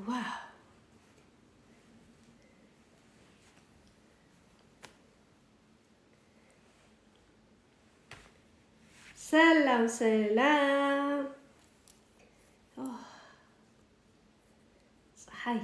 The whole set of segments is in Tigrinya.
ዋው። ሰላም ሰላም። ኦ፣ ፀሓይ።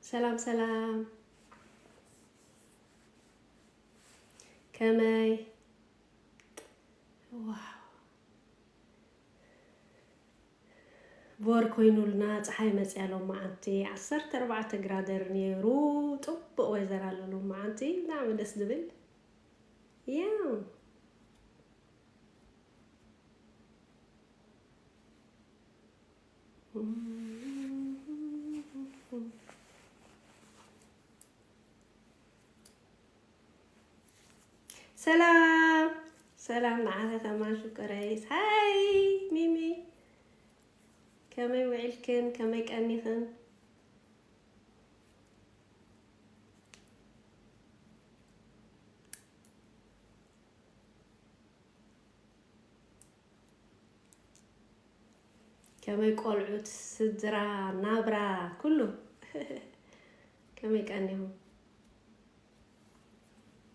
ሰላም ሰላም፣ ከመይ? ዋው። ቮር ኮይኑልና፣ ፀሓይ መፅያ ሎመዓንቲ፣ ዓሰርተ ኣርባዕተ ግራደር ነይሩ። ፅቡቅ ወይዘር ኣሎ ሎመዓንቲ፣ ብጣዕሚ ደስ ዝብል። ያው። ሰላም ሰላም፣ ንዓኺ ከማን ሽኮረይስ። ሃይ ሚሚ፣ ከመይ ውዒልክን ከመይ ቀኒኽን? ከመይ ቆልዑት፣ ስድራ፣ ናብራ፣ ኩሉ? ከመይ ቀኒኹም?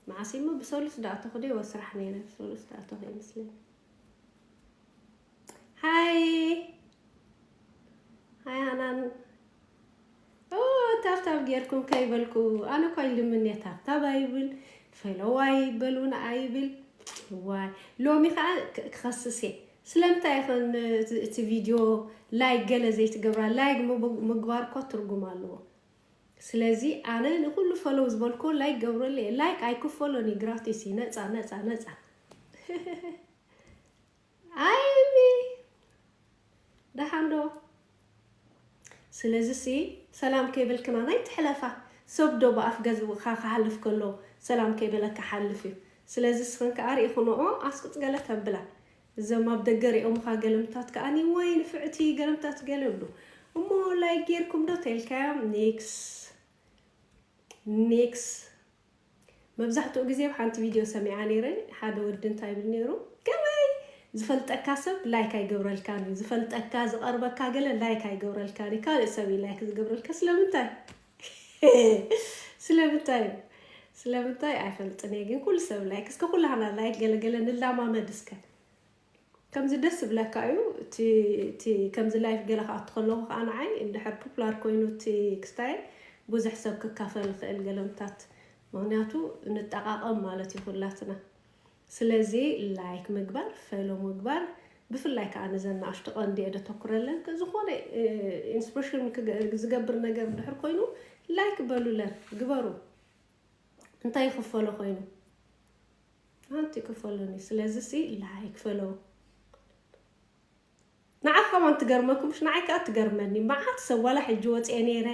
መዓስ እሞ ብሰሉስ ዳኣተኹ ዶ ይወስራሕ ነይረ? ብሰሉስ ዳኣተኹ ይመስለኒ። ሃይ፣ ሃይ ሃናን። ኦ፣ ታብታብ ጌርኩም ከይበልኩ፣ ኣነ እኳ ይልምን እየ፣ ታብታብ ኣይብል፣ ፈለዋይ በሉን ኣይብል። ዋይ፣ ሎሚ ኸዓ ክ-፣ ክኸስስ እየ። ስለምንታይ ይኾን እቲ፣ እቲ ቪድዮ ላይክ ገለ ዘይትገብራ? ላይክ ምብ-፣ ምግባር እኮ ትርጉም ኣለዎ። ስለዚ ኣነ ንኹሉ ፈሎው ዝበልኮ ላይክ ገብረሉ እየ። ላይክ ኣይክፈሎን እዩ፣ ግራቲስ እዩ፣ ነፃ፣ ነፃ፣ ነፃ። ኣይቢ፣ ደሓን ዶ? ስለዚ ሲ ሰላም ከይበልክና ናይ ትሕለፋ። ሰብ ዶ ብኣፍ ገዝኻ ክሓልፍ ከሎ ሰላም ከይበለካ ሓልፍ እዩ። ስለዚ ስኽን ከኣ ርኢኹንኦ ኣስቅጥ ገለ ተብላ። እዞም ኣብ ደገ ሪኦምኻ ገለምታት ከኣ ወይ ንፍዕቲ ገለምታት ገለ ይብሉ። እሞ ላይክ ጌርኩም ዶ ተልካዮም? ኔክስ። ኔክስ። መብዛሕትኡ ግዜ ኣብ ሓንቲ ቪድዮ ሰሚዓ ነይረ፣ ሓደ ወዲ እንታይ ይብል ነይሩ? ከመይ ዝፈልጠካ ሰብ ላይክ ኣይገብረልካን እዩ፣ ዝፈልጠካ ዝቐርበካ ገለ ላይክ ኣይገብረልካን እዩ፣ ካልእ ሰብ እዩ ላይክ ዝገብረልካ። ስለምንታይ? ስለምንታይ? ስለምንታይ ኣይፈልጥን እየ፣ ግን ኩሉ ሰብ ላይክ፣ እስከ ኩላህና ላይክ ገለገለ ንላማመድ እስከ። ከምዚ ደስ ዝብለካ እዩ። እቲ፣ እቲ ከምዚ ላይፍ ገለ ክኣቱ ከለኹ ከዓ ንዓይ እንድሕር ፖፑላር ኮይኑ እቲ ክስታይ ብዙሕ ሰብ ክካፈል ይኽእል ገለምታት። ምኽንያቱ ንጠቓቐም ማለት እዩ ኩላትና። ስለዚ ላይክ ምግባር፣ ፈሎ ምግባር፣ ብፍላይ ከዓ ነዘን ንኣሽቱ ቀንዲ እየ ደተኩረለን። ዝኾነ፣ እ፣ ኢንስፒሬሽን ክገ-፣ ዝገብር ነገር እንድሕር ኮይኑ ላይክ በሉለን፣ ግበሩ። እንታይ ይኽፈሎ ኮይኑ? ሓንቲ ይክፈሎኒ። ስለዚ ሲ ላይክ ፈሎ። ንዓኻ ከማን ትገርመኩም፣ ምሽ ንዓይ ከኣ ትገርመኒ። መዓት ሰብ ዋላ ሕጂ ወፅኤ ነይረ፣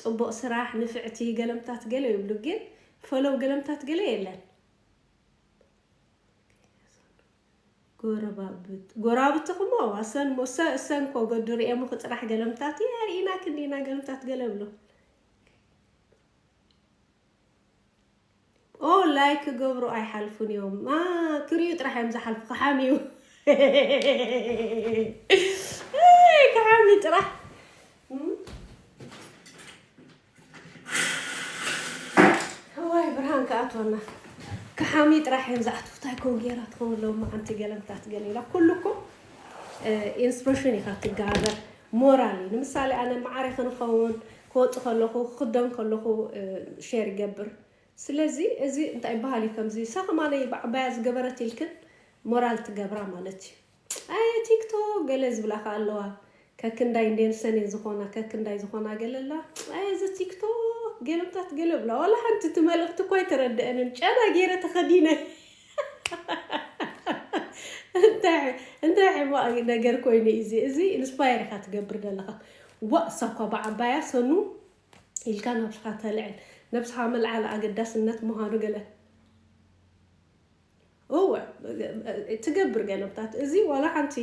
ፅቡቕ ስራሕ፣ ንፍዕቲ፣ ገለምታት ገለ ይብሉ፣ ግን ፈሎው ገለምታት ገለ የለን። ጎረባብት-፣ ጎረባብትኹም፣ ዋው፣ እሰን ሞ-፣ እሰ-፣ እሰን ኮ ገዱ ርእየሙኺ ጥራሕ ገለምታት፣ "ያ፣ ርኢናኪ እንዲና ገለምታት" ገለ ብሎ። ኦ፣ ላይክ ክገብሩ ኣይሓልፉን እዮም። አ፣ ክርእዩ ጥራሕ እዮም ዝሓልፉ። ክሓምዩ። እይ፣ ክሓምዩ ጥራሕ። እም? እዋይ፣ ብርሃን ክኣትወና። ክሓምዩ ጥራሕ እዮም ዝኣትዉ። እንታይ ኮን ጌራ ትኸውን ሎሚ ዓንቲ ገለምታት ገለ ኢላ። ኩሉ እኮ፣ እ፣ ኢንስፒሬሽን ኢኻ ትጋበር። ሞራል እዩ። ንምሳሌ፣ ኣነ ማዕረ ክንኸውን፣ ክወጽእ ከለኹ፣ ክኽደን ከለኹ፣ እ፣ ሼር ይገብር። ስለዚ እዚ እንታይ ይበሃል እዩ? ከምዚ እሳ ከማነይ ብዓባያ ዝገበረት ኢልክን ሞራል ትገብራ ማለት እዩ። ኣየ ቲክቶክ ገለ ዝብላ ከ ኣለዋ። ከክንዳይ እንዴን ሰኔን ዝኾና፣ ከክንዳይ ዝኾና ገለ ኣላ። ኣየ እዚ ቲክቶክ ገለምታት ገለ ብላ። ዋላ ሓንቲ እቲ መልእኽቲ እኳ ኣይተረድአንን። ጨና ገይረ ተኸዲነ። እንታይ፣ እንታይ ሕማቕ ነገር ኮይኑ እዩ እዚ? እዚ ኢንስፓየር ኢኻ ትገብር ዘለኻ። ዋእ፣ እሳ እኳ ብዓባያ ሰኑ ኢልካ ነብስኻ ተልዕል። ነብስኻ ምልዓል ኣገዳስነት ምዃኑ ገለ እወ ትገብር። ገለምታት እዚ ዋላ ሓንቲ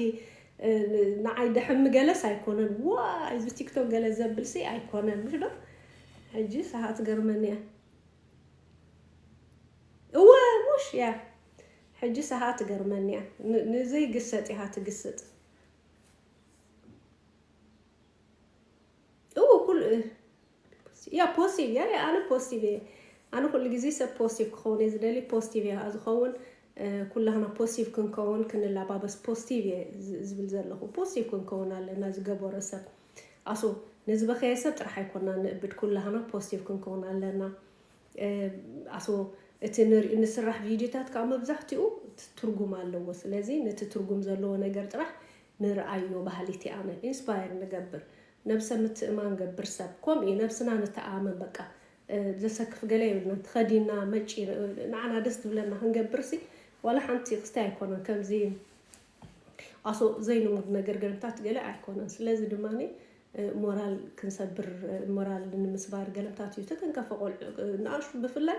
ንዓይ ደሕሚ ገለስ ኣይኮነን። ዋይ እዚ ቲክቶክ ገለ ዘብልሲ ኣይኮነን፣ ምሽ ዶ? ሕጂ ሰሃ ትገርመኒ እያ። እወ ሙሽ እያ። ሕጂ ሰሃ ትገርመኒ እያ። ንዘይግሰጥ ኢኻ ትግስጥ። እወ ኩሉ ያ ፖዚቲቭ እያ። ኣነ ፖዚቲቭ እየ። ኣነ ኩሉ ግዜ ሰብ ፖዚቲቭ ክኸውን እየ ዝደሊ። ፖዚቲቭ እየ ዝኸውን። ኩላህና ፖዚቲቭ ክንከውን ክንላባበስ ፖዚቲቭ እየ ዝብል ዘለኹ። ፖዚቲቭ ክንከውን ኣለና። ዝገበሮ ሰብ ኣሶ ንዝበኸየ ሰብ ጥራሕ ኣይኮና ንእብድ። ኩላህና ፖዚቲቭ ክንከውን ኣለና። ኣሶ እቲ ንስራሕ ቪድዮታት ከዓ መብዛሕትኡ ትርጉም ኣለዎ። ስለዚ ነቲ ትርጉም ዘለዎ ነገር ጥራሕ ንርኣዮ ባህሊቲ ኣነ ኢንስፓየር ንገብር። ነብሰ ምትእማን ገብር ሰብ። ከምኡ እዩ ነብስና ንተኣመን በቃ። ዘሰክፍ ገለ የብልና። ተኸዲና መጪ ንዓና ደስ ትብለና ክንገብር ሲ ዋላ ሓንቲ ክስታይ ኣይኮነን። ከምዚ ኣሶ ዘይንሙድ ነገር ገለምታት ገለ ኣይኮነን። ስለዚ ድማ ሞራል ክንሰብር ሞራል ንምስባር ገለምታት እዩ ተተንከፈ ቆልዑ ንኣሽቱ ብፍላይ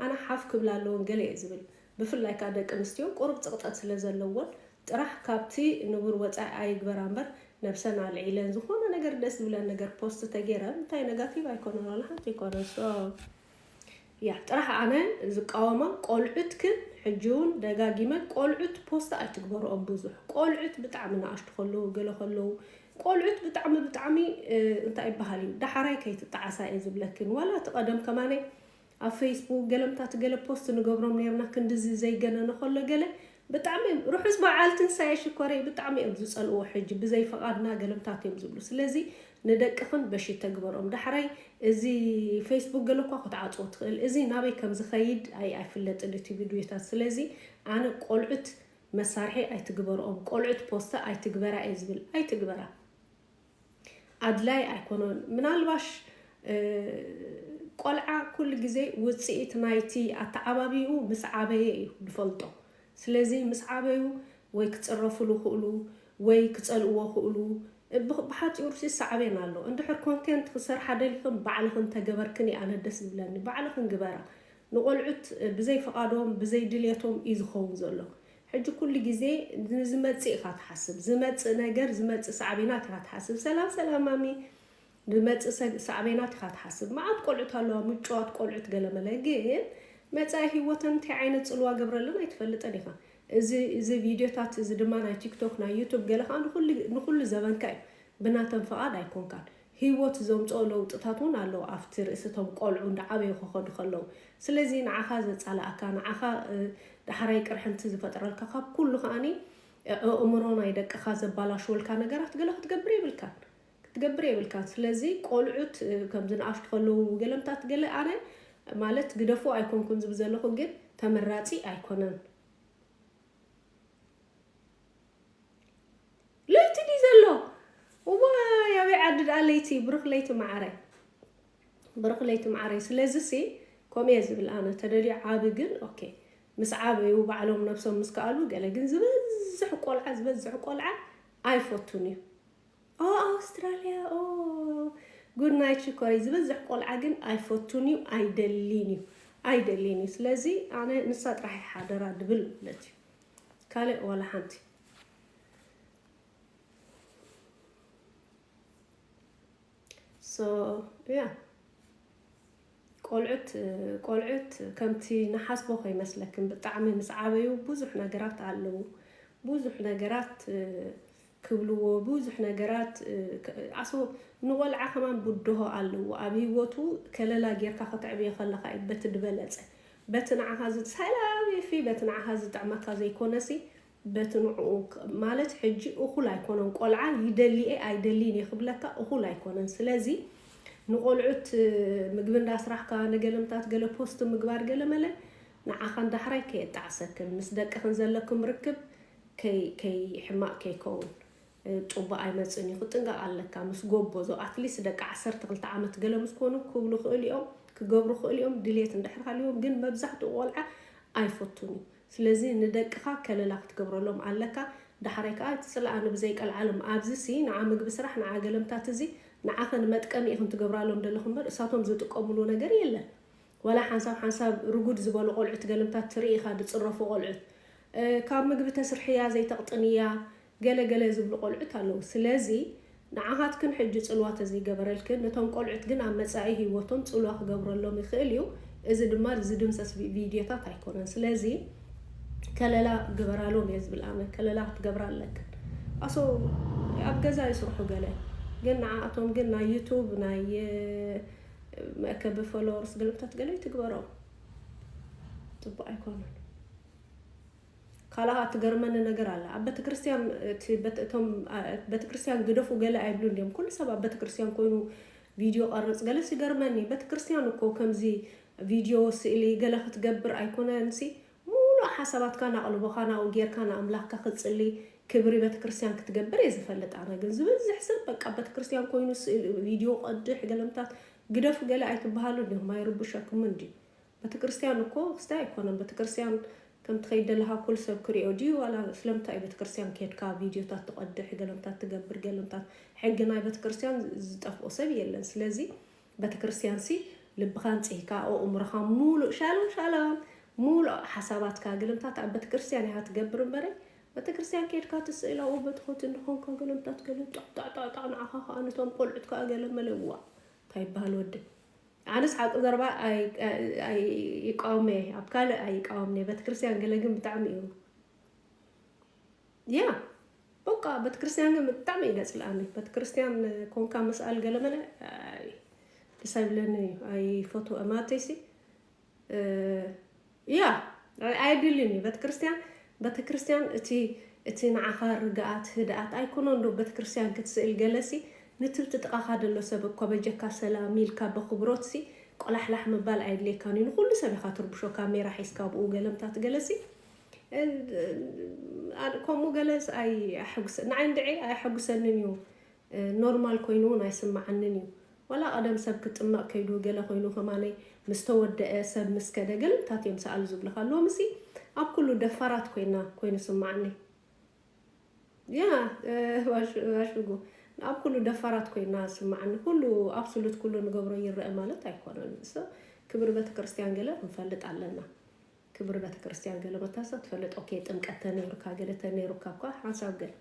ኣነ ሓፍ ክብላ ኣለዎን ገለ እየ ዝብል። ብፍላይ ከዓ ደቂ ኣንስትዮ ቁሩብ ፅቕጠት ስለ ዘለዎን ጥራሕ ካብቲ ንቡር ወፃኢ ኣይግበራ እምበር ነብሰን ኣልዒለን ዝኾነ ነገር ደስ ዝብለን ነገር ፖስት ተገይረን እንታይ ነጋቲቭ ኣይኮነን ዋላ ሓንቲ ኣይኮነን። ሶ ያ ጥራሕ ኣነ ዝቃወማ ቆልዑት ግን ሕጂ እውን ደጋጊመ ቆልዑት ፖስት ኣይትግበርኦም ብዙሕ ቆልዑት ብጣዕሚ ንኣሽቱ ከለዉ ገለ ከለዉ ቆልዑት ብጣዕሚ ብጣዕሚ እንታይ ይበሃል እዩ ዳሓራይ ከይትጣዓሳ እየ ዝብለክን ዋላ እቲ ቀደም ከማነይ ኣብ ፌስቡክ ገለምታት ገለ ፖስት ንገብሮም ነርና ክንድዚ ዘይገነነ ከሎ ገለ ብጣዕሚ እዮም ርሑስ በዓል ትንሳኤ ሽኮረይ ብጣዕሚ እዮም ዝፀልእዎ ሕጂ ብዘይ ፈቓድና ገለምታት እዮም ዝብሉ ስለዚ ንደቅኽን በሽ ተግበሮም ዳሕራይ እዚ ፌስቡክ ገለ እኳ ክትዓፅዎ ትኽእል እዚ ናበይ ከም ዝኸይድ ኣይ ኣይፍለጥን እቲ ቪድዮታት ስለዚ ኣነ ቆልዑት መሳርሒ ኣይትግበርኦም ቆልዑት ፖስተ ኣይትግበራ እየ ዝብል ኣይትግበራ ኣድላይ ኣይኮነን ምናልባሽ ቆልዓ ኩሉ ግዜ ውፅኢት ናይቲ ኣተዓባቢኡ ምስ ዓበየ እዩ ዝፈልጦ ስለዚ ምስ ዓበዩ ወይ ክፅረፉሉ ክእሉ ወይ ክፀልእዎ ክእሉ ብሓፂሩ ሲ ሳዕቤን ኣሎ እንድሕር ኮንቴንት ክሰርሓ ደሊኽን ባዕልኽን ተገበርክን ኣነ ደስ ዝብለኒ ባዕልኽን ግበራ ንቆልዑት ብዘይ ፍቓዶም ብዘይ ድልየቶም እዩ ዝኸውን ዘሎ ሕጂ ኩሉ ግዜ ንዝመፅእ ኢኻ ትሓስብ ዝመፅእ ነገር ዝመፅእ ሳዕቤናት ኢኻ ትሓስብ ሰላም ሰላም ማሚ ዝመፅእ ሳዕቤናት ኢኻ ትሓስብ መዓት ቆልዑት ኣለዋ ምጭዋት ቆልዑት ገለመለ ግን መፃኢ ህይወተን እንታይ ዓይነት ፅልዋ ገብረለን ኣይትፈልጥን ኢኻ እዚ እዚ ቪድዮታት እዚ ድማ ናይ ቲክቶክ ናይ ዩቱብ ገለ ከዓ ንኩሉ ዘበንካ እዩ ብናተን ፍቓድ ኣይኮንካን ህይወት ዘምፅኦ ለውጥታት እውን ኣለዉ ኣብቲ ርእስቶም ቆልዑ እንዳዓበዩ ክኸዱ ከለዉ ስለዚ ንዓኻ ዘፃላኣካ ንዓኻ ዳሕራይ ቅርሕንቲ ዝፈጥረልካ ካብ ኩሉ ከዓኒ ኣእምሮ ናይ ደቅኻ ዘባላሽወልካ ነገራት ገለ ክትገብር የብልካን ክትገብር የብልካን ስለዚ ቆልዑት ከም ዝንኣሽቱ ከለዉ ገለምታት ገለ ኣነ ማለት ግደፉ ኣይኮንኩን ዝብል ዘለኹ ግን ተመራፂ ኣይኮነን ለይቲ ድዩ ዘሎ ዋይ ኣበይ ዓዲ ደኣ ለይቲ ብሩኽ ለይቲ መዓረይ ብሩኽ ለይቲ መዓረይ ስለዚ ሲ ከምኡ እየ ዝብል ኣነ ተደልዩ ዓቢ ግን ኦኬ ምስ ዓበዩ ባዕሎም ነብሶም ምስ ከኣሉ ገለ ግን ዝበዝሕ ቆልዓ ዝበዝሕ ቆልዓ ኣይፈቱን እዩ ኦ ኣውስትራልያ ኦ ጉድ ናይት ሽኮረይ ዝበዝሕ ቆልዓ ግን ኣይፈቱን እዩ ኣይደልን እዩ ኣይደልን እዩ ስለዚ ኣነ ንሳ ጥራሕ ሓደራ ድብል ማለት እዩ ካልእ ዋላ ሓንቲ so yeah ቆልዑት ቆልዑት ከምቲ ንሓስቦ ከይመስለክን ብጣዕሚ ምስ ዓበዩ ብዙሕ ነገራት ኣለዉ ብዙሕ ነገራት ክብልዎ ብዙሕ ነገራት ኣሶ ንቆልዓ ከማን ብድሆ ኣለዎ ኣብ ህይወቱ ከለላ ጌርካ ከተዕብዮ ከለካ እዩ በቲ ዝበለፀ በቲ ንዓኻ ሰላም ይፊ በቲ ንዓኻ ዝጥዕመካ ዘይኮነሲ በቲ ንዕኡ ማለት ሕጂ እኹል ኣይኮነን ቆልዓ ይደሊኤ ኣይደሊን እየ ክብለካ እኹል ኣይኮነን ስለዚ ንቆልዑት ምግቢ እንዳስራሕካ ንገለምታት ገለ ፖስት ምግባር ገለ መለ ንዓኻን ዳሕራይ ከየጣዕሰክን ምስ ደቅኽን ዘለኩም ርክብ ከይ ከይ ሕማቕ ከይከውን ጡባ ኣይመፅን እዩ ክጥንቀቕ ኣለካ ምስ ጎቦ ዞ ኣትሊስት ደቂ ዓሰርተ ክልተ ዓመት ገለ ምስ ኮኑ ክብሉ ክእል እዮም ክገብሩ ክእል እዮም ድሌት እንድሕር ሃልዎም ግን መብዛሕትኡ ቆልዓ ኣይፈቱን እዩ ስለዚ ንደቅኻ ከለላ ክትገብረሎም ኣለካ ዳሕራይ ከዓ እቲ ፅልኣኒ ብዘይቀልዓሎም ኣብዚ ሲ ንዓ ምግቢ ስራሕ ንዓ ገለምታት እዚ ንዓኸ ንመጥቀሚ ኢኹም ትገብራሎም ዘለኹም እምበር እሳቶም ዝጥቀምሉ ነገር የለን። ዋላ ሓንሳብ ሓንሳብ ርጉድ ዝበሉ ቆልዑት ገለምታት ትርኢ ኢኻ፣ ዝፅረፉ ቆልዑት። እ፣ ካብ ምግቢ ተስርሕያ ዘይተቕጥንያ ገለ ገለ ዝብሉ ቆልዑት ኣለዉ። ስለዚ ንዓኻትክን ሕጂ ፅልዋ ተዘይገበረልክን፣ ነቶም ቆልዑት ግን ኣብ መጻኢ ህይወቶም ፅልዋ ክገብረሎም ይኽእል እዩ። እዚ ድማ ዝድምሰስ ቪ-፣ ቪድዮታት ኣይኮነን። ስለዚ ከለላ ግበራሎም እየ ዝብል ኣነ። ከለላ ክትገብራ ኣለክን። ኣሶ ኣብ ገዛ ይስርሑ ገለ፣ ግን ንዓኣቶም ግን ናይ ዩቱብ፣ ናይ፣ እ፣ መእከቢ ፎሎወርስ ገለምታት ገለ ይትግበሮም። ጽቡቕ ኣይኮነን። ካልኣ ትገርመኒ ነገር ኣለ። ኣብ ቤተክርስትያን እቲ በት-፣ እቶም፣ አ፣ ቤተክርስትያን ግደፉ ገለ ኣይብሉ እንዲዮም። ኩሉ ሰብ ኣብ ቤተክርስትያን ኮይኑ ቪድዮ ቀርጽ ገለስ ይገርመኒ። ቤተክርስትያን እኮ ከምዚ ቪድዮ፣ ስእሊ ገለ ክትገብር ኣይኮነንሲ፣ ሙሉእ ሓሳባትካ ናቕልቦኻ ናብኡ ጌርካ ንኣምላኽካ ክትጽሊ፣ ክብሪ ቤተክርስትያን ክትገብር እየ ዝፈልጥ ኣነ። ግን ዝበዝሕ ሰብ በቃ ቤተክርስትያን ኮይኑ ስእሊ፣ ቪድዮ ቀድሕ፣ ገለምታት ግደፉ ገለ ኣይትበሃሉ እንዲኹም፣ ኣይርብሸኩምን እንድዩ። ቤተክርስትያን እኮ ክስታይ ኣይኮነን። ቤተክርስትያን ከም ትኸይድ ዘለኻ ኩሉ ሰብ ክሪኦ ድዩ? ዋላ ስለምንታይ እዩ ቤተክርስትያን ከድካ ቪድዮታት ትቐድሕ፣ ገለምታት ትገብር፣ ገለምታት? ሕጊ ናይ ቤተክርስትያን ዝጠፍኦ ሰብ የለን። ስለዚ ቤተክርስትያን ሲ ልብኻ ኣንጺህካ፣ ኣእምሮኻ ሙሉእ፣ ሻሎም ሻሎም፣ ሙሉእ ሓሳባትካ ገለምታት ኣብ ቤተክርስትያን ኢኻ ትገብር እምበረ፣ ቤተክርስትያን ከድካ ትስእል ኣብኡ በትኾት እንድኾንካ ገለምታት ገለ ጣዕ ጣዕ ጣዕ ጣዕ፣ ንዓኻ ኸኣ ነቶም ቆልዑት ከኣ ገለ መለ። ዋ እንታይ ይበሃል ወዲ። ኣነስ ሓቂ ዘረባ ኣይ-፣ ኣይ-፣ ኣይቃወም እየ፣ ኣብ ካልእ ኣይቃወም እየ። ቤተክርስትያን ገለ ግን ብጣዕሚ እዩ። ያ፣ በቃ ቤተክርስትያን ግን ብጣዕሚ እዩ ዘጽልኣኒ። ቤተክርስትያን ኮንካ ምስኣል ገለ መለ፣ ኣይ፣ ደስ ኣይብለኒ እዩ። ኣይፈትዎ፣ ማለተይሲ፣ እ፣ ያ፣ ኣይ-፣ ኣየድልን እዩ። ቤተክርስትያን፣ ቤተክርስትያን እቲ፣ እቲ ንዓኻ ርግኣት፣ ህድኣት ኣይኮነን ዶ ቤተክርስትያን ክትስእል ገለሲ፣ ንትብቲ ጥቓኻ ዘሎ ሰብ እኮ በጀካ ሰላም ኢልካ በኽብሮትሲ ቆላሕላሕ ምባል ኣየድልየካን እዩ። ንኹሉ ሰብ ኢኻ ትርብሾ፣ ካሜራ ሒዝካ ብኡ ገለምታት ገለሲ። እ፣ እ፣ ከምኡ ገለስ ኣይ-፣ ኣየሐጉሰ-፣ ንዓይ እንድዒ ኣየሐጉሰንን እዩ። እ፣ ኖርማል ኮይኑ እውን ኣይስምዓንን እዩ። ዋላ ቀደም ሰብ ክጥመቕ ከይዱ ገለ ኮይኑ ከማነይ ምስ ተወደአ ሰብ ምስ ከደ ገለምታት እዮም ሰኣል ዝብልኻ። ሎምሲ ኣብ ኩሉ ደፋራት ኮይና ኮይኑ ስምዓኒ። ያ፣ እ፣ ዋሽ-፣ ዋሽጉ። ኣብ ኩሉ ደፋራት ኮይና ስምዓኒ። ኩሉ ኣብሱሉት ኩሉ ንገብሮ ይረአ ማለት ኣይኮነን። So ክብሪ ቤተክርስትያን ገለ ክንፈልጥ ኣለና። ክብሪ ቤተክርስትያን ገለ መታሰብ ትፈልጥ። ኦኬ፣ ጥምቀት ተነይሩካ፣ ገለ ተነይሩካ እኳ ሓንሳብ ገለ።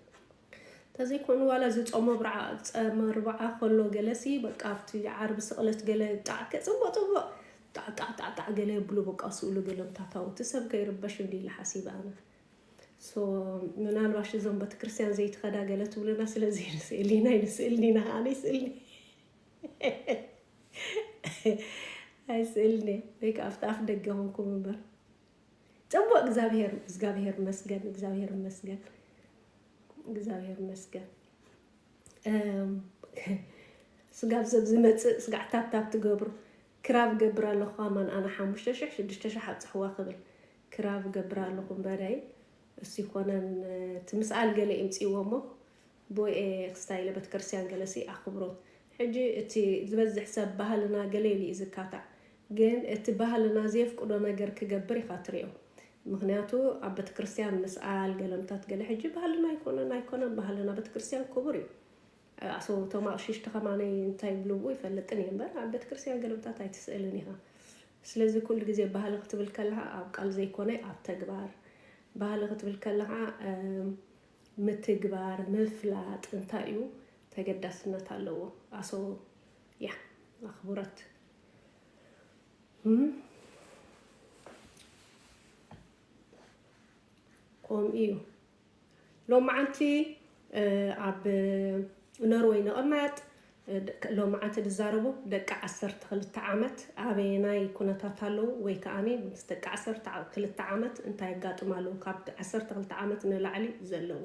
ተዘይኮኑ ዋላ ዝጾመ ብርዓ-፣ ጸመ ርብዓ ከሎ ገለሲ፣ በቃ ኣብቲ ዓርቢ ስቕለት ገለ ጣዕ ከ-፣ ጽቡቕ ጽቡቕ ጣዕ ጣዕ ጣዕ ጣዕ ገለ የብሉ፣ በቃ ስእሉ ገለ ምታታው። እቲ ሰብ ከይርበሽ እንዲ ኢለ ሓሲበ ኣነ። So ምናልባሽ እዞም ቤተክርስትያን ዘይትኸዳ ገለ ትብሉና፣ ስለዚ ንስእሊ ናይ ንስእልኒ ኢና፣ ኣነ ይስእልኒ። ኣይስእልኒ፣ ወይ ከኣ ኣብቲ ኣፍ ደገ ኾንኩም እምበር። ጽቡቕ፣ እግዚኣብሔር፣ እግዚኣብሔር ይመስገን፣ እግዚኣብሔር ይመስገን፣ እግዚኣብሔር ይመስገን። እም፣ ስጋብ ሰብ ዝመጽእ ስጋዕ ታፕታፕ ትገብሩ። ክራብ ገብር ኣለኹ፣ ኣማን ኣነ ሓሙሽተ ሽሕ፣ ሽዱሽተ ሽሕ ኣብጽሕዋ ክብል። ክራብ ገብር ኣለኹ እምበረይ፣ እሱ ይኮነን፣ እቲ ምስኣል ገለ ይምጽእዎ እሞ፣ ቦኤ ክስታይ ኢለ ቤተክርስትያን ገለሲ ኣኽብሮት። ሕጂ እቲ ዝበዝሕ ሰብ ባህልና ገለ ኢሉ እዩ ዝካታዕ። ግን እቲ ባህልና ዘየፍቅዶ ነገር ክገብር ኢኻ ትሪኦ። ምኽንያቱ ኣብ ቤተክርስትያን ምስኣል ገለምታት ገለ ሕጂ ባህልና ኣይኮነን፣ ኣይኮነን ባህልና። ቤተክርስትያን ክቡር እዩ። ኣሶ እቶም ኣቕሽሽቲ ከማነይ እንታይ ይብልዎ ይፈልጥን እየ እምበር ኣብ ቤተክርስትያን ገለምታት ኣይትስእልን ኢኻ። ስለዚ ኩሉ ግዜ ባህሊ ክትብል ከለኻ ኣብ ቃል ዘይኮነ ኣብ ተግባር። ባህሊ ክትብል ከለኻ፣ እም፣ ምትግባር፣ ምፍላጥ እንታይ እዩ ተገዳስነት ኣለዎ። ኣሶ፣ ያ፣ ኣኽብሮት። እም? ከምኡ እዩ። ሎማዓንቲ፣ እ፣ ኣብ ኖርወይ ንቕመጥ፣ እ፣ ደ-፣ ሎማዓንቲ ዝዛረቡ ደቂ ዓሰርተ ክልተ ዓመት ኣበየናይ ኩነታት ኣለዉ ወይ ከኣ ምስ ደቂ ዓሰርተ ክልተ ዓመት እንታይ የጋጥም ኣለዉ? ካብ ዓሰርተ ክልተ ዓመት ንላዕሊ ዘለዉ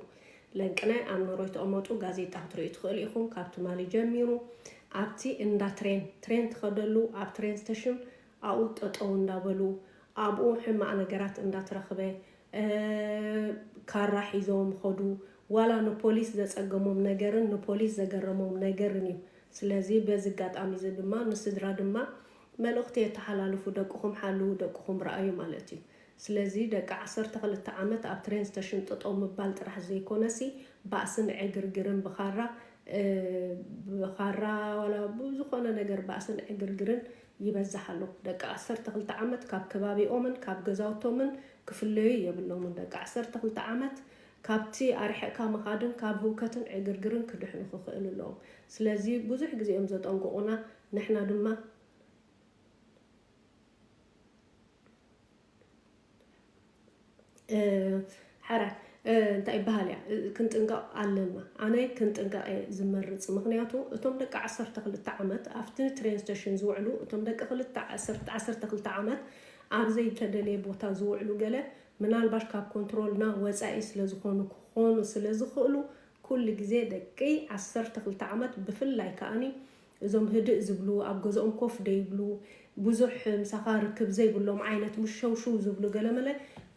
ለንቅነ ኣብ ኖርወይ ተቐመጡ ጋዜጣ ክትርእዩ ትኽእሉ ኢኹም። ካብ ትማሊ ጀሚሩ ኣብቲ እንዳ ትሬን፣ ትሬን ትኸደሉ ኣብ ትሬን ስቴሽን ኣብኡ ጠጠው እንዳበሉ ኣብኡ ሕማቕ ነገራት እንዳትረኽበ፣ እ፣ ካራ ሒዞም ኸዱ። ዋላ ንፖሊስ ዘጸገሞም ነገርን ንፖሊስ ዘገረሞም ነገርን እዩ። ስለዚ በዚ ኣጋጣሚ እዚ ድማ ንስድራ ድማ መልእኽቲ የተሓላልፉ፣ ደቅኹም ሓልዉ፣ ደቅኹም ረኣዩ ማለት እዩ። ስለዚ ደቂ ዓሰርተ ክልተ ዓመት ኣብ ትሬን ስቴሽን ጠጠው ምባል ጥራሕ ዘይኮነሲ ባእስን ዕግርግርን ብኻራ፣ ብኻራ ዋላ ብዝኾነ ነገር ባእስን ዕግርግርን ይበዝሕ ኣሎ። ደቂ ዓሰርተ ክልተ ዓመት ካብ ከባቢኦምን ካብ ገዛውቶምን ክፍለዩ የብሎምን። ደቂ ዓሰርተ ክልተ ዓመት ካብቲ ኣርሒቕካ ምኻድን ካብ ህውከትን ዕግርግርን ክድሕኑ ክኽእሉ ኣለዎም። ስለዚ ብዙሕ ግዜ እዮም ዘጠንቅቑና። ንሕና ድማ ሓራ እንታይ ይበሃል እያ ክንጥንቀቕ ኣለና። ኣነ ክንጥንቀቕ እየ ዝመርፅ። ምክንያቱ እቶም ደቂ ዓሰርተ ክልተ ዓመት ኣብቲ ትሬን ስቴሽን ዝውዕሉ እቶም ደቂ ዓሰርተ ክልተ ዓመት ኣብ ዘይተደለየ ቦታ ዝውዕሉ ገለ ምናልባሽ ካብ ኮንትሮልና ወፃኢ ስለዝኾኑ ክኾኑ ስለዝኽእሉ ኩሉ ግዜ ደቂ ዓሰርተ ክልተ ዓመት ብፍላይ ከኣኒ እዞም ህድእ ዝብሉ ኣብ ገዝኦም ኮፍ ደይብሉ ብዙሕ ምሳኻ ርክብ ዘይብሎም ዓይነት ምሸውሽው ዝብሉ ገለመለ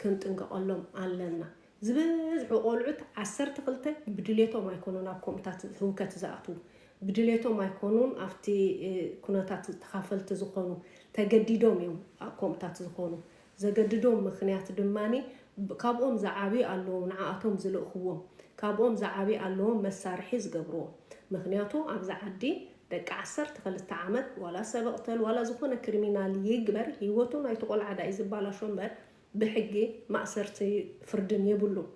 ክንጥንቀቐሎም ኣለና። ዝበዝሑ ቆልዑት ዓሰርተ ክልተ ብድሌቶም ኣይኮኑን ኣብ ከምኡታት ህውከት ዝኣትዉ፣ ብድሌቶም ኣይኮኑን ኣብቲ ኩነታት ተኻፈልቲ ዝኾኑ፣ ተገዲዶም እዮም ኣብ ከምኡታት ዝኾኑ። ዘገድዶም ምኽንያት ድማ ካብኦም ዝዓብዩ ኣለዉ፣ ንዓኣቶም ዝልእኽዎም ካብኦም ዝዓብዩ ኣለዎም መሳርሒ ዝገብርዎም። ምክንያቱ ኣብዚ ዓዲ ደቂ ዓሰርተ ክልተ ዓመት ዋላ ሰብ እቕተል ዋላ ዝኾነ ክሪሚናል ይግበር ህይወቱ ናይቲ ቆልዓ ዳኣ እዩ ዝባላሾ እምበር ብሕጊ ማእሰርቲ ፍርድን የብሉን።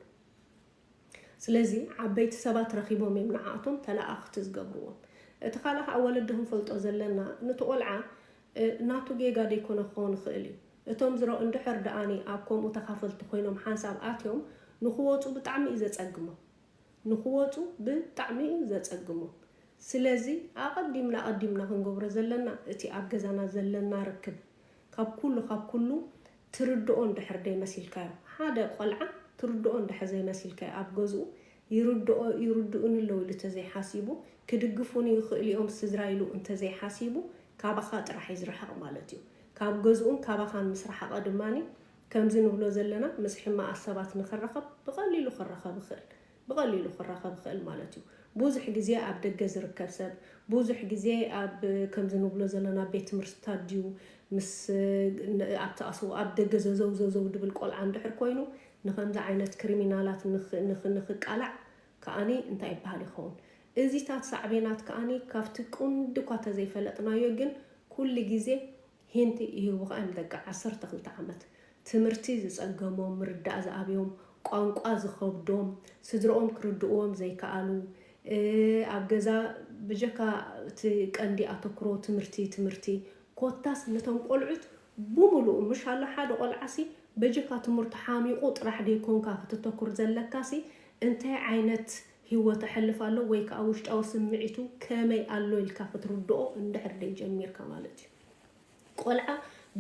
ስለዚ ዓበይቲ ሰባት ረኺቦም እዮም ንዓኣቶም ተለኣኽቲ ዝገብርዎም። እቲ ካልእ ከዓ ወለዲ ክንፈልጦ ዘለና ነቲ ቆልዓ ናቱ ጌጋ ደይኮነ ክኸውን ይኽእል እዩ። እቶም ዝረኡ እንድሕር ደኣኒ ኣብ ከምኡ ተኻፈልቲ ኮይኖም ሓንሳብ ኣትዮም ንክወፁ ብጣዕሚ እዩ ዘፀግሞም። ንክወፁ ብጣዕሚ እዩ ዘፀግሞም። ስለዚ ኣቐዲምና ኣቐዲምና ክንገብሮ ዘለና እቲ ኣብ ገዛና ዘለና ርክብ ካብ ኩሉ ካብ ኩሉ ትርድኦ እንድሕር ደይመሲልካዮ ሓደ ቆልዓ ትርድኦ እንድሕር ዘይመሲልካዮ ኣብ ገዝኡ ይርድኦ ይርድኡኒ ኣለዉ ኢሉ እንተዘይሓሲቡ ክድግፉኒ ይኽእሉ እዮም ስድራ ኢሉ እንተዘይሓሲቡ ካባኻ ጥራሕ እዩ ዝርሕቕ ማለት እዩ። ካብ ገዝኡን ካባኻን ምስ ረሓቐ ድማ ከምዚ ንብሎ ዘለና ምስ ሕማቓት ሰባት ንኽረኸብ ብቐሊሉ ክረኸብ ይኽእል። ብቐሊሉ ክራኸብ ይኽእል ማለት እዩ። ብዙሕ ግዜ ኣብ ደገ ዝርከብ ሰብ ብዙሕ ግዜ ኣብ ከምዚ ንብሎ ዘለና ቤት ትምህርትታት ድዩ ምስ ኣብቲ ኣስው ኣብ ደገ ዘዘው ዘዘው ድብል ቆልዓ እንድሕር ኮይኑ ንከምዚ ዓይነት ክሪሚናላት ንክቃላዕ ከኣኒ እንታይ ይበሃል ይኸውን። እዚታት ሳዕቤናት ከኣኒ ካብቲ ቁንዲ እኳ ተዘይፈለጥናዮ ግን ኩሉ ግዜ ሂንቲ ይህቡ ከኣ እዮም ደቂ ዓሰርተ ክልተ ዓመት ትምህርቲ ዝጸገሞም ምርዳእ ዝኣብዮም ቋንቋ ዝኸብዶም ስድርኦም ክርድእዎም ዘይከኣሉ ኣብ ገዛ ብጀካ እቲ ቀንዲ ኣተኩሮ ትምህርቲ ትምህርቲ ኮታስ ነቶም ቆልዑት ብሙሉኡ ምሽ ኣሎ ሓደ ቆልዓሲ በጀካ ትምህርቱ ሓሚቑ ጥራሕ ደይኮንካ ክትተኩር ዘለካሲ እንታይ ዓይነት ሂወት ኣሕልፍ ኣሎ ወይ ከዓ ውሽጣዊ ስምዒቱ ከመይ ኣሎ ኢልካ ክትርድኦ እንድሕር ደይጀሚርካ ማለት እዩ። ቆልዓ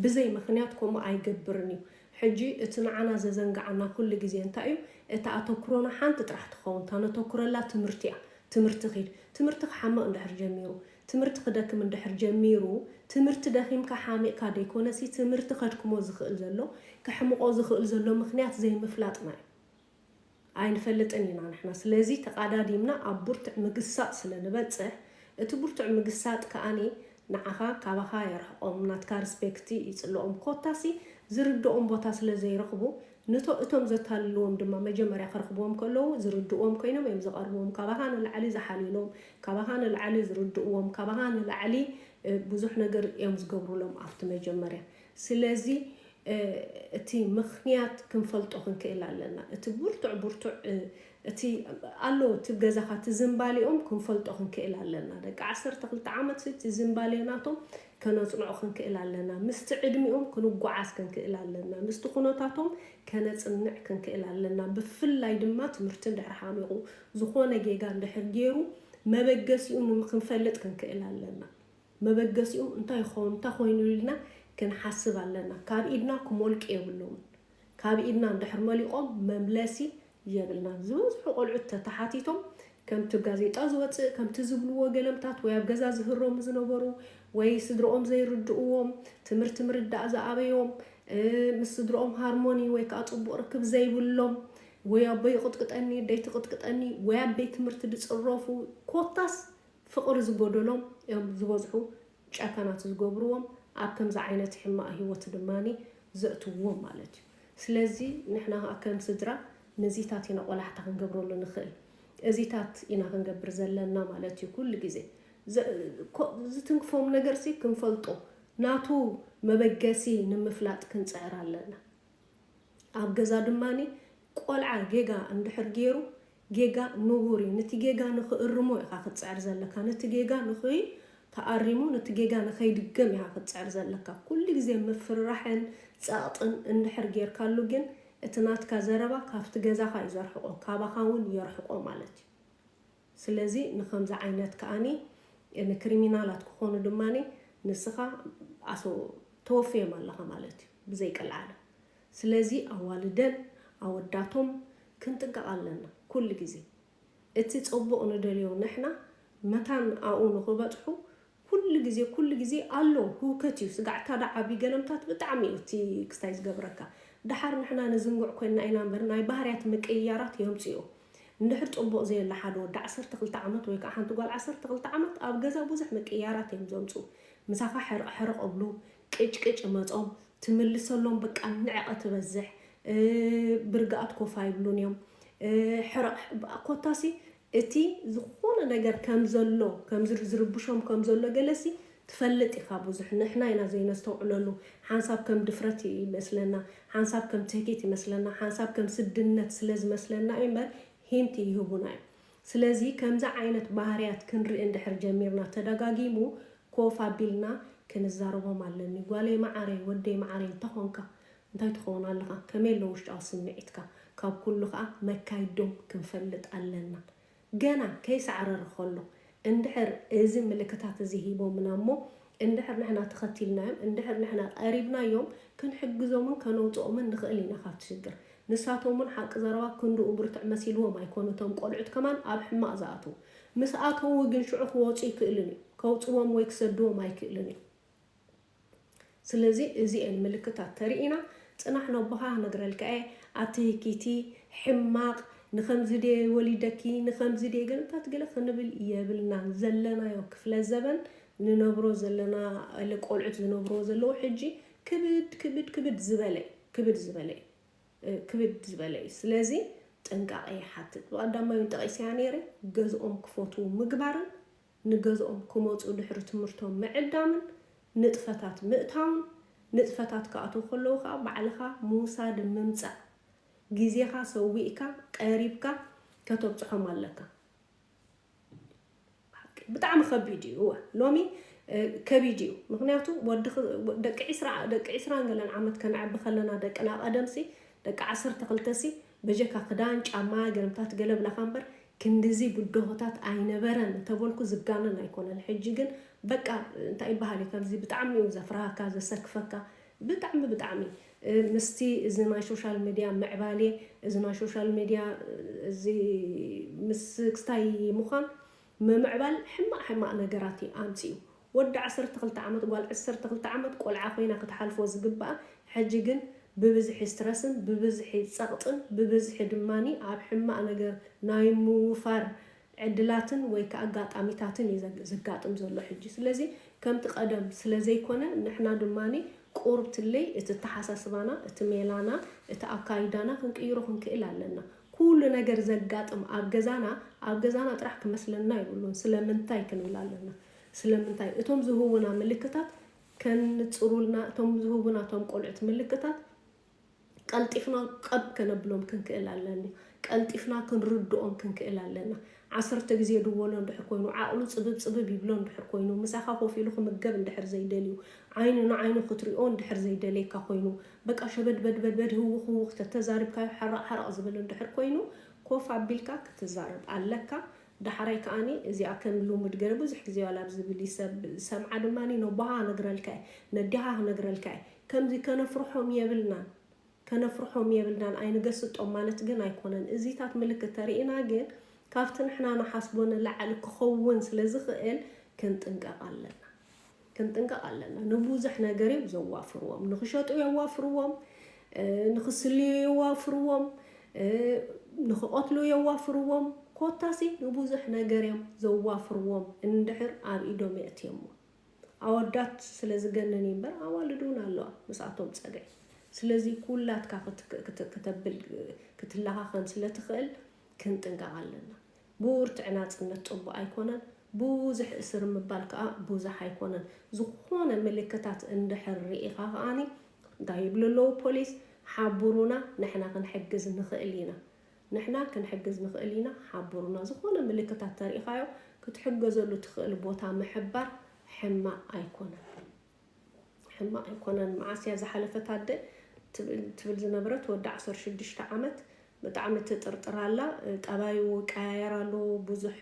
ብዘይ ምኽንያት ከምኡ ኣይገብርን እዩ። ሕጂ እቲ ንዓና ዘዘንግዓና ኩሉ ግዜ እንታይ እዩ? እታ ኣተኩሮና ሓንቲ ጥራሕ ትኸውን። እታ ነተኩረላ ትምህርቲ እያ። ትምህርቲ ኺድ። ትምህርቲ ክሓምቕ እንድሕር ጀሚሩ፣ ትምህርቲ ክደክም እንድሕር ጀሚሩ፣ ትምህርቲ ደኺምካ ሓሚቕካ ደይኮነሲ ትምህርቲ ከድክሞ ዝኽእል ዘሎ፣ ከሕምቖ ዝኽእል ዘሎ ምኽንያት ዘይምፍላጥና እዩ። ኣይንፈልጥን ኢና ንሕና። ስለዚ ተቓዳዲምና ኣብ ብርቱዕ ምግሳጥ ስለ ንበጽሕ፣ እቲ ብርቱዕ ምግሳጥ ከኣኒ ንዓኻ ካባኻ የርሕቖም፣ ናትካ ሪስፔክቲ ይጽልኦም። ኮታሲ ዝርድኦም ቦታ ስለ ዘይረኽቡ፣ ንቶ እቶም ዘታልልዎም ድማ መጀመርያ ክረኽብዎም ከለዉ ዝርድዎም ኮይኖም እዮም ዝቐርብዎም። ካባኻ ንላዕሊ ዝሓልዩሎም፣ ካባኻ ንላዕሊ ዝርድእዎም፣ ካባኻ ንላዕሊ ብዙሕ ነገር እዮም ዝገብሩሎም ኣብቲ መጀመርያ። ስለዚ እቲ ምኽንያት ክንፈልጦ ክንክእል ኣለና። እቲ ብርቱዕ ብርቱዕ እቲ ኣሎ እቲ ገዛኻ እቲ ዝንባሌኦም ክንፈልጦ ክንክእል ኣለና። ደቂ ዓሰርተ ክልተ ዓመት እቲ ዝንባሌ ናቶም ከነጽንዖ ክንክእል ኣለና። ምስቲ ዕድሚኦም ክንጓዓዝ ክንክእል ኣለና። ምስቲ ኩነታቶም ከነጽንዕ ክንክእል ኣለና። ብፍላይ ድማ ትምህርቲ እንድሕር ሓሚቑ ዝኾነ ጌጋ እንድሕር ገይሩ መበገሲኡ ክንፈልጥ ክንክእል ኣለና። መበገሲኡ እንታይ ይኸውን እንታይ ኮይኑ ኢልና ክንሓስብ ኣለና። ካብ ኢድና ክሞልቂ የብሎምን። ካብ ኢድና እንድሕር መሊቖም መምለሲ የብልናን። ዝበዝሑ ቆልዑት ተተሓቲቶም ከምቲ ጋዜጣ ዝወፅእ ከምቲ ዝብልዎ ገለምታት ወይ ኣብ ገዛ ዝህረሙ ዝነበሩ ወይ ስድርኦም ዘይርድእዎም ትምህርቲ ምርዳእ ዝኣበዮም ምስ ስድርኦም ሃርሞኒ ወይ ከዓ ፅቡቕ ርክብ ዘይብሎም ወይ ኣቦይ ይቕጥቅጠኒ ደይ ትቕጥቅጠኒ ወይ ኣብ ቤት ትምህርቲ ዝፅረፉ ኮታስ ፍቕሪ ዝጎደሎም እዮም ዝበዝሑ ጨካናት ዝገብርዎም ኣብ ከምዚ ዓይነት ሕማቕ ህይወት ድማ ዘእትውዎም ማለት እዩ። ስለዚ ንሕና ከዓ ከም ስድራ ነዚታት ኢና ቆላሕታ ክንገብረሉ ንኽእል። እዚታት ኢና ክንገብር ዘለና ማለት እዩ። ኩሉ ግዜ ዝትንክፎም ነገር ሲ ክንፈልጦ ናቱ መበገሲ ንምፍላጥ ክንፅዕር ኣለና። ኣብ ገዛ ድማ ቆልዓ ጌጋ እንድሕር ገይሩ ጌጋ ንቡር እዩ። ነቲ ጌጋ ንኽእርሞ ኢኻ ክትፅዕር ዘለካ። ነቲ ጌጋ ንኽይ ተኣሪሙ ነቲ ጌጋ ንኸይድገም ኢኻ ክትፅዕር ዘለካ። ኩሉ ግዜ ምፍርራሕን ፀቕጥን እንድሕር ጌርካሉ ግን እቲ ናትካ ዘረባ ካብቲ ገዛኻ እዩ ዘርሕቆ፣ ካባኻ እውን የርሕቆ ማለት እዩ። ስለዚ ንኸምዚ ዓይነት ከኣኒ ንክሪሚናላት ክኾኑ ድማ ንስኻ ኣሶ ተወፍዮም ኣለኻ ማለት እዩ። ብዘይቀልዓለም ስለዚ ኣዋልደን ኣወዳቶም ክንጥንቀቕ ኣለና ኩሉ ግዜ። እቲ ጽቡቕ ንደልዮ ንሕና መታን ኣብኡ ንኽበጽሑ ኩሉ ግዜ ኩሉ ግዜ ኣሎ ህውከት እዩ። ስጋዕታ ዳ ዓቢ ገለምታት ብጣዕሚ እዩ እቲ ክስታይ ዝገብረካ። ደሓር ንሕና ንዝንጉዕ ኮይንና ኢና እምበር ናይ ባህርያት ምቅይያራት የምጽኡ። እንድሕር ጽቡቕ ዘየለ ሓደ ወዲ ዓሰርተ ክልተ ዓመት ወይ ከዓ ሓንቲ ጓል ዓሰርተ ክልተ ዓመት ኣብ ገዛ ብዙሕ ምቅይያራት እዮም ዘምጽኡ። ምሳኻ ሕርቕ ሕርቕ እብሉ፣ ቅጭቅጭ መጾም፣ ትምልሰሎም በቃ ንዕቐ ትበዝሕ፣ ብርግኣት ኮፍ ኣይብሉን እዮም። ሕርቕ ኮታሲ እቲ ዝኾነ ነገር ከም ዘሎ ከም ዝርብሾም ከም ዘሎ ገለሲ ትፈልጥ ኢኻ። ብዙሕ ንሕና ኢና ዘይነስተውዕለሉ። ሓንሳብ ከም ድፍረት ይመስለና፣ ሓንሳብ ከም ትህኪት ይመስለና፣ ሓንሳብ ከም ስድነት ስለ ዝመስለና እዩ እምበር ሂንቲ ይህቡና እዮም። ስለዚ ከምዚ ዓይነት ባህርያት ክንርኢ እንድሕር ጀሚርና ተደጋጊሙ ኮፍ ኣቢልና ክንዛረቦም ኣለኒ። ጓለይ መዓረይ፣ ወደይ መዓረይ እንተኾንካ እንታይ ትኸውን ኣለኻ? ከመይ ኣሎ ውሽጣዊ ስምዒትካ? ካብ ኩሉ ኸኣ መካይዶም ክንፈልጥ ኣለና። ገና ከይሳዕረረ ከሎ እንድሕር እዚ ምልክታት እዚ ሂቦምና እሞ እንድሕር ንሕና ተኸቲልናዮም እንድሕር ንሕና ቀሪብናዮም ክንሕግዞምን ከነውፅኦምን ንኽእል ኢና ካብቲ ሽግር። ንሳቶም እውን ሓቂ ዘረባ ክንድኡ ብርቱዕ መሲልዎም ኣይኮኑ እቶም ቆልዑት ከማን ኣብ ሕማቕ ዝኣትዉ። ምስ ኣተዉ ግን ሽዑ ክወፁ ይክእልን እዩ። ከውፅዎም ወይ ክሰድዎም ኣይክእልን እዩ። ስለዚ እዚኤን ምልክታት ተሪኢና ፅናሕ ነቦኻ ክነግረልካ እየ። ኣቲ ህኪቲ ሕማቕ ንኸምዚ ድየ ወሊደኪ ንኸምዚ ድየ ገለታት ገለ ክንብል የብልናን። ዘለናዮ ክፍለ ዘበን ንነብሮ ዘለና ቆልዑት ዝነብርዎ ዘለዉ ሕጂ ክብድ ክብድ ክብድ ዝበለ ክብድ ዝበለ ክብድ ዝበለ እዩ። ስለዚ ጥንቃቐ ይሓትት። ብቐዳማይን ጠቒሰያ ነይረ፣ ገዝኦም ክፈትዉ ምግባርን ንገዝኦም ክመፁ ድሕሪ ትምህርቶም ምዕዳምን ንጥፈታት ምእታውን ንጥፈታት ክኣትዉ ከለዉ ከዓ ባዕልኻ ምውሳድ ምምፃእ ግዜኻ ሰዊእካ ቀሪብካ ከተብፅሖም ኣለካ። ብጣዕሚ ከቢድ እዩ። እወ ሎሚ ከቢድ እዩ። ምክንያቱ ወዲ ደቂ ዒስራ ደቂ ዒስራን ገለን ዓመት ከነዕቢ ከለና ደቅና ቀደምሲ ደቂ ዓሰርተ ክልተ ሲ በጀካ ክዳን ጫማ ገለምታት ገለ ብላካ እምበር ክንድዚ ብድሆታት ኣይነበረን እንተበልኩ ዝጋነን ኣይኮነን። ሕጂ ግን በቃ እንታይ ይበሃል እዩ ከምዚ ብጣዕሚ እዩ ዘፍርሃካ ዘሰክፈካ ብጣዕሚ ብጣዕሚ ምስቲ እዚ ናይ ሶሻል ሚድያ ምዕባሌ እዚ ናይ ሶሻል ሚድያ እዚ ምስ ክስታይ ምዃን ምምዕባል ሕማቕ ሕማቕ ነገራት እዩ ኣምፂኡ። ወዲ ዓሰርተ ክልተ ዓመት ጓል ዓሰርተ ክልተ ዓመት ቆልዓ ኮይና ክትሓልፎ ዝግብኣ ሕጂ ግን ብብዝሒ ስትረስን ብብዝሒ ፀቕጥን ብብዝሒ ድማኒ ኣብ ሕማቕ ነገር ናይ ምውፋር ዕድላትን ወይ ከዓ ኣጋጣሚታትን እዩ ዘጋጥም ዘሎ ሕጂ። ስለዚ ከምቲ ቀደም ስለ ዘይኮነ ንሕና ድማኒ ቁርብትለይ እቲ ተሓሳስባና እቲ ሜላና እቲ ኣካይዳና ክንቅይሮ ክንክእል ኣለና። ኩሉ ነገር ዘጋጥም ኣብ ገዛና ኣብ ገዛና ጥራሕ ክመስለና ይብሉን ስለምንታይ ክንብል ኣለና። ስለምንታይ እቶም ዝህቡና ምልክታት ከንፅሩልና እቶም ዝህቡና እቶም ቆልዑት ምልክታት ቀልጢፍና ቀብ ከነብሎም ክንክእል ኣለኒ። ቀልጢፍና ክንርድኦም ክንክእል ኣለና። ዓሰርተ ግዜ ድወሎ እንድሕር ኮይኑ ዓቕሉ ፅብብ ፅብብ ይብሎ እንድሕር ኮይኑ ምሳኻ ኮፍ ኢሉ ክምገብ እንድሕር ዘይደልዩ ዓይኑ ንዓይኑ ክትሪኦ እንድሕር ዘይደልየካ ኮይኑ በቃ ሸበድ በድበድበድ ህውኽ ህውኽ ተተዛሪብካዮ ሓራቕ ሓራቕ ዝብል እንድሕር ኮይኑ ኮፍ ኣቢልካ ክትዛረብ ኣለካ። ዳሕራይ ከኣኒ እዚኣ ከም ልሙድ ገለ ብዙሕ ግዜ ዋላ ኣብ ዝብል ይሰብ ዝሰምዓ ድማ ነቦኻ ክነግረልካ እየ ነዲኻ ክነግረልካ እየ ከምዚ ከነፍርሖም የብልናን። ከነፍርሖም የብልናን ኣይንገስጦም ማለት ግን ኣይኮነን። እዚታት ምልክት ተሪእና ግን ካብቲ ንሕና ንሓስቦ ንላዕሊ ክኸውን ስለ ዝኽእል ክንጥንቀቕ ኣለና። ክንጥንቀቕ ኣለና። ንብዙሕ ነገር እዮም ዘዋፍርዎም። ንኽሸጡ የዋፍርዎም፣ ንኽስልዩ የዋፍርዎም፣ ንኽቐትሉ የዋፍርዎም። ኮታሲ ንብዙሕ ነገር እዮም ዘዋፍርዎም እንድሕር ኣብ ኢዶም የእትዮሞ። ኣወዳት ስለ ዝገንን እዩ እምበር ኣዋልድ እውን ኣለዋ ምስኣቶም ፀግዒ። ስለዚ ኩላትካ ክተብል ክትለኻኸን ስለ ትኽእል ክንጥንቀቕ ኣለና። ብርቱዕ ናጽነት ጽቡቕ ኣይኮነን። ብዙሕ እስር ምባል ከኣ ብዙሕ ኣይኮነን። ዝኾነ ምልክታት እንድሕር ርኢኻ ከኣኒ እንታይ ይብሉ ኣለዉ ፖሊስ? ሓብሩና፣ ንሕና ክንሕግዝ ንኽእል ኢና። ንሕና ክንሕግዝ ንኽእል ኢና፣ ሓብሩና። ዝኾነ ምልክታት ተርኢኻዮ ክትሕገዘሉ ትኽእል ቦታ ምሕባር ሕማቕ ኣይኮነን። ሕማቕ ኣይኮነን። መዓስ እያ ዝሓለፈት ኣደ ትብል ዝነበረት ወዲ ዓሰርተ ሽዱሽተ ዓመት ብጣዕሚ ትጥርጥር ኣላ። ጠባዩ ቀያየር ኣሎ ብዙሕ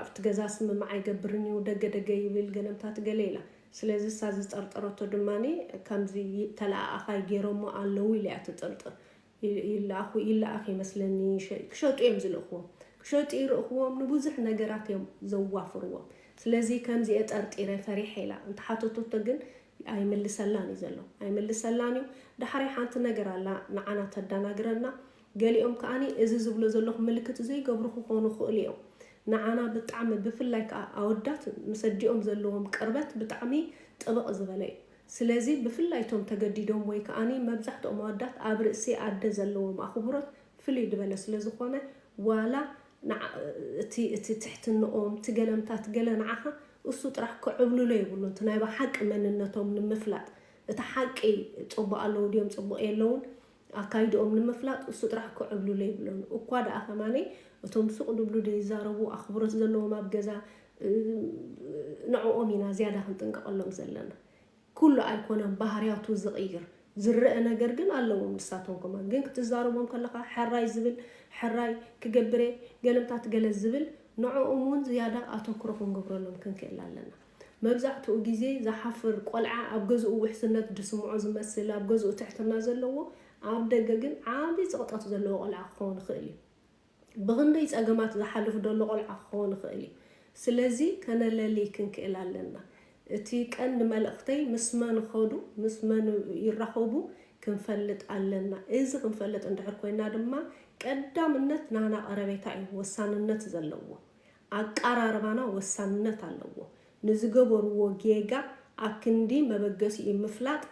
ኣብቲ ገዛ ስምምዕ ኣይገብርን እዩ ደገ ደገ ይብል ገለምታት ገለ ኢላ። ስለዚ እሳ ዝጠርጠረቶ ድማ ከምዚ ተለኣኣኻይ ገይሮሞ ኣለዉ ኢላ እያ ትጥርጥር። ይለኣኹ ይለኣኽ ይመስለኒ። ክሸጡ እዮም ዝልእኽዎም። ክሸጡ ይርእኽዎም፣ ንብዙሕ ነገራት እዮም ዘዋፍርዎም። ስለዚ ከምዚ እየ ጠርጢረ ፈሪሐ ኢላ እንተሓተተቶ ግን ኣይምልሰላን እዩ ዘሎ። ኣይምልሰላን እዩ። ዳሕራይ ሓንቲ ነገር ኣላ ንዓና ተዳናግረና። ገሊኦም ከኣኒ እዚ ዝብሎ ዘለኹ ምልክት ዘይገብሩ ክኾኑ ይኽእሉ እዮም። ንዓና ብጣዕሚ ብፍላይ ከዓ ኣወዳት ምስ ኣዲኦም ዘለዎም ቅርበት ብጣዕሚ ጥብቕ ዝበለ እዩ። ስለዚ ብፍላይ እቶም ተገዲዶም ወይ ከኣኒ መብዛሕትኦም ኣወዳት ኣብ ርእሲ ኣደ ዘለዎም ኣኽብሮት ፍልይ ዝበለ ስለ ዝኾነ ዋላ እቲ እቲ ትሕትንኦም እቲ ገለምታት ገለ ንዓኻ እሱ ጥራሕ ክዕብልሎ የብሉን። እቲ ናይ ብሓቂ መንነቶም ንምፍላጥ እቲ ሓቂ ጽቡቕ ኣለዉ ድዮም ጽቡቕ የለውን ኣካይድኦም ንምፍላጥ እሱ ጥራሕ ክዕብልሎ የብሎን። እኳ ደኣ ከማነይ እቶም ስቕ ድብሉ ዘይዛረቡ ኣኽብሮት ዘለዎም ኣብ ገዛ ንዕኦም ኢና ዝያዳ ክንጥንቀቐሎም ዘለና። ኩሉ ኣይኮነን ባህርያቱ ዝቕይር ዝረአ ነገር ግን ኣለዎም። ንሳቶም ከማን ግን ክትዛረቦም ከለኻ ሕራይ ዝብል ሕራይ ክገብረ ገለምታት ገለ ዝብል ንዕኦም እውን ዝያዳ ኣተኩሮ ክንገብረሎም ክንክእል ኣለና። መብዛሕትኡ ግዜ ዝሓፍር ቆልዓ ኣብ ገዝኡ ውሕስነት ዝስምዖ ዝመስል ኣብ ገዝኡ ትሕትና ዘለዎ ኣብ ደገ ግን ዓቢ ጽቕጠት ዘለዎ ቆልዓ ክኸውን ይኽእል እዩ። ብኽንደይ ጸገማት ዝሓልፍ ዘሎ ቆልዓ ክኸውን ይኽእል እዩ። ስለዚ ከነለሊ ክንክእል ኣለና። እቲ ቀንዲ መልእኽተይ ምስ መን ኸዱ ምስ መን ይራኸቡ ክንፈልጥ ኣለና። እዚ ክንፈልጥ እንድሕር ኮይና ድማ ቀዳምነት ናና ቀረቤታ እዩ ወሳንነት ዘለዎ። ኣቃራርባና ወሳንነት ኣለዎ። ንዝገበርዎ ጌጋ ኣብ ክንዲ መበገሲኡ ምፍላጥ፣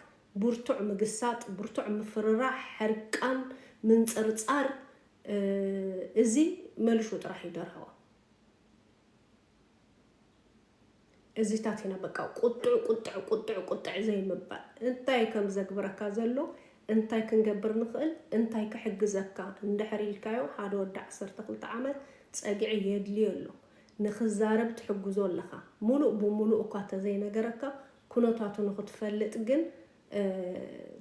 ብርቱዕ ምግሳጥ፣ ብርቱዕ ምፍርራሕ፣ ሕርቃን፣ ምንጽርጻር፣ እዚ መልሹ ጥራሕ እዩ ደርሆ። እዚታት ኢና በቃ ቁጥዕ ቁጥዕ ቁጥዕ ቁጥዕ ዘይምባል እንታይ ከም ዘግብረካ ዘሎ እንታይ ክንገብር ንኽእል እንታይ ክሕግዘካ እንድሕር ኢልካዮ ሓደ ወዲ ዓሰርተ ክልተ ዓመት ጸግዒ የድልዮ ኣሎ ንኽዛረብ ትሕግዞ ኣለኻ ሙሉእ ብሙሉእ እኳ ተዘይነገረካ ኩነታቱ ንኽትፈልጥ ግን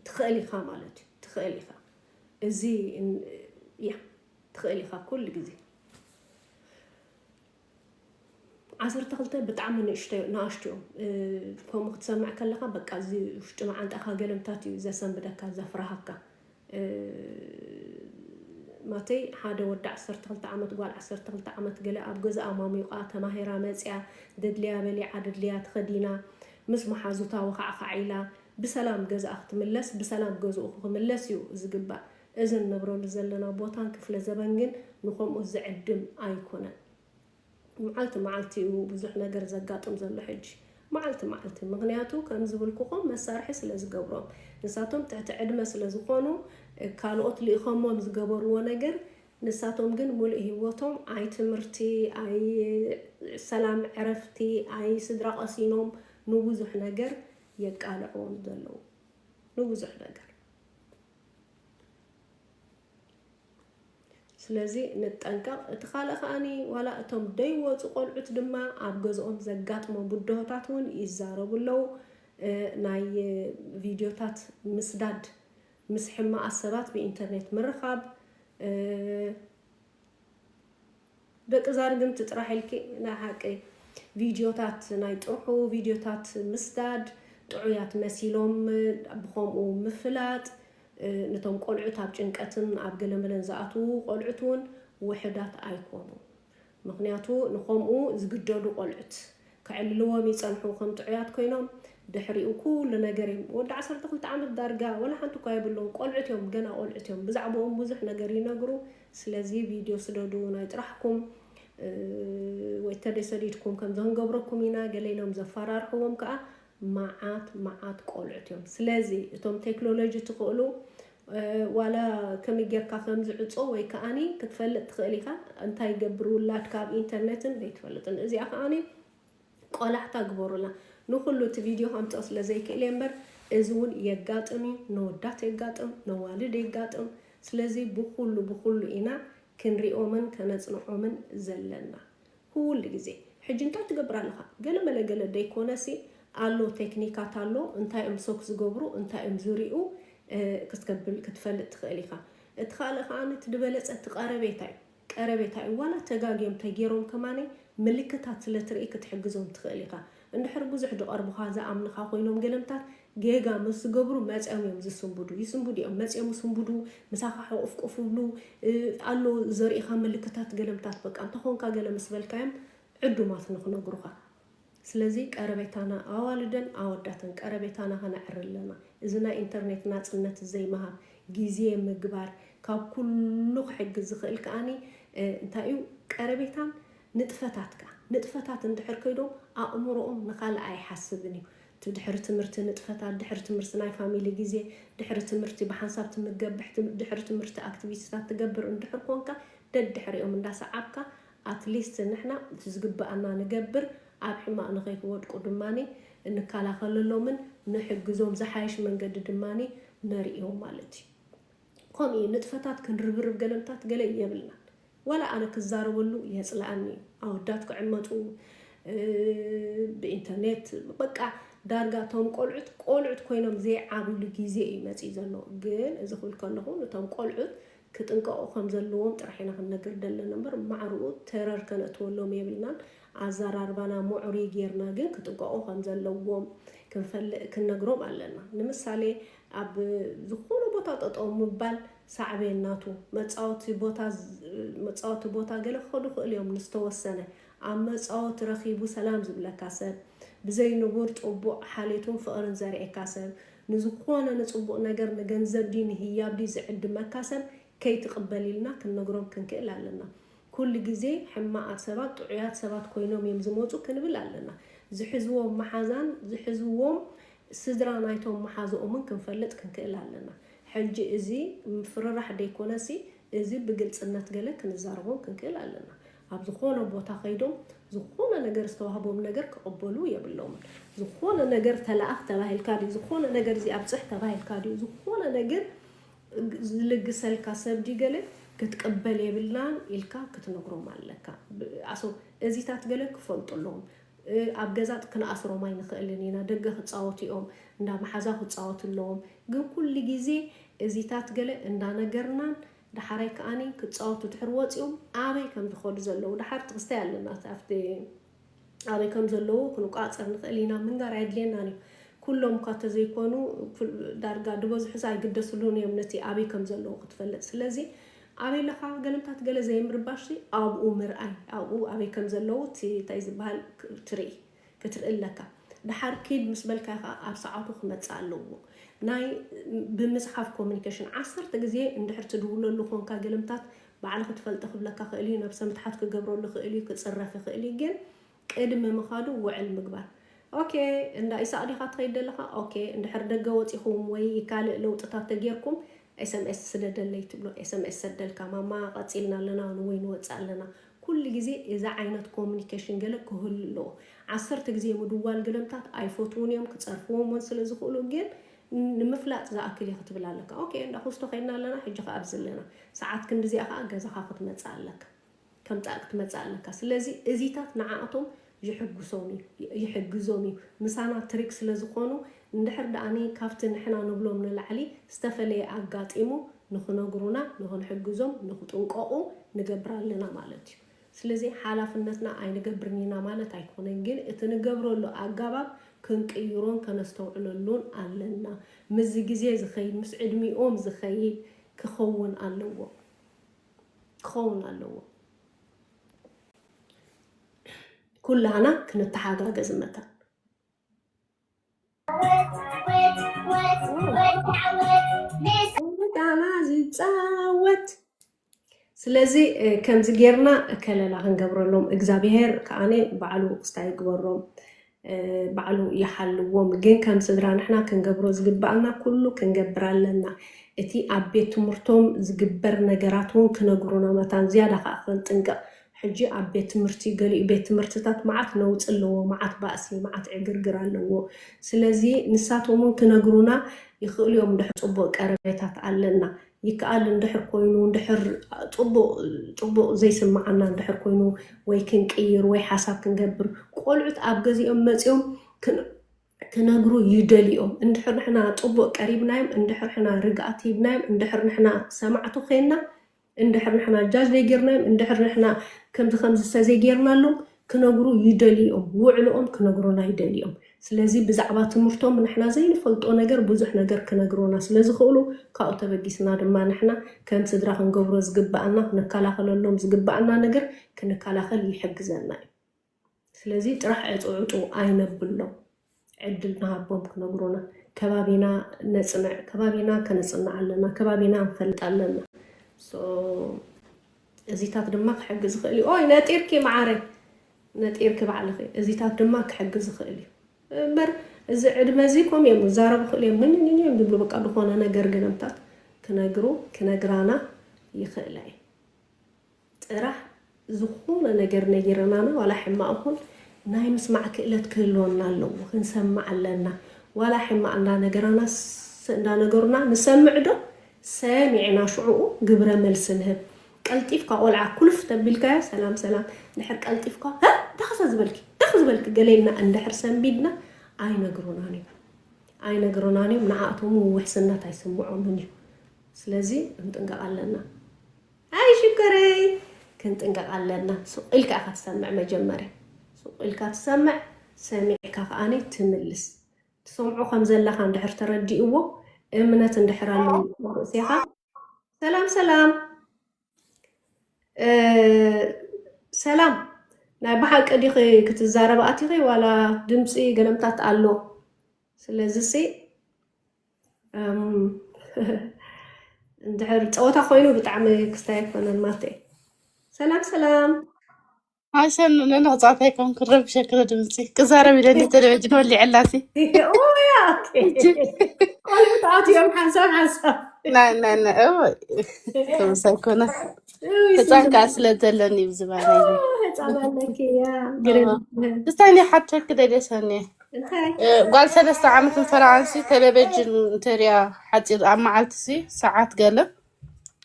ትኽእል ኢኻ ማለት እዩ ትኽእል ኢኻ እዚ ያ ትኽእል ኢኻ ኩሉ ግዜ ዓሰርተ ክልተ ብጣዕሚ ንእሽተዮ ንኣሽትዮም ከምኡ ክትሰምዕ ከለኻ በቃ እዚ ውሽጢ መዓንጣኻ ገለምታት እዩ ዘሰንብደካ ዘፍርሃካ ማተይ ሓደ ወዲ ዓሰርተ ክልተ ዓመት ጓል ዓሰርተ ክልተ ዓመት ገለ ኣብ ገዛኣ ማሚቋ ተማሂራ መፅያ ደድልያ በሊዓ ደድልያ ተኸዲና ምስ መሓዙታ ወኻዕኻዕ ኢላ ብሰላም ገዛኣ ክትምለስ ብሰላም ገዝኡ ክምለስ እዩ ዝግባእ እዚ እንነብረሉ ዘለና ቦታን ክፍለ ዘበን ግን ንኸምኡ ዝዕድም ኣይኮነን። መዓልቲ መዓልቲ እዩ ብዙሕ ነገር ዘጋጥም ዘሎ ሕጂ መዓልቲ መዓልቲ ምኽንያቱ ከም ዝብልኩኹም መሳርሒ ስለ ዝገብሮም ንሳቶም ትሕቲ ዕድመ ስለ ዝኾኑ ካልኦት ልኢኸሞም ዝገበርዎ ነገር ንሳቶም ግን ሙሉእ ህይወቶም ኣይ ትምህርቲ ኣይ ሰላም ዕረፍቲ ኣይ ስድራ ቀሲኖም ንብዙሕ ነገር የቃልዕዎም ዘለዉ ንብዙሕ ነገር ስለዚ ንጠንቀቕ እቲ ካልእ ከኣኒ ዋላ እቶም ደይወፁ ቆልዑት ድማ ኣብ ገዝኦም ዘጋጥሞም ብድሆታት እውን ይዛረቡ ኣለዉ ናይ ቪድዮታት ምስዳድ ምስ ሕማቓት ሰባት ብኢንተርኔት ምርኻብ ደቂ ዛርግምቲ ጥራሕ ኢልኪ ናይ ሓቂ ቪድዮታት ናይ ጥርሑ ቪድዮታት ምስዳድ ጥዑያት መሲሎም ብኸምኡ ምፍላጥ ነቶም ቆልዑት ኣብ ጭንቀትን ኣብ ገለመለን ዝኣትዉ ቆልዑት እውን ውሕዳት ኣይኮኑ ምኽንያቱ ንኸምኡ ዝግደዱ ቆልዑት ከዕልልዎም ይጸንሑ ከም ጥዑያት ኮይኖም ድሕሪኡ ኩሉ ነገር እዮም ወዲ ዓሰርተ ክልተ ዓመት ዳርጋ ወላ ሓንቲ እኳ የብሎም ቆልዑት እዮም ገና ቆልዑት እዮም ብዛዕባኦም ብዙሕ ነገር ይነግሩ ስለዚ ቪድዮ ስደዱ ናይ ጥራሕኩም ወይ ተደይ ሰዲድኩም ከም ዘንገብረኩም ኢና ገለ ኢሎም ዘፈራርሕዎም ከዓ መዓት መዓት ቆልዑት እዮም ስለዚ እቶም ቴክኖሎጂ ትኽእሉ ዋላ ከመይ ጌርካ ከም ዝዕጾ ወይ ከኣኒ ክትፈልጥ ትኽእል ኢኻ። እንታይ ይገብር ውላድካ ኣብ ኢንተርነትን ዘይትፈልጥን። እዚኣ ከኣኒ ቆላሕታ ግበሩላ። ንኹሉ እቲ ቪድዮ ከምፅኦ ስለ ዘይክእል እየ እምበር፣ እዚ እውን የጋጥም እዩ። ነወዳት የጋጥም፣ ነዋልድ የጋጥም። ስለዚ ብኹሉ ብኹሉ ኢና ክንሪኦምን ከነፅንዖምን ዘለና። ኩሉ ግዜ ሕጂ እንታይ ትገብር ኣለኻ? ገለ መለ ገለ ደይኮነሲ ኣሎ፣ ቴክኒካት ኣሎ፣ እንታይ እዮም ሶክ ዝገብሩ፣ እንታይ እዮም ዝሪኡ፣ እ፣ ክትከብል ክትፈልጥ ትኽእል ኢኻ። እቲ ካልእ ከኣ እቲ ዝበለጸ እቲ ቀረቤታ እዩ። ቀረቤታ እዩ። ዋላ ተጋግዮም ተገይሮም ከማነ ምልክታት ስለ ትርኢ ክትሕግዞም ትኽእል ኢኻ። እንድሕር ብዙሕ ዝቐርቡኻ ዝኣምንኻ ኮይኖም ገለምታት ጌጋ ምስ ዝገብሩ መጺኦም እዮም ዝስንብዱ። ይስንብዱ እዮም። መጺኦም ይስንብዱ፣ ምሳኻ ሕቑፍ ቁፍ ይብሉ፣ እ፣ ኣሎ ዘርእኻ ምልክታት ገለምታት በቃ እንተኾንካ ገለ ምስ በልካዮም ዕዱማት ንኽነግሩኻ። ስለዚ ቀረቤታና ኣዋልደን ኣወዳትን ቀረቤታና ከነዕሪ ኣለና። እዚ ናይ ኢንተርኔት ናጽነት ዘይምሃብ፣ ግዜ ምግባር፣ ካብ ኩሉ ክሕግዝ ዝኽእል ከኣኒ፣ እ፣ እንታይ እዩ ቀረቤታን ንጥፈታትካ። ንጥፈታት እንድሕር ከይዶም ኣእምሮኦም ንኻልእ ኣይሓስብን እዩ። እቲ ድሕሪ ትምህርቲ ንጥፈታት፣ ድሕሪ ትምህርቲ ናይ ፋሚሊ ግዜ፣ ድሕሪ ትምህርቲ ብሓንሳብ ትምገብሕ፣ ትም-፣ ድሕሪ ትምህርቲ ኣክቲቪቲታት ትገብር እንድሕር ኮንካ፣ ደድሕሪኦም እንዳሰዓብካ፣ ኣትሊስት ንሕና እቲ ዝግበኣና ንገብር፣ ኣብ ሕማቕ ንኸይክወድቁ ድማኒ እንከላኸለሎምን ንሕግዞም፣ ዝሓይሽ መንገዲ ድማኒ ነርእዮም ማለት እዩ። ከምኡ እዩ፣ ንጥፈታት ክንርብርብ ገለምታት ገለ የብልናን። ዋላ ኣነ ክዛረበሉ የጽልኣኒ እዩ። ኣወዳት ክዕመጡ፣ እ፣ ብኢንተርኔት፣ በቃ ዳርጋ እቶም ቆልዑት፣ ቆልዑት ኮይኖም ዘይዓብሉ ግዜ እዩ መጺኡ ዘሎ። ግን እዚ ክብል ከለኹ ነቶም ቆልዑት ክጥንቀቑ ከም ዘለዎም ጥራሕ ኢና ክንነግር ዘለና እምበር፣ ማዕርኡ ተረር ከነእትወሎም የብልናን። ኣዘራርባና ምዕሩይ ጌርና ግን ክጥንቀቑ ከም ዘለዎም ክንፈልእ፣ ክንነግሮም ኣለና። ንምሳሌ፣ ኣብ ዝኾነ ቦታ ጠጠው ምባል ሳዕቤን ናቱ፣ መጻወቲ ቦታ ዝ-፣ መጻወቲ ቦታ ገለ ክኸዱ ክእል እዮም ንዝተወሰነ። ኣብ መጻወቲ ረኺቡ ሰላም ዝብለካ ሰብ፣ ብዘይ ንቡር ጽቡቕ ሓልየቱን ፍቕርን ዘርእየካ ሰብ፣ ንዝኾነ ንጽቡቕ ነገር ንገንዘብ ድዩ ንህያብ ድዩ ዝዕድመካ ሰብ ከይትቕበል ኢልና ክንነግሮም ክንክእል ኣለና። ኩሉ ግዜ ሕማቓት ሰባት ጥዑያት ሰባት ኮይኖም እዮም ዝመጹ ክንብል ኣለና። ዝሕዝዎም መሓዛን ዝሕዝዎም ስድራ ናይቶም መሓዝኦምን ክንፈልጥ ክንክእል ኣለና። ሕጂ እዚ ምፍርራሕ ደይኮነሲ፣ እዚ ብግልጽነት ገለ ክንዛረቦም ክንክእል ኣለና። ኣብ ዝኾነ ቦታ ከይዶም ዝኾነ ነገር ዝተዋህቦም ነገር ክቕበሉ የብሎምን። ዝኾነ ነገር ተለኣኽ ተባሂልካ ድዩ፣ ዝኾነ ነገር እዚ ኣብጽሕ ተባሂልካ ድዩ፣ ዝኾነ ነገር ዝልግሰልካ ሰብ ድዩ ገለ ክትቅበል የብልናን ኢልካ ክትነግሮም ኣለካ። ብ-፣ ኣሶ እዚታት ገለ ክፈልጡ ኣለዎም። እ፣ ኣብ ገዛ ክንኣስሮም ኣይንኽእልን ኢና። ደገ ክጻወቱ እዮም፣ እንዳ መሓዛ ክጻወቱ ኣለዎም። ግን ኩሉ ግዜ እዚታት ገለ እንዳነገርናን፣ ደሓራይ ከኣኒ ክጻወቱ ድሕር ወጺኦም ኣበይ ከም ዝኸዱ ዘለዉ፣ ደሓር ትኽስታይ ኣለና ኣብቲ ኣበይ ከም ዘለዉ ክንቋጸር ንኽእል ኢና፣ ምንጋር ኣየድልየናን እዩ። ኩሎም እኳ ተዘይኮኑ፣ ኩል-፣ ዳርጋ ዝበዝሑስ ኣይግደስሉን እዮም ነቲ ኣበይ ከም ዘለዉ ክትፈልጥ። ስለዚ ኣበይ ኣለኻ ገለምታት ገለ ዘይምርባሽሲ ኣብኡ ምርኣይ፣ ኣብኡ ኣበይ ከም ዘለዉ እቲ እንታይ ዝበሃል ክ-፣ ትርኢ፣ ክትርኢ ኣለካ። ደሓር ኪድ ምስ በልካ ከኣ ኣብ ሰዓቱ ክመጽእ ኣለዎ። ናይ ብምጽሓፍ ኮሚኒኬሽን ዓሰርተ ግዜ እንድሕር ትድውለሉ ኮንካ ገለምታት ባዕልኺ ትፈልጢ ክብለካ ክእል እዩ፣ ነብሰ ምትሓት ክገብረሉ ክእል እዩ፣ ክጽረፍ ይኽእል እዩ። ግን ቅድሚ ምኻዱ ውዕል ምግባር። ኦኬ፣ እንዳ ኢሳቕ ዲኻ ትኸይድ ዘለኻ? ኦኬ፣ እንድሕር ደገ ወጺኹም ወይ ካልእ ለውጥታት ተጌርኩም ኤስኤምኤስ ስደደለይ ትብሎ። ኤስኤምኤስ ሰደልካ፣ ማማ ቀጺልና ኣለና ወይ ንወጽእ ኣለና። ኩሉ ግዜ እዚ ዓይነት ኮሚኒኬሽን ገለ ክህሉ ኣለዎ። ዓሰርተ ግዜ ምድዋል ገለምታት ኣይፈትዉን እዮም፣ ክጸርፍዎም እውን ስለ ዝኽእሉ፣ ግን ንምፍላጥ ዝኣክል እዩ ክትብል ኣለካ። ኦኬ፣ እንዳ ኩስቶ ከይድና ኣለና፣ ሕጂ ከኣ ኣብዚ ኣለና። ሰዓት ክንድዚኣ ከኣ ገዛኻ ክትመጽእ ኣለካ። ከምጻእ ክትመጽእ ኣለካ። ስለዚ እዚታት ንዓኣቶም ይሕግሶም እዩ፣ ይሕግዞም እዩ። ምሳና ትሪክ ስለ ዝኾኑ፣ እንድሕር ደኣኒ ካብቲ ንሕና ንብሎም ንላዕሊ ዝተፈለየ ኣጋጢሙ ንኽነግሩና፣ ንኽንሕግዞም፣ ንኽጥንቀቑ ንገብር ኣለና ማለት እዩ። ስለዚ ሓላፍነትና ኣይንገብርን ኢና ማለት ኣይኮነን፣ ግን እቲ ንገብረሉ ኣገባብ ክንቅይሮን ከነስተውዕለሉን ኣለና። ምስዚ ግዜ ዝኸይድ፣ ምስ ዕድሚኦም ዝኸይድ ክኸውን ኣለዎ። ክኸውን ኣለዎ። ኩላህና ክንተሓጋገዝ መታን። ዳና ዝጻወት። ስለዚ፣ እ፣ ከምዚ ጌርና ከለላ ክንገብረሎም፣ እግዚኣብሄር ከኣነ ባዕሉ ክስታይ ይግበሮም፣ እ፣ ባዕሉ ይሓልዎም። ግን ከም ስድራ ንሕና ክንገብሮ ዝግባኣና ኩሉ ክንገብር ኣለና። እቲ ኣብ ቤት ትምህርቶም ዝግበር ነገራት እውን ክነግሩና መታን ዝያዳ ከዓ ክንጥንቀቕ። ሕጂ ኣብ ቤት ትምህርቲ፣ ገሊኡ ቤት ትምህርትታት መዓት ነውፂ ኣለዎ፣ መዓት ባእሲ፣ መዓት ዕግርግር ኣለዎ። ስለዚ ንሳቶም እውን ክነግሩና ይኽእሉ እዮም። እንድሕር ፅቡቕ ቀረቤታት ኣለና፣ ይከኣል እንድሕር ኮይኑ፣ እንድሕር ፅቡቕ ፅቡቕ ዘይስምዓና እንድሕር ኮይኑ፣ ወይ ክንቅይር ወይ ሓሳብ ክንገብር፣ ቆልዑት ኣብ ገዚኦም መፂኦም ክን- ክነግሩ ይደልዮም። እንድሕር ንሕና ፅቡቕ ቀሪብናዮም፣ እንድሕር ንሕና ርግኣት ሂብናዮም፣ እንድሕር ንሕና ሰማዕቲ ኮይና፣ እንድሕር ንሕና ጃጅ ዘይጌርናዮም፣ እንድሕር ንሕና ከምዚ ከምዚ ተዘይጌርናሎም ክነግሩ ይደልዮም። ውዕልኦም ክነግሩና ይደልዮም። ስለዚ ብዛዕባ ትምህርቶም ንሕና ዘይንፈልጦ ነገር ብዙሕ ነገር ክነግሩና ስለ ዝኽእሉ፣ ካብኡ ተበጊስና ድማ ንሕና ከም ስድራ ክንገብሮ ዝግባኣና፣ ክንከላኸለሎም ዝግባኣና ነገር ክንከላኸል ይሕግዘና እዩ። ስለዚ ጥራሕ ዕፁ ዕፁ ኣይነብሎም፣ ዕድል ንሃቦም ክነግሩና። ከባቢና ነፅንዕ፣ ከባቢና ከነፅንዕ ኣለና፣ ከባቢና ንፈልጥ ኣለና። So እዚታት ድማ ክሕግዝ ይኽእል እዩ። ኦይ ነጢርኪ መዓረይ፣ ነጢርኪ ባዕልኺ። እዚታት ድማ ክሕግዝ ይኽእል እዩ። እምበር እዚ ዕድመ እዚ ከምኡ እዮም ዝዛረቡ፣ ክእል እዮም ንንንንዮም ዝብሉ፣ በቃ ዝኾነ ነገር ገለምታት ክነግሩ ክነግራና ይኽእላ እዩ። ጥራሕ ዝኾነ ነገር ነጊረናና ዋላ ሕማቕ ይኹን ናይ ምስማዕ ክእለት ክህልወና ኣለዎ። ክንሰምዕ ኣለና። ዋላ ሕማቕ እንዳነገራና ስ- እንዳነገሩና ንሰምዕ ዶ? ሰሚዕና ሽዕኡ ግብረ መልሲ ንህብ። ቀልጢፍካ ቆልዓ ኩልፍ ተቢልካዮ ሰላም ሰላም፣ እንድሕር ቀልጢፍካ "ሀ? ዳኸሰ ዝበልኪ ዳኸ ዝበልኪ" ገለ ኢልና እንድሕር ሰንቢድና ኣይነግሩናን እዮም። ኣይነግሩናን እዮም። ንዓኣቶም እውን ውሕስነት ኣይስምዖምን እዩ። ስለዚ ክንጥንቀቕ ኣለና። ኣይ ሽኮረይ፣ ክንጥንቀቕ ኣለና። ስቕ ኢልካ ኢኻ ትሰምዕ መጀመርያ። ስቕ ኢልካ ትሰምዕ፣ ሰሚዕካ ከኣኒ ትምልስ። ትሰምዖ ከም ዘለኻ እንድሕር ተረዲእዎ፣ እምነት እንድሕር ኣለዎ ኣብ ርእሴኻ። ሰላም ሰላም። እ፣ ሰላም። ናይ ብሓቂ ዲኺ ክትዛረብ ኣቲኺ ዋላ ድምፂ ገለምታት ኣሎ? ስለዚ ሲ እም፣ እንድሕር ፀወታ ኮይኑ ብጣዕሚ ክስታይ ኣይኮነን ማለተይ። ሰላም ሰላም። ሓሰን ነንቕፃት ኣይኮን ክረብሸ ክረ ድምፂ ክዛረብ ኢለኒ ቴሌቪዥን ወሊዐላሲ ኦያ ቆልዑት ኣትዮም ሓንሳብ ሓንሳብ ናናና ተመሳይ ኮነ ህፃን ከዓ ስለ ዘለኒ እዩ ዝባና ህፃን ኣለኪ ያ ግርም ክስታይ ናይ ሓተክ ደደሰኒ እንታይ ጓል ሰለስተ ዓመት ንፈረቓንሲ ቴሌቪዥን እንተሪያ ሓፂር ኣብ መዓልትሲ ሰዓት ገለ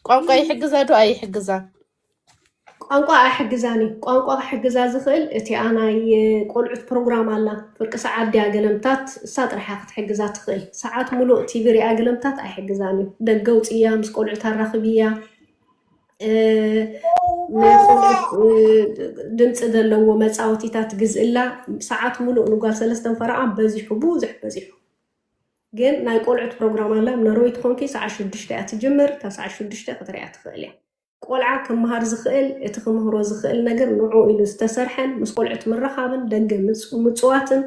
ቋንቋ ይሕግዛ ዶ ኣይሕግዛን ቋንቋ ኣይሕግዛን እዩ። ቋንቋ ክሕግዛ ዝኽእል እቲኣ ናይ ቆልዑት ፕሮግራም ኣላ። ፍርቂ ሰዓት ድያ ገለምታት እሳ ጥራሕ ክትሕግዛ ትኽእል። ሰዓት ሙሉእ ቲቪ ሪኣ ገለምታት ኣይሕግዛን እዩ። ደገ ውፅያ ምስ ቆልዑት ኣራኽብያ። እ፣ ናይ ቆልዑት እ፣ ድምፂ ዘለዎ መፃወቲታት ግዝእላ። ሰዓት ሙሉእ ንጓል ሰለስተን ፈረቓ በዚሑ ብዙሕ በዚሑ። ግን ናይ ቆልዑት ፕሮግራም ኣላ። ነሮይ ትኾንኪ ሰዓት ሽዱሽተ እያ ትጅምር። እታ ሰዓት ሽዱሽተ ክትሪኣ ትኽእል እያ። ቆልዓ ክመሃር ዝኽእል እቲ ክምህሮ ዝኽእል ነገር ንዑ ኢሉ ዝተሰርሐን ምስ ቆልዑት ምርኻብን ደገ ምጽ- ምጽዋትን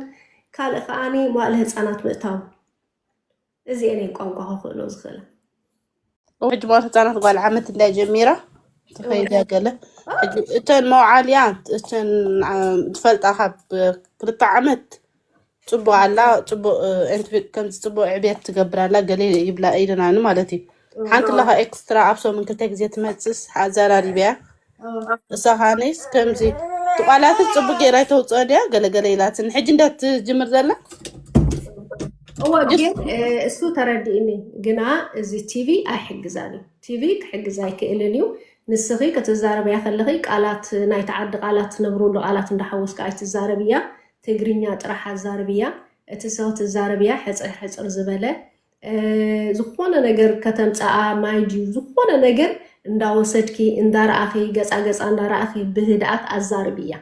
ካልእ ከኣኒ መዋእለ ህፃናት ምእታው እዚኤን እየን ቋንቋ ከኽእሎ ዝኽእላ ሕጂ ማለት ህፃናት ጓል ዓመት እንዳይ ጀሚራ ተኸይዳ ገለ ሕጂ እተን መውዓልያ እተን ዓ- ትፈልጣ ካብ ክልተ ዓመት ፅቡቅ ኣላ ፅቡቅ ከምዚ ፅቡቅ ዕብየት ትገብር ኣላ ገለ ይብላ ኢልናኒ ማለት እዩ ሓንቲ ለኻ ኤክስትራ ኣብ ሰሙን ክልተ ግዜ ትመፅስ ኣዘራሪብያ እሳ ኻነይስ ከምዚ ትቋላትስ ፅቡቅ ገይራ ይተውፅኦ ድያ ገለገለ ኢላትን ሕጂ እንዳትጅምር ዘላ እዎ ግን እሱ ተረዲእኒ ግና እዚ ቲቪ ኣይሕግዛን እዩ ቲቪ ክሕግዝ ኣይክእልን እዩ ንስኺ ክትዛረብያ ከለኺ ቃላት ናይቲ ዓዲ ቃላት ትነብርሉ ቃላት እንዳሓወስካ ኣይትዛረብያ ትግርኛ ጥራሕ ኣዛርብያ እቲ ሰው ትዛረብያ ሕፅር ሕፅር ዝበለ ዝኾነ ነገር ከተምፀኣ ማይ ድዩ ዝኾነ ነገር እንዳወሰድኪ እንዳረኣኺ ገፃ ገፃ እንዳረኣኺ ብህድኣት ኣዛርብያ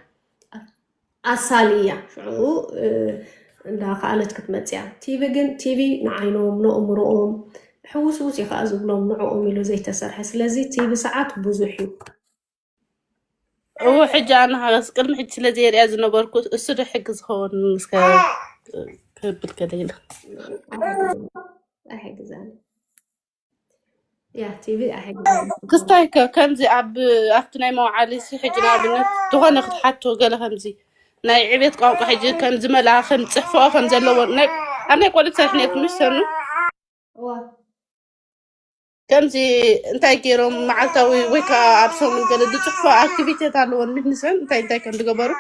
ኣሳልያ ሽዑ እንዳኸኣለት ክትመፅያ ቲቪ ግን ቲቪ ንዓይኖም ንእምሮኦም ሕውስውስ እዩ ከዓ ዝብሎም ንዕኦም ኢሉ ዘይተሰርሐ ስለዚ ቲቪ ሰዓት ብዙሕ እዩ እዎ ሕጂ ኣነ ሃገስ ቅድሚ ሕጂ ስለ ዘየሪያ ዝነበርኩ እሱ ዶ ሕጊ ዝኸውን እስከ ክብል ከደ ኢለ ኣይሕግዛን እያ ቲቪ ኣይሕግ ክስታይ ከ ከምዚ ኣብ ኣብቲ ናይ መውዓሊ ሲ ሕጂ ንኣብነት ዝኾነ ክትሓቶ ገለ ከምዚ ናይ ዕቤት ቋንቋ ሕጂ ከምዚ መልኣ ከም ፅሕፍኦ ከም ዘለዎ ናይ- ኣብ ናይ ቆልት ሰሪሕነት ምስ ሰኑ እዋ ከምዚ እንታይ ገይሮም መዓልታዊ ወይ ከዓ ኣብ ሰሙን ገለ ዝፅሕፎ ኣክቲቪቲታት ኣለዎም ንስን እንታይ እንታይ ከም ዝገበሩ?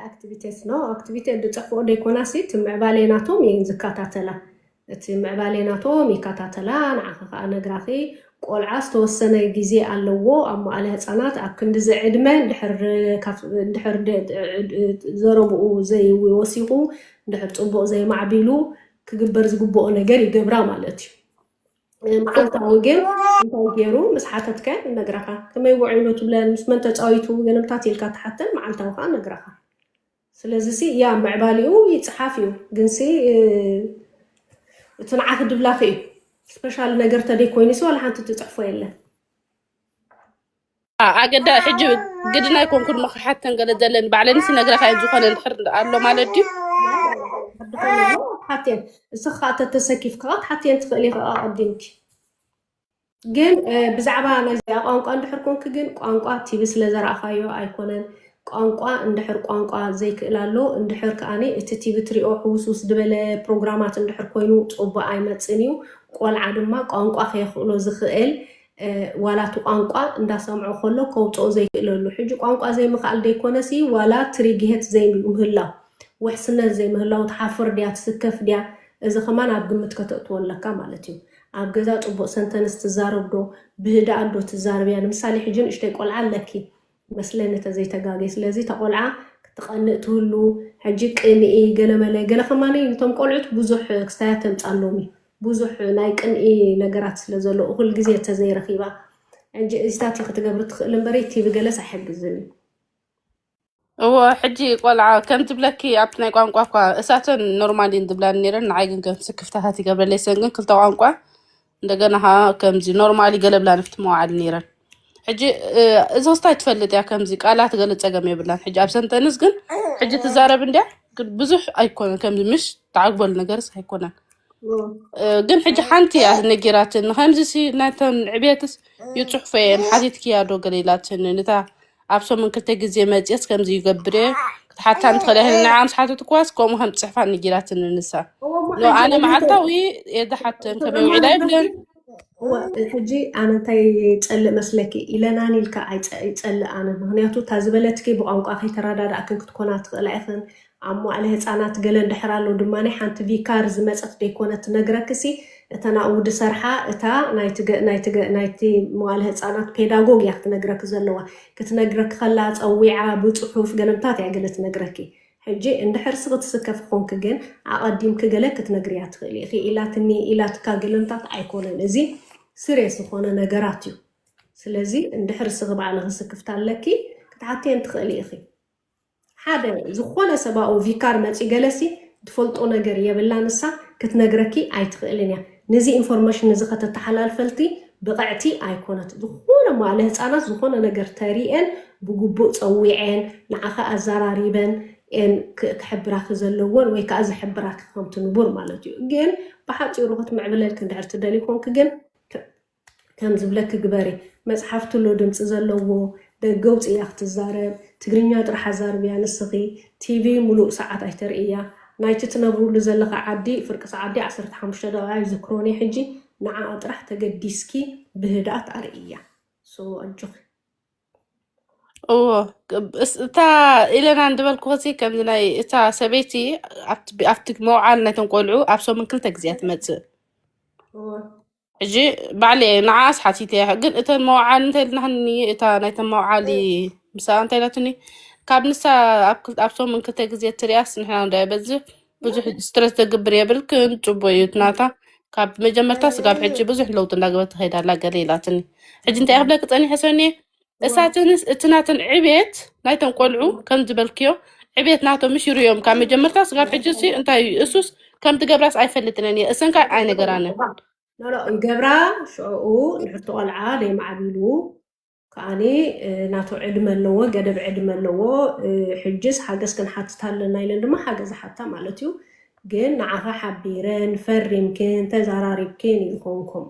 ኣክቲቪቲስ ነው ኣክቲቪቲ ዝፅሕፎ ደይኮናሲ እቲ ምዕባሌ ናቶም እየን ዝከታተላ። እቲ ምዕባሌ ናቶም ይከታተላ። ንዓኺ ከዓ ነግራኺ ቆልዓ ዝተወሰነ ግዜ ኣለዎ ኣብ መዋእለ ህፃናት ኣብ ክንዲ ዝዕድመ እንድሕር ዘረብኡ ዘይወሲኹ እንድሕር ፅቡቅ ዘይማዕቢሉ ክግበር ዝግብኦ ነገር ይገብራ ማለት እዩ። መዓልታዊ ግን እንታይ ገይሩ ምስ ሓተትከ ነግራኻ ከመይ ውዒሉ ትብለን ምስ መን ተፃዊቱ ገለምታት ኢልካ ትሓተን መዓልታዊ ከዓ ነግራኻ። ስለዚ ሲ ያ ምዕባሊኡ ይፅሓፍ እዩ ግን ሲ እቲ ንዓኺ ድብላኺ እዩ። ስፔሻል ነገር ተደይ ኮይኑ ሲ ዋላ ሓንቲ ትፅሕፎ የለን። ኣገዳ ሕጂ ግድን ኣይኮንኩን መክሓተን ገለ ዘለን ባዕለንስ ነግራኻ እዮም ዝኾነ ድሕር ኣሎ ማለት ድዩ? ሓቴን እስኻ ተተሰኪፍ ከዓ ሓቴን ትኽእል ኢኻ ኣቀዲምኪ። ግን ብዛዕባ ናይ ቋንቋ እንድሕር ኮንክ ግን ቋንቋ ቲቪ ስለ ዘረእኻዮ ኣይኮነን። ቋንቋ እንድሕር ቋንቋ ዘይክእል ኣሎ እንድሕር ከኣኒ እቲ ቲቪ ትሪኦ ሕውስውስ ዝበለ ፕሮግራማት እንድሕር ኮይኑ ፅቡቅ ኣይመፅን እዩ። ቆልዓ ድማ ቋንቋ ከየኽእሎ ዝኽእል ዋላ እቲ ቋንቋ እንዳሰምዖ ከሎ ከውፅኦ ዘይክእለሉ። ሕጂ ቋንቋ ዘይምኽኣል ደይኮነሲ ዋላ ትሪግሄት ዘይምህላው፣ ውሕስነት ዘይምህላው፣ ትሓፍር ድያ ትስከፍ ድያ፣ እዚ ከማን ኣብ ግምት ከተእትዎ ኣለካ ማለት እዩ። ኣብ ገዛ ፅቡቅ ሰንተንስ ትዛረብ ዶ፣ ብህድኣት ዶ ትዛረብ እያ? ንምሳሌ ሕጂ ንእሽተይ ቆልዓ ኣለኪ መስለኒ ተዘይተጋገ። ስለዚ እታ ቆልዓ ክትቐንእ ትህሉ ሕጂ ቅንኢ ገለመለ ገለ ከማኒ ነቶም ቆልዑት ብዙሕ ክስታያት ተምፃሎም እዩ። ብዙሕ ናይ ቅንኢ ነገራት ስለ ዘሎ ኩል ግዜ ተዘይረኺባ ሕጂ እዚታት ክትገብሪ ትኽእል እምበሪ ቲቪ ገለስ ኣይሕግዝን እዩ። እዎ ሕጂ ቆልዓ ከም ትብለኪ ኣብቲ ናይ ቋንቋ እኳ እሳተን ኖርማል እየን ዝብላኒ ነይረን። ንዓይ ግን ከም ስክፍታታት ይገብረለይ ሰን ግን ክልተ ቋንቋ እንደገና ከዓ ከምዚ ኖርማሊ ገለ ብላ ንፍቲ መዋዓል ነይረን። ሕጂ እዚ ክስታይ ትፈልጥ እያ ከምዚ ቃላት ገለ ፀገም የብላን። ሕጂ ኣብ ሰንተንስ ግን ሕጂ ትዛረብ እንዲያ ግን ብዙሕ ኣይኮነን ከምዚ ምሽ ተዓግበሉ ነገርስ ኣይኮነን። ግን ሕጂ ሓንቲ እያ ነጊራትን ከምዚ ሲ ናተን ዕብየትስ ይፅሕፎ እየን ሓቲትክያ ዶ ገለ ኢላትን ንታ ኣብ ሰሙን ክልተ ግዜ መፅየስ ከምዚ ይገብር እየ ክትሓታ እንትኽእል እያ። ንዓ ምስ ሓተትክዋስ ከምኡ ከም ትፅሕፋ ነጊራትኒ ንሳ። ኖ ኣነ መዓልታዊ እየ ዝሓተን ከመይ ውዒላ ይብለን። ሕጂ ኣነ እንታይ ይፀልእ መስለኪ ኢለናን ኢልካ ይፀልእ ኣነ ምክንያቱ እታ ዝበለትኪ ብቋንቋ ከይተረዳዳእክን ክትኮና ትኽእላ ኢኽን ኣብ መዋእለ ህፃናት ገለ እንድሕር ኣሎ ድማ ሓንቲ ቪካር ዝመፀት ደይኮነት ትነግረክሲ እተን ኣብኡ ዝሰርሓ እታ ናይቲ መዋእለ ህፃናት ፔዳጎግ እያ ክትነግረክ ዘለዋ። ክትነግረክ ከላ ፀዊዓ ብፅሑፍ ገለምታት እያ ገለ ትነግረኪ። ሕጂ እንድሕር ስኺ ትስከፊ ኮንኪ ግን ኣቐዲምኪ ገለ ክትነግርያ ትኽእሊ ኢኺ። ኢላትኒ ኢላትካ ገለምታት ኣይኮነን። እዚ ስሬስ ዝኾነ ነገራት እዩ። ስለዚ እንድሕር ስኺ ባዕልኺ ስክፍታ ኣለኪ ክትሓትየን ትኽእሊ ኢኺ። ሓደ ዝኾነ ሰብኣዊ ቪካር መፂ ገለሲ ትፈልጦ ነገር የብላ ንሳ ክትነግረኪ ኣይትኽእልን እያ። ነዚ ኢንፎርሜሽን እዚ ከተተሓላልፈልቲ ብቕዕቲ ኣይኮነት። ዝኾነ መዋእለ ህፃናት ዝኾነ ነገር ተሪኤን ብግቡእ ፀዊዐን ንዓኻ ኣዘራሪበን እየን ክሕብራኪ ዘለዎን ወይ ከዓ ዝሕብራኪ ከምቲ ንቡር ማለት እዩ። ግን ብሓፂሩ ክትምዕብለልኪ እንድሕር ትደሊ ኮንኪ ግን ከም ዝብለኪ ግበሪ። መፅሓፍቲ ኣሎ ድምፂ ዘለዎ ደገ ውፅእያ ክትዛረብ ትግርኛ ጥራሕ ኣዛርብያ ንስኺ። ቲቪ ሙሉእ ሰዓት ኣይተርእያ። ናይቲ ትነብሩሉ ዘለኻ ዓዲ ፍርቂ ሰዓት ድያ ዓሰርተ ሓሙሽተ ደቂቃ ኣይዝክሮን እየ ሕጂ። ንዓኣ ጥራሕ ተገዲስኪ ብህድኣት ኣርእያ። ሶ ኣጆኺ። እዎ እታ ኢለና እንድበልኩ ኸዚ ከምዚ ናይ እታ ሰበይቲ ኣብቲ መውዓል ናይቶም ቆልዑ ኣብ ሰሙን ክልተ ግዜ ትመፅእ። ሕጂ ባዕለ ንዓስ ሓቲተ ግን እተን መውዓል እንታይ ኢልናህኒ እታ ናይተን መውዓሊ ምሳ እንታይ ኢላትኒ ካብ ንሳ ኣብ ሰሙን ክልተ ግዜ ትሪኣስ ንሕና እንዳይ በዚ ብዙሕ ስትረስ ተግብር የብልክን ፅቡቅ እዩ ትናታ ካብ መጀመርታ ስጋብ ሕጂ ብዙሕ ለውጥ እንዳገበት ትኸይድ ኣላ ገለ ኢላትኒ። ሕጂ እንታይ ክብለክ ፀኒሐ ሰኒ እሳትንስ እቲ ናተን ዕቤት ናይተን ቆልዑ ከም ዝበልክዮ ዕቤት ናቶም ምሽ ይርእዮም ካብ መጀመርታ ስጋብ ሕጂ ሲ እንታይ እዩ እሱስ ከም ትገብራስ ኣይፈልጥንን እየ እሰን ከ ኣይነገራንን። ኖኖ ይገብራ ሽዑኡ ንሕቶ ቆልዓ ደይማዕቢሉ ከኣኒ ናቶ ዕድመ ኣለዎ ገደብ ዕድመ ኣለዎ። ሕጅስ ሓገዝ ክንሓትት ኣለና ኢለን ድማ ሓገዝ ሓታ ማለት እዩ። ግን ንዓኻ ሓቢረን ፈሪምክን ተዛራሪብክን ይኾንኩም።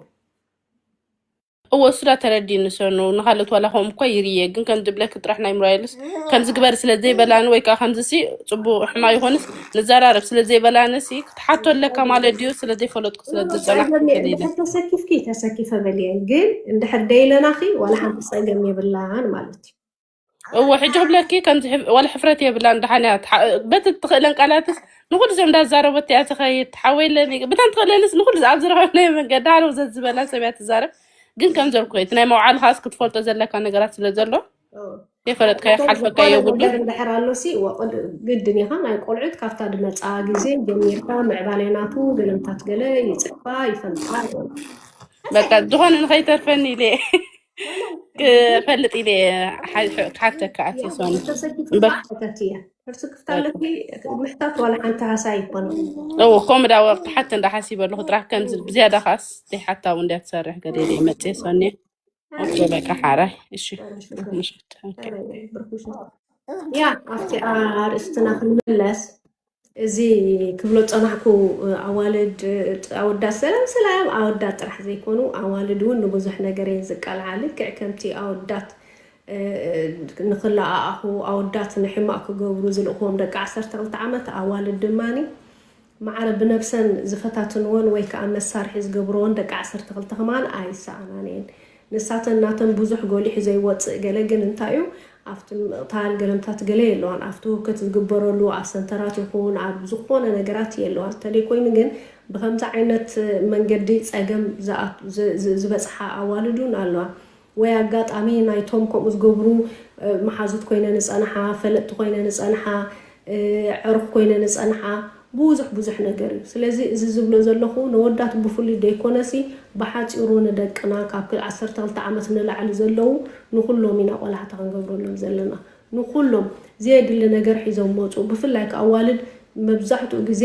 እወ እሱ ዳ ተረዲኒ ሰኑ ንካልኦት ዋላ ከምኡ እኮ ይርየ ግን ከም ዝብለክ ጥራሕ ናይ ምራይልስ ከምዚ ግበር ስለ ዘይበላኒ ወይ ከዓ ከምዚ ሲ ፅቡቅ ሕማ ይኮንስ ንዘራረብ ስለ ዘይበላኒ ሲ ክትሓቶ ኣለካ ማለት ድዩ ስለ ዘይፈለጥኩ ስለ ዝፀናሕኩ ጸገም የ- እንድሕር ተሰኪፍኪ ተሰኪፈ በልየን ግን እንድሕር ደይለናኺ ዋላ ሓንቲ ጸገም የብላን ማለት እዩ። እወ ሕጂ ክብለኪ ከምዚ ሕፍ- ዋላ ሕፍረት የብላን ደሓን እያ ትሓ- በቲ ትኽእለን ቃላትስ ንኩሉ ዚኦም እንዳዛረበት እያ ትኸይድ ትሓወይለኒ ብተን ትኽእለንስ ንኩሉ ኣብ ዝረኸብናዮ መንገዲ ሃለው ዘዝበላ ሰብ እያ ትዛረብ ግን ከም ዘልኩ እቲ ናይ መውዓልኻስ ክትፈልጦ ዘለካ ነገራት ስለ ዘሎ የፈለጥካ ይሓልፈካ የብሉ ነገር እንድሕር ኣሎ ሲ ወቅድ ግድን ኢኻ ናይ ቆልዑት ካብታ ድመፃ ግዜ ጀሚርካ ምዕባሌ ናቱ ገለምታት ገለ ይፅፋ ይፈልጣ በቃ ዝኾነ ንኸይተርፈኒ ኢለ ክፈልጥ ኢለ ክሓተካ ኣትየ ሶኒ ተሰኪፍካ ተትየ ሕርሲ ክፍታለኪ ምሕታት ዋላ ሓንቲ ሃሳ ይኮነ እው ከምኡ ዳ ወቅቲ ሓቲ እንዳ ሓሲበ ኣለኹ ጥራሕ ከምዚ ብዝያዳ ካስ ዘይሓታዊ እንድያ ትሰርሕ ገለ ኢለ መፅየ ሶኒ ኦኬ በቃ ሓራይ እሺ ምሽት ኦኬ ያ ኣብቲ ኣርእስትና ክንምለስ እዚ ክብሎ ፀናሕኩ ኣዋልድ ኣወዳት ሰላም ሰላም ኣወዳት ጥራሕ ዘይኮኑ ኣዋልድ እውን ንብዙሕ ነገር እየን ዝቃልዓ ልክዕ ከምቲ ኣወዳት ንክለኣኣኹ ኣወዳት ንሕማቕ ክገብሩ ዝልእኽዎም ደቂ ዓሰርተ ክልተ ዓመት ኣዋልድ ድማ ማዕረ ብነብሰን ዝፈታትንወን ወይ ከዓ መሳርሒ ዝገብርወን ደቂ ዓሰርተ ክልተ ከማን ኣይሰኣናን እየን። ንሳተን ናተን ብዙሕ ጎሊሑ ዘይወፅእ ገለ ግን እንታይ እዩ ኣብቲ ምቕታል ገለምታት ገለ የለዋን ኣብቲ ህውከት ዝግበረሉ ኣብ ሰንተራት ይኹን ኣብ ዝኾነ ነገራት የለዋን እንተደይኮይኑ ግን ብከምዚ ዓይነት መንገዲ ፀገም ዝበፅሓ ኣዋልድ እውን ኣለዋ ወይ ኣጋጣሚ ናይቶም ከምኡ ዝገብሩ መሓዙት ኮይነ ንፀንሓ ፈለጥቲ ኮይነ ንፀንሓ ዕሩኽ ኮይነ ንፀንሓ ብዙሕ ብዙሕ ነገር እዩ ስለዚ እዚ ዝብሎ ዘለኹ ነወዳት ብፍሉይ ደይኮነሲ ብሓፂሩ ንደቅና ካብ ዓሰርተ ክልተ ዓመት ንላዕሊ ዘለዉ ንኩሎም ኢና ቆላሕታ ክንገብረሎም ዘለና ንኩሎም ዘየድሊ ነገር ሒዞም መፁ ብፍላይ ከኣዋልድ መብዛሕትኡ ግዜ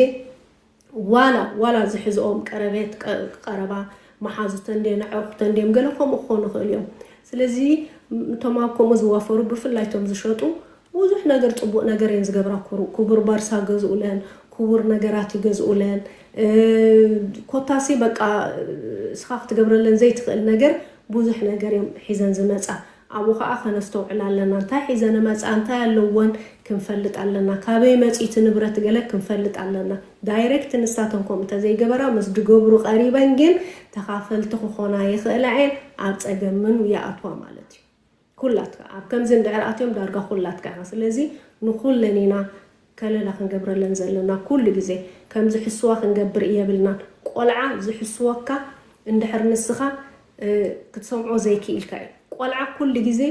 ዋላ ዋላ ዝሕዝኦም ቀረቤት ቀረባ መሓዙተን ድየን ኣዕሩኽተን ድዮም ገለ ከምኡ ክኾኑ ይኽእሉ እዮም ስለዚ እቶም ኣብ ከምኡ ዝዋፈሩ ብፍላይ እቶም ዝሸጡ ብዙሕ ነገር ፅቡቅ ነገር እየን ዝገብራ ክቡር ቦርሳ ገዝኡለን ክቡር ነገራት ይገዝኡለን ኮታሲ በቃ እስኻ ክትገብረለን ዘይትኽእል ነገር ብዙሕ ነገር እዮም ሒዘን ዝመፃ ኣብኡ ከዓ ከነስተውዕል ኣለና እንታይ ሒዘን መፃ እንታይ ኣለወን ክንፈልጥ ኣለና ካበይ መፂ እቲ ንብረት ገለ ክንፈልጥ ኣለና ዳይሬክት ንሳተን ከምኡ እንተዘይገበራ ምስ ዝገብሩ ቀሪበን ግን ተኻፈልቲ ክኾና ይኽእላ እየን ኣብ ፀገምን ይኣትዋ ማለት እዩ ኩላትካ ኣብ ከምዚ እንድሕር ኣትዮም ዳርጋ ኩላትካ ኢኻ ስለዚ ንኩለን ኢና ከለላ ክንገብረለን ዘለና ኩሉ ግዜ ከም ዝሕስዋ ክንገብር የብልናን ቆልዓ ዝሕስወካ እንድሕር ንስኻ ክትሰምዖ ዘይክኢልካ እዩ ቆልዓ ኩሉ ግዜ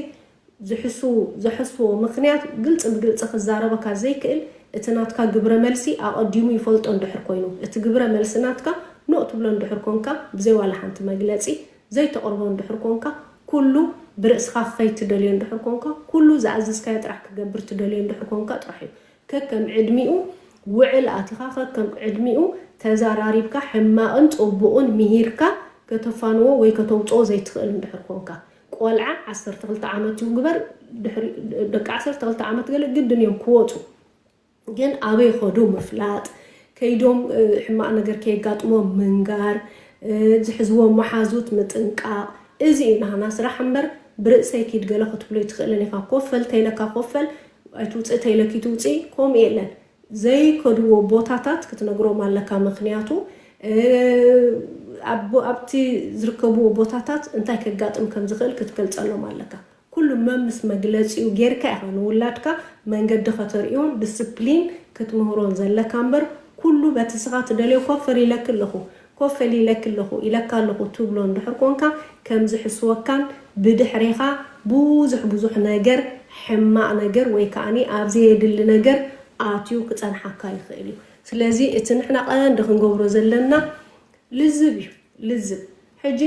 ዝሕስዉ ዘሕስዎ ምኽንያት ግልፂ ብግልፂ ክዛረበካ ዘይክእል እቲ ናትካ ግብረ መልሲ ኣቐዲሙ ይፈልጦ እንድሕር ኮይኑ እቲ ግብረ መልሲ ናትካ ኖእ ትብሎ እንድሕር ኮንካ ብዘይ ዋላ ሓንቲ መግለፂ ዘይተቕርቦ እንድሕር ኮንካ ኩሉ ብርእስኻ ክኸይድ ትደልዮ እንድሕር ኮንካ ኩሉ ዝኣዘዝካዮ ጥራሕ ክገብር ትደልዮ እንድሕር ኮንካ ጥራሕ እዩ ከከም ዕድሚኡ ውዕል ኣቲኻ ከከም ዕድሚኡ ተዛራሪብካ ሕማቕን ፅቡቕን ምሂርካ ከተፋንዎ ወይ ከተውፅኦ ዘይትኽእል እንድሕር ኮንካ ቆልዓ ዓሰርተ ክልተ ዓመት እዩ ግበር ደቂ ዓሰርተ ክልተ ዓመት ገለ ግድን እዮም ክወፁ ግን ኣበይ ኸዱ ምፍላጥ ከይዶም ሕማቕ ነገር ከየጋጥሞም ምንጋር ዝሕዝዎም መሓዙት ምጥንቃቕ እዚ እዩ ናህና ስራሕ እምበር ብርእሰይ ኪድ ገለ ክትብሎ ይትኽእልን ኢኻ ኮፈል ተይለካ ኮፈል ኣይትውፅእ ተይለኪ ትውፅእ ከምኡ የለን ዘይከድዎ ቦታታት ክትነግሮም ኣለካ ምክንያቱ ኣብቲ ዝርከብዎ ቦታታት እንታይ ከጋጥም ከም ዝኽእል ክትገልፀሎም ኣለካ ኩሉ መምስ መግለፂኡ ጌርካ ኢኻ ንውላድካ መንገዲ ከተርእዮን ዲስፕሊን ክትምህሮን ዘለካ እምበር ኩሉ በቲ ስኻ ትደልዮ ኮፈል ኢለኪ ኣለኹ ኮፈል ኢለኪ ኣለኹ ኢለካ ኣለኹ ትብሎ እንድሕር ኮንካ ከም ዝሕስወካን ብድሕሬኻ ብዙሕ ብዙሕ ነገር ሕማቕ ነገር ወይ ከዓኒ ኣብ ዘየድሊ ነገር ኣትዩ ክፀንሓካ ይኽእል እዩ ስለዚ እቲ ንሕና ቀንዲ ክንገብሮ ዘለና ልዝብ እዩ ልዝብ ሕጂ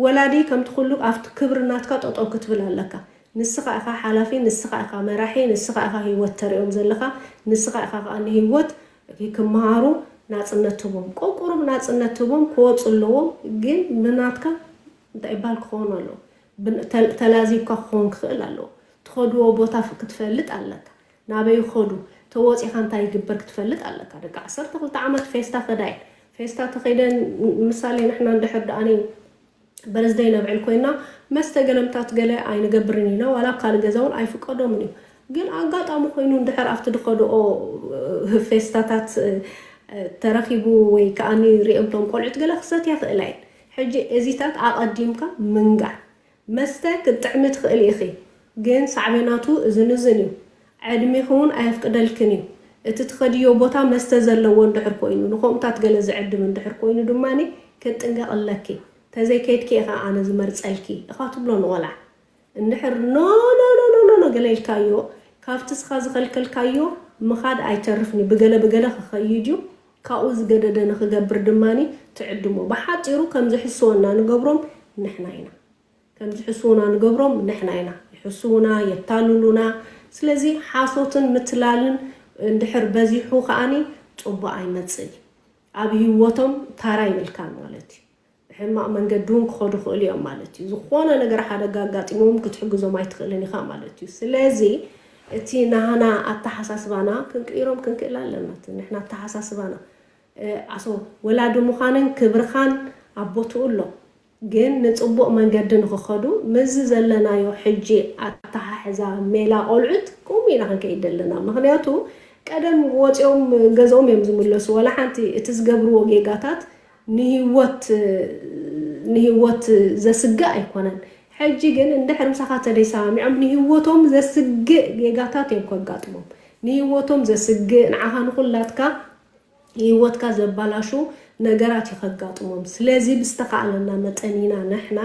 ወላዲ ከምቲ ኩሉ ኣብቲ ክብሪ ናትካ ጠጠው ክትብል ኣለካ ንስኻ ኢኻ ሓላፊ ንስኻ ኢኻ መራሒ ንስኻ ኢኻ ህይወት ተሪኦም ዘለኻ ንስኻ ኢኻ ከዓ ንህይወት ክመሃሩ ናፅነት ትቦም ቆቁሩብ ናፅነት ትቦም ክወፁ ኣለዎም ግን ብናትካ እንታይ ይባል ክኸውን ኣለዎ ተላዚብካ ክኸውን ክኽእል ኣለዎ ትኸድዎ ቦታ ክትፈልጥ ኣለካ ናበይ ኸዱ ተወፂኻ እንታይ ይግበር ክትፈልጥ ኣለካ ደቂ ዓሰርተ ክልተ ዓመት ፌስታ ከዳይን ፌስታ ተኸይደን ምሳሌ ንሕና እንድሕር ደኣኒ በርዝደይ ነብዕል ኮይና መስተ ገለምታት ገለ ኣይንገብርን ኢና፣ ዋላ ኣብ ካልእ ገዛ እውን ኣይፍቀዶምን እዩ። ግን ኣጋጣሚ ኮይኑ እንድሕር ኣብቲ ድኸድኦ ፌስታታት ተረኺቡ ወይ ከዓኒ ሪኦም ቶም ቆልዑት ገለ ክሰትያ ይኽእላ እየን። ሕጂ እዚታት ኣቐዲምካ ምንጋር። መስተ ክትጥዕሚ ትኽእሊ ኢኺ፣ ግን ሳዕቤናቱ እዝን እዝን እዩ። ዕድሜኺ እውን ኣየፍቅደልክን እዩ። እቲ ትኸድዮ ቦታ መስተ ዘለዎ እንድሕር ኮይኑ፣ ንኸምኡታት ገለ ዝዕድም እንድሕር ኮይኑ ድማ ክትጥንቀቂ ኣለኪ። ተዘይከይድኪ ኢኻ ኣነ ዝመርጸልኪ ኢኻ ትብሎ ንቖልዓ። እንድሕር ኖ ኖ ኖ ኖ ኖ ኖ ገለ ኢልካዮ፣ ካብቲ እስኻ ዝኸልከልካዮ ምኻድ ኣይተርፍን እዩ። ብገለ ብገለ ክኸይድ እዩ። ካብኡ ዝገደደ ንኽገብር ድማ ትዕድሞ። ብሓጺሩ ከም ዝሕስወና ንገብሮም ንሕና ኢና። ከም ዝሕስዉና ንገብሮም ንሕና ኢና። ይሕስዉና፣ የታልሉና። ስለዚ ሓሶትን ምትላልን እንድሕር በዚሑ ከዓኒ ጽቡቕ ኣይመጽእን እዩ። ኣብ ህይወቶም ታራ ይብልካን ማለት እዩ። ብሕማቕ መንገዲ እውን ክኸዱ ይኽእሉ እዮም ማለት እዩ። ዝኾነ ነገር ሓደጋ ኣጋጢሞም ክትሕግዞም ኣይትኽእልን ኢኻ ማለት እዩ። ስለዚ እቲ ናህና ኣተሓሳስባና ክንቅይሮም ክንክእል ኣለና። እቲ ንሕና ኣተሓሳስባና እ፣ ኣሶ ወላዲ ምዃንን ክብርኻን ኣብ ቦትኡ ኣሎ። ግን ንጽቡቕ መንገዲ ንኽኸዱ ምስዚ ዘለናዮ ሕጂ ኣተሓሕዛ ሜላ ቆልዑት ከምኡ ኢና ክንከይድ ዘለና። ምኽንያቱ ቀደም ወፂኦም ገዝኦም እዮም ዝምለሱ። ዋላ ሓንቲ እቲ ዝገብርዎ ጌጋታት ንህይወት ንህይወት ዘስግእ ኣይኮነን። ሕጂ ግን እንድሕር ምሳኻ ተደይሰማሚዖም ንህይወቶም ዘስግእ ጌጋታት እዮም ከጋጥሞም። ንህይወቶም ዘስግእ ንዓኻ ንኹላትካ ህይወትካ ዘባላሹ ነገራት እዩ ከጋጥሞም። ስለዚ ብዝተኻእለና መጠን ኢና ንሕና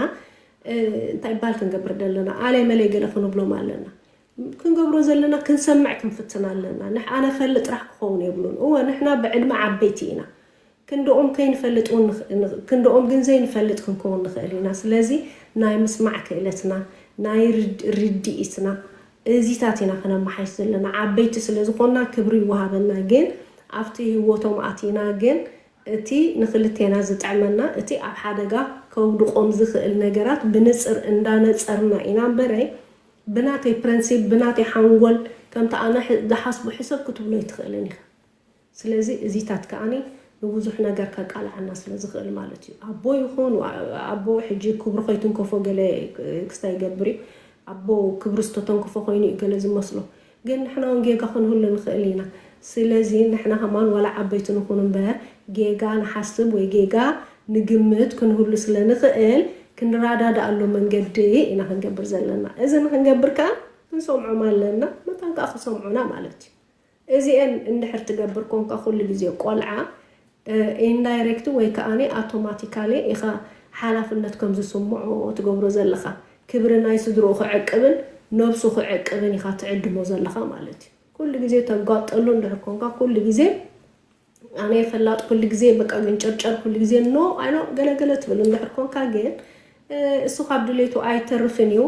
እ፣ እንታይ ባል ክንገብር ዘለና ኣለይ መለይ ገለ ክንብሎም ኣለና። ክንገብሮ ዘለና ክንሰምዕ ክንፍትን ኣለና። ንሕ ኣነ ፈልጥ ጥራሕ ክኸውን የብሉን። እወ ንሕና ብዕድመ ዓበይቲ ኢና። ክንድኦም ከይንፈልጥ እውን ንኽ- ንኽ- ክንድኦም ግን ዘይንፈልጥ ክንከውን ንኽእል ኢና። ስለዚ ናይ ምስማዕ ክእለትና ናይ ርድ- ርድኢትና እዚታት ኢና ክነመሓይሽ ዘለና። ዓበይቲ ስለ ዝኾንና ክብሪ ይወሃበና። ግን ኣብቲ ህይወቶም ኣቲና ግን እቲ ንኽልቴና ዝጥዕመና እቲ ኣብ ሓደጋ ከውድቖም ዝኽእል ነገራት ብንጽር እንዳነጸርና ኢና እምበረይ ብናተይ ፕረንሲፕ ብናተይ ሓንጎል ከምቲ ኣነ ሕ- ዝሓስቦ ሕሰብ ክትብሎ ኣይትኽእልን ኢኻ። ስለዚ እዚታት ከዓኒ ንብዙሕ ነገር ከቃልዓና ስለ ዝኽእል ማለት እዩ። ኣቦ ይኹን ዋ- ኣቦ ሕጂ ክብሩ ከይትንከፎ ገለ ክስታይ ይገብር እዩ። ኣቦ ክብሩ ዝተተንከፎ ኮይኑ እዩ ገለ ዝመስሎ። ግን ንሕና እውን ጌጋ ክንህሉ ንኽእል ኢና። ስለዚ ንሕና ከማን ዋላ ዓበይቲ ንኹን እምበር ጌጋ ንሓስብ ወይ ጌጋ ንግምት ክንህሉ ስለ ንኽእል ክንረዳድኣሉ መንገዲ ኢና ክንገብር ዘለና። እዚ ንክንገብር ከኣ ክንሰምዖም ኣለና፣ መታን ከኣ ክሰምዑና ማለት እዩ። እዚአን እንድሕር ትገብር ኮንካ ኩሉ ግዜ ቆልዓ ኢንዳይሬክት ወይ ከኣኒ ኣውቶማቲካሊ ኢኻ ሓላፍነት ከም ዝስምዖ ትገብሮ ዘለኻ። ክብሪ ናይ ስድርኡ ክዕቅብን ነብሱ ክዕቅብን ኢኻ ትዕድሞ ዘለኻ ማለት እዩ። ኩሉ ግዜ ተጓጠሉ እንድሕር ኮንካ ኩሉ ግዜ ኣነ ፈላጥ ኩሉ ግዜ በቃ ግንጨርጨር ኩሉ ግዜ ኖ ኣይኖ ገለገለ ትብል እንድሕር ኮንካ ግን እሱ ካብ ድሌቱ ኣይተርፍን እዩ።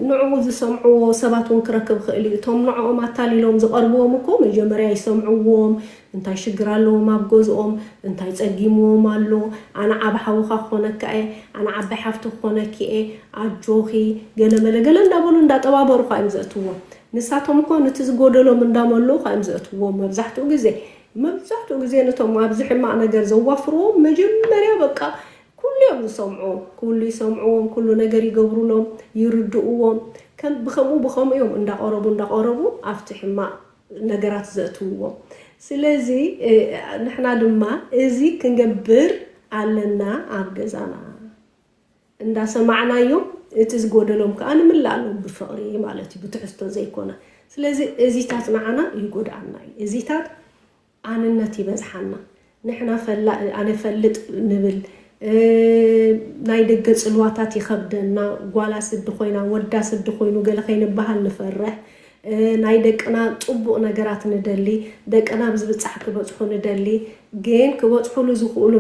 ንዕኡ ዝሰምዕዎ ሰባት እውን ክረክብ ይኽእል እዩ። እቶም ንዕኦም ኣታሊሎም ዝቐርብዎም እኮ መጀመርያ ይሰምዕዎም፣ እንታይ ሽግር ኣለዎም ኣብ ገዝኦም፣ እንታይ ጸጊምዎም ኣሎ፣ ኣነ ዓብ ሓውኻ ክኾነካ እየ፣ ኣነ ዓባይ ሓፍቲ ክኾነኪ እየ፣ ኣጆኺ፣ ገለመለ ገለ እንዳበሉ እንዳጠባበሩ ኳ እዮም ዘእትዎም። ንሳቶም እኮ ነቲ ዝጎደሎም እንዳመልኡ ኳ እዮም ዘእትዎም መብዛሕትኡ ግዜ። መብዛሕትኡ ግዜ ነቶም ኣብዚ ሕማቕ ነገር ዘዋፍርዎም መጀመርያ በቃ ኩሉ እዮም ዝሰምዑ፣ ኩሉ ይሰምዕዎም፣ ኩሉ ነገር ይገብሩሎም፣ ይርድእዎም። ከም ብኸምኡ ብኸምኡ እዮም እንዳቐረቡ እንዳቐረቡ ኣብቲ ሕማቕ ነገራት ዘእትውዎም። ስለዚ ንሕና ድማ እዚ ክንገብር ኣለና ኣብ ገዛና። እንዳሰማዕናዮም እቲ ዝጎደሎም ከዓ ንምልኣሎም ብፍቕሪ ማለት እዩ፣ ብትሕዝቶ ዘይኮነ። ስለዚ እዚታት ንዓና ይጎድኣና እዩ። እዚታት ኣንነት ይበዝሓና። ንሕና ፈላ ኣነ ፈልጥ ንብል፣ ናይ ደገ ጽልዋታት ይኸብደና፣ ጓላ ስዲ ኮይና ወዳ ስዲ ኮይኑ ገለ ከይንበሃል ንፈርሕ። ናይ ደቅና ጽቡቕ ነገራት ንደሊ፣ ደቅና ብዝብጻሕ ክበጽሑ ንደሊ፣ ግን ክበጽሑሉ ዝኽእሉ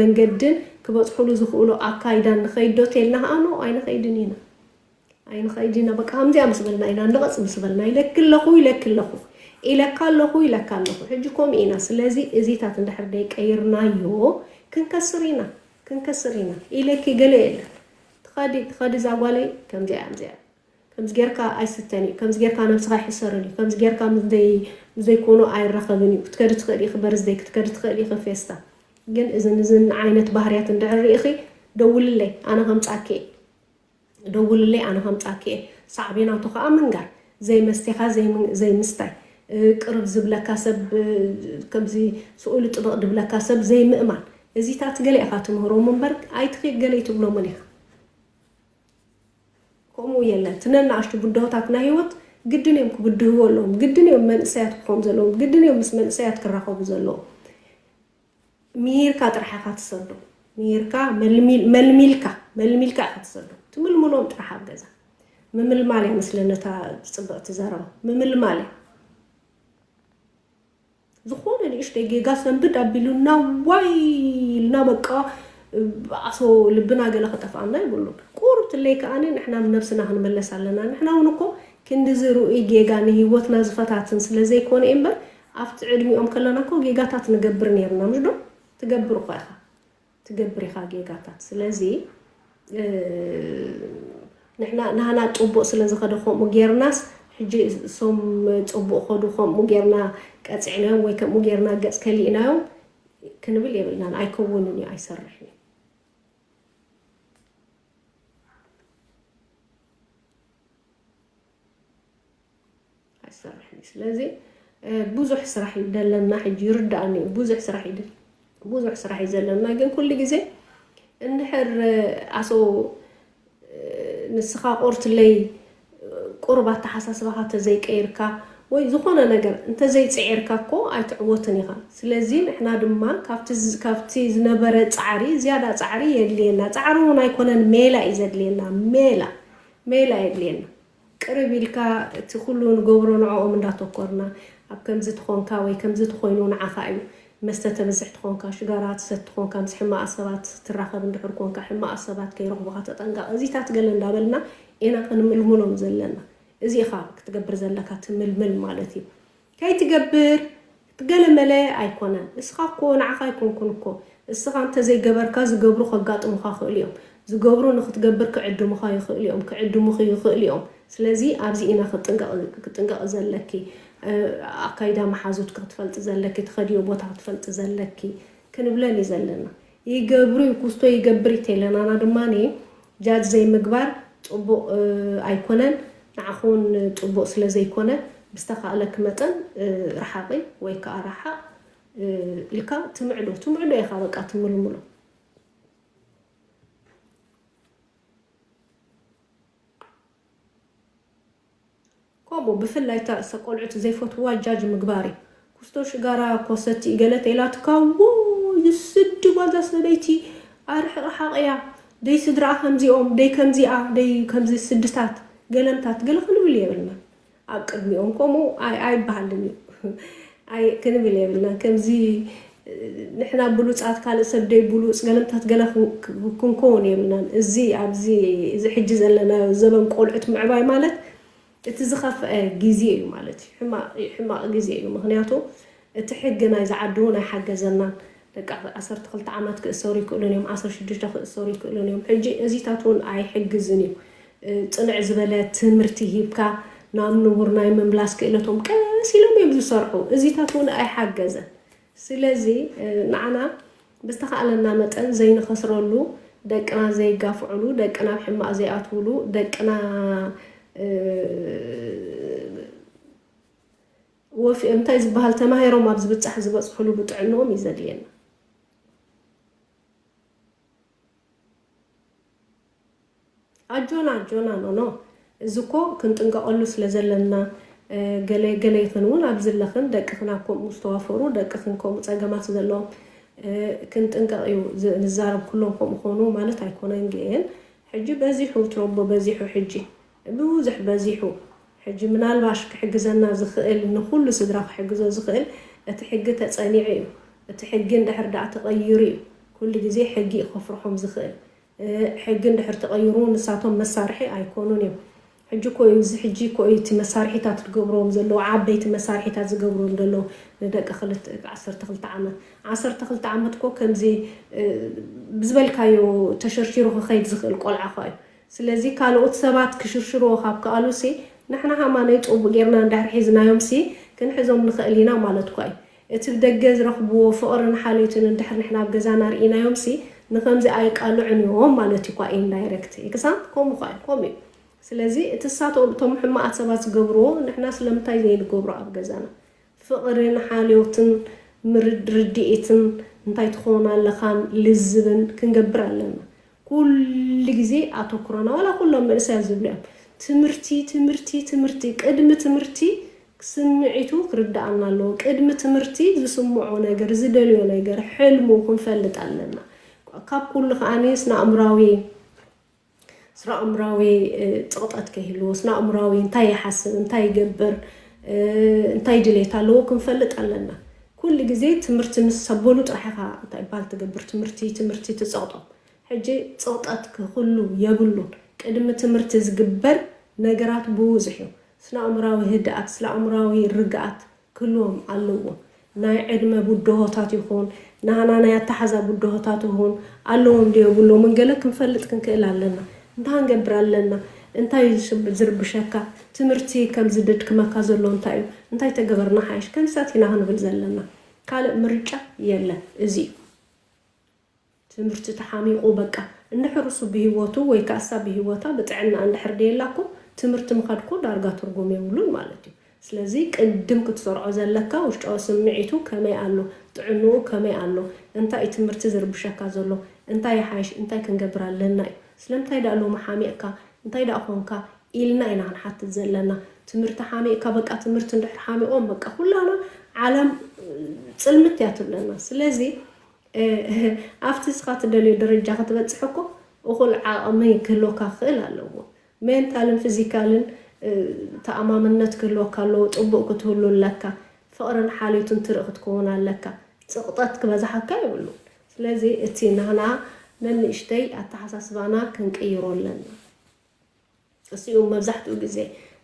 መንገድን ክበጽሑሉ ዝኽእሉ ኣካይዳን ንኸይዶ ተልና ከኣ ኖ ኣይንኸይድን ኢና። ኣይንኸይድ ኢና በቃ ከምዚኣ ምስ በልና ኢና ንቐጽ ምስ በልና ኢለኪ ኣለኹ ኢለኪ ኣለኹ ኢለካ ኣለኹ ኢለካ ኣለኹ ሕጂ ከምኡ ኢና። ስለዚ እዚታት እንድሕር ደይቀይርናዮ ክንከስር ኢና ክንከስር ኢና ኢለኪ ገለ የለን። ትኸዲ ትኸዲ እዛ ጓለይ ከምዚኣ እያ ከምዚኣ ከምዚ ጌርካ ኣይስተን እዩ ከምዚ ጌርካ ነብስኻ ኣይሕሰርን እዩ ከምዚ ጌርካ ምስ ዘይኮኑ ኣይራኸብን እዩ ክትከዲ ትኽእል ኢኺ በርዝደይ ክትከዲ ትኽእል ኢኺ ፌስታ ግን እዝን እዝን ዓይነት ባህርያት እንድሕር ርኢኺ ደውልለይ ኣነ ከምጻኪ እየ። ደውልለይ ኣነ ከምጻኪ እየ። ሳዕቤናቱ ከዓ ምንጋር፣ ዘይመስተኻ ዘይምን- ዘይምስታይ፣ እ፣ ቅርብ ዝብለካ ሰብ፣ እ፣ ከምዚ ስኡሉ ጥብቕ ድብለካ ሰብ ዘይምእማን። እዚታት ገለ ኢኻ ትምህሮም እምበር ኣይትኺድ ገለ ይትብሎምን ኢኻ። ከምኡ የለን። እቲ ነናእሽቱ ብድሆታት ናይ ህይወት ግድን እዮም ክብድህዎ ኣለዎም። ግድን እዮም መንእሰያት ክኾኑ ዘለዎም። ግድን እዮም ምስ መንእሰያት ክራኸቡ ዘለዎም። ምሂርካ ጥራሕ ኢኻ ትሰዶ። ምሂርካ መልሚል- መልሚልካ መልሚልካ ኢኻ ትሰዶ። ትምልምሎም ጥራሕ ኣብ ገዛ። ምምልማል እያ መስለኒ እታ ጽብቕቲ ዘረባ። ምምልማል እያ። ዝኾነ ንእሽተይ ጌጋ ሰንብድ ኣቢሉና ዋይ ኢልና በቃ ኣሶ ልብና ገለ ከጠፍኣና ይብሉ። ቁርብ ትለይ ከኣ ንሕና ነብስና ክንመለስ ኣለና። ንሕና እውን እኮ ክንድዚ ርኡይ ጌጋ ንህይወትና ዝፈታትን ስለ ዘይኮነ እምበር ኣብቲ ዕድሚኦም ከለና እኮ ጌጋታት ንገብር ነርና ምሽ ዶ? ትገብር እኳ ኢኻ። ትገብር ኢኻ ጌጋታት። ስለዚ እ፣ ንሕና ናህና ጽቡቕ ስለ ዝኸደ ከምኡ ጌርናስ ሕጂ እሶም ጽቡቕ ኸዱ ከምኡ ጌርና ቀጽዕናዮም ወይ ከምኡ ጌርና ገጽ ከሊእናዮም ክንብል የብልናን። ኣይከውንን እዩ፣ ኣይሰርሕን እዩ። ኣይሰርሕን እዩ። ስለዚ እ፣ ብዙሕ ስራሕ እዩ ደለና። ሕጂ ይርዳእኒ እዩ፣ ብዙሕ ስራሕ እዩ ደል- ብዙሕ ስራሕ እዩ ዘለና። ግን ኩሉ ግዜ እንድሕር እ፣ ኣሶ እ፣ ንስኻ ቆርትለይ እ፣ ቁሩብ ኣተሓሳስባኻ ተዘይቀይርካ ወይ ዝኾነ ነገር እንተዘይፅዒርካ እኮ ኣይትዕወትን ኢኻ። ስለዚ ንሕና ድማ ካብቲ ዝ- ካብቲ ዝነበረ ፃዕሪ ዝያዳ ፃዕሪ የድልየና። ፃዕሪ እውን ኣይኮነን፣ ሜላ እዩ ዘድልየና። ሜላ ሜላ የድልየና። ቅርብ ኢልካ እቲ ኩሉ ንገብሮ ንዕኦም እንዳተኮርና ኣብ ከምዚ ትኾንካ ወይ ከምዚ ትኾይኑ ንዓኻ እዩ። መስተ ተበዝሕ ትኾንካ፣ ሽጋራ ትሰቲ ትኾንካ፣ ምስ ሕማቕ ሰባት ትራኸብ እንድሕር ኮንካ ሕማቕ ሰባት ከይረኽቡኻ ተጠንቀቕ። እዚታት ገለ እንዳበልና ኢና ክንምልምሎም ዘለና። እዚ ኢኻ ክትገብር ዘለካ ትምልምል ማለት እዩ። ከይትገብር ገለመለ ኣይኮነን። እስኻ እኮ ንዓኻ ኣይኮንኩን እኮ። እስኻ እንተዘይገበርካ ዝገብሩ ከጋጥሙኻ ይኽእሉ እዮም። ዝገብሩ ንኽትገብር ክዕድሙኻ ይኽእሉ እዮም፣ ክዕድሙኺ ይኽእሉ እዮም። ስለዚ ኣብዚ ኢና ክጥንቀቕ ክጥንቀቕ ዘለኪ። እ፣ ኣካይዳ መሓዙትኪ ክትፈልጢ ዘለኪ፣ ትኸድዮ ቦታ ክትፈልጢ ዘለኪ ክንብለን እዩ ዘለና። ይገብሩ እዩ፣ ኩስቶ ይገብር እዩ ተይለናና ድማ ጃጅ ዘይምግባር ጽቡቕ እ፣ ኣይኮነን። ንዓኹን ጽቡቕ ስለ ዘይኮነ ብዝተኻእለኪ መጠን እ፣ ርሓቒ ወይ ከዓ ርሓቕ እ፣ ኢልካ ትምዕዶ ትምዕዶ ኢኻ በቃ ትምልምሎ። ከምኡ ብፍላይ እታ ሰ ቆልዑት ዘይፈትዋ ጃጅ ምግባር እዩ። ኩስቶ ሽጋራ ኮሰቲ ገለ ተኢላትካ ዎ ዝስዲ ጓዛ ሰበይቲ ኣርሕቕ ሓቕ እያ። ደይ ስድራኣ ከምዚኦም ደይ ከምዚኣ ደይ ከምዚ ስድታት ገለምታት ገለ ክንብል የብልና። ኣብ ቅድሚኦም ከምኡ ኣይ- ኣይበሃልን እዩ። ኣይ ክንብል የብልናን። ከምዚ ንሕና ብሉጻት ካልእ ሰብ ደይ ብሉጽ ገለምታት ገለ ክን- ክንከውን የብልናን። እዚ ኣብዚ እዚ ሕጂ ዘለናዮ ዘበን ቆልዑት ምዕባይ ማለት እቲ ዝኸፍአ ግዜ እዩ ማለት እዩ። ሕማቕ እዩ፣ ሕማቕ ግዜ እዩ። ምኽንያቱ እቲ ሕጊ ናይዚ ዓዲ እውን ኣይሓገዘናን። ደቂ ዓሰርተ ክልተ ዓመት ክእሰሩ ይክእሉን እዮም፣ ዓሰርተ ሽዱሽተ ክእሰሩ ይክእሉን እዮም። ሕጂ እዚታት እውን ኣይሕግዝን እዩ። እ፣ ጽንዕ ዝበለ ትምህርቲ ሂብካ ናብ ንቡር ናይ ምምላስ ክእለቶም ቀስ ኢሎም እዮም ዝሰርሑ። እዚታት እውን ኣይሓገዘን። ስለዚ እ፣ ንዓና ብዝተኻእለና መጠን ዘይንኸስረሉ፣ ደቅና ዘይጋፍዑሉ፣ ደቅና ኣብ ሕማቕ ዘይኣትውሉ፣ ደቅና እ፣ ወፊ እንታይ ዝበሃል ተማሂሮም ኣብ ዝብጻሕ ዝበጽሕሉ ብጥዕንኦም እዩ ዘድልየና። ኣጆና ኣጆና ኖኖ እዚ እኮ ክንጥንቀቐሉ ስለ ዘለና እ፣ ገለ ገለ ይኽን እውን ኣብዚ ኣለኽን ደቅኽን ኣብ ከምኡ ዝተዋፈሩ ደቅኽን ከምኡ ጸገማት ዘለዎም እ፣ ክንጥንቀቕ እዩ ዝ- ንዛረብ ኩሎም ከምኡ ኾኑ ማለት ኣይኮነን ግን ሕጂ በዚሑ ትረቦ በዚሑ ሕጂ ብዙሕ በዚሑ ሕጂ ምናልባሽ ክሕግዘና ዝኽእል ንኹሉ ስድራ ክሕግዞ ዝኽእል እቲ ሕጊ ተጸኒዑ እዩ። እቲ ሕጊ እንድሕር ደኣ ተቐይሩ እዩ ኩሉ ግዜ ሕጊ እዩ ከፍርሖም ዝኽእል። ሕጊ እንድሕር ተቐይሩ ንሳቶም መሳርሒ ኣይኮኑን እዮም። ሕጂ እኮ እዩ እዚ ሕጂ እኮ እዩ እቲ መሳርሒታት ዝገብርዎም ዘለዉ ዓበይቲ መሳርሒታት ዝገብርዎም ዘለዉ ንደቂ ክልተ ዓሰርተ ክልተ ዓመት ዓሰርተ ክልተ ዓመት እኮ ከምዚ እ፣ ብዝበልካዮ ተሸርሺሩ ክኸይድ ዝኽእል ቆልዓ እኳ እዩ። ስለዚ ካልኦት ሰባት ክሽርሽርዎ ካብ ከኣሉሲ ንሕና ሃማኖይ ጽቡቕ ጌርና እንድሕር ሒዝናዮምሲ ክንሕዞም ንኽእል ኢና ማለት እኳ እዩ። እቲ ብደገ ዝረኽብዎ ፍቕርን ሓልዮትን እንድሕር ንሕና ኣብ ገዛና ርኢናዮምሲ ንኸምዚ ኣይቃልዑን እዮም ማለት እዩ። ኳ ኢንዳይረክት ኤግዛምፕል ከምኡ ኳ እዩ፣ ከምኡ እዩ። ስለዚ እቲ ሳቶም እቶም ሕማቓት ሰባት ዝገብርዎ ንሕና ስለምንታይ ዘይንገብሮ ኣብ ገዛና? ፍቕርን ሓልዮትን ምርድ- ርድኢትን እንታይ ትኸውን ኣለኻን ልዝብን ክንገብር ኣለና። ኩሉ ግዜ ኣተኩሮና ዋላ ኩሎም መንእሰያት ዝብሉ እዮም፣ ትምህርቲ ትምህርቲ ትምህርቲ። ቅድሚ ትምህርቲ ስምዒቱ ክርድኣና ኣለዎ። ቅድሚ ትምህርቲ ዝስምዖ ነገር፣ ዝደልዮ ነገር፣ ሕልሙ ክንፈልጥ ኣለና። ካብ ኩሉ ከዓኒ ስነ ኣእምራዊ ስነ ኣእምራዊ ጽቕጠት ከይህልዎ፣ ስነ ኣእምራዊ እንታይ ይሓስብ፣ እንታይ ይገብር፣ እንታይ ድሌት ኣለዎ ክንፈልጥ ኣለና። ኩሉ ግዜ ትምህርቲ ምስ ሰበሉ ጥራሕ ኢኻ እንታይ ይበሃል ትገብር፣ ትምህርቲ ትምህርቲ ትጸቕጦም። ሕጂ ጽቕጠት ክህሉ የብሉን። ቅድሚ ትምህርቲ ዝግበር ነገራት ብብዙሕ እዩ። ስነ ኣእምራዊ ህድኣት፣ ስነ ኣእምራዊ ርግኣት ክህልዎም ኣለዎ። ናይ ዕድመ ብድሆታት ይኹን ናህና ናይ ኣተሓዛ ብድሆታት ይኹን ኣለዎም ዶ የብሎምን ገለ ክንፈልጥ ክንክእል ኣለና። እንታይ ክንገብር ኣለና? እንታይ እዩ ዝሽብ- ዝርብሸካ? ትምህርቲ ከም ዝድድክመካ ዘሎ እንታይ እዩ? እንታይ ተገበርና ሓይሽ? ከምሳት ኢና ክንብል ዘለና። ካልእ ምርጫ የለን። እዚ እዩ። ትምህርቲ ተሓሚቑ በቃ እንድሕር እሱ ብህይወቱ ወይ ከኣ እሳ ብህይወታ ብጥዕና እንድሕር ደየላ እኮ ትምህርቲ ምኻድ እኮ ዳርጋ ትርጉም የብሉን ማለት እዩ። ስለዚ ቅድም ክትሰርዖ ዘለካ ውሽጣዊ ስምዒቱ ከመይ ኣሎ፣ ጥዕንኡ ከመይ ኣሎ፣ እንታይ እዩ ትምህርቲ ዝርብሸካ ዘሎ፣ እንታይ ይሓይሽ፣ እንታይ ክንገብር ኣለና እዩ። ስለምንታይ ደኣ ሎሚ ሓሚቕካ፣ እንታይ ደኣ ኾንካ ኢልና ኢና ክንሓትት ዘለና። ትምህርቲ ሓሚቕካ በቃ ትምህርቲ እንድሕር ሓሚቖም በቃ ኩላና ዓለም ጽልምት እያ ትብለና። ስለዚ ኣብቲ እስኻ ትደልዮ ደረጃ ክትበጽሕ እኮ እኹል ዓቕሚ ክህልወካ ክኽእል ኣለዎ። ሜንታልን ፊዚካልን ተኣማምነት ክህልወካ ኣለዎ። ጥቡቕ ክትህሉ ኣለካ። ፍቕርን ሓልዮትን ትርኢ ክትከውን ኣለካ። ጽቕጠት ክበዝሓካ የብሉን። ስለዚ እቲ ናህና ነንእሽተይ ኣተሓሳስባና ክንቅይሮ ኣለና። እዚኡ መብዛሕትኡ ግዜ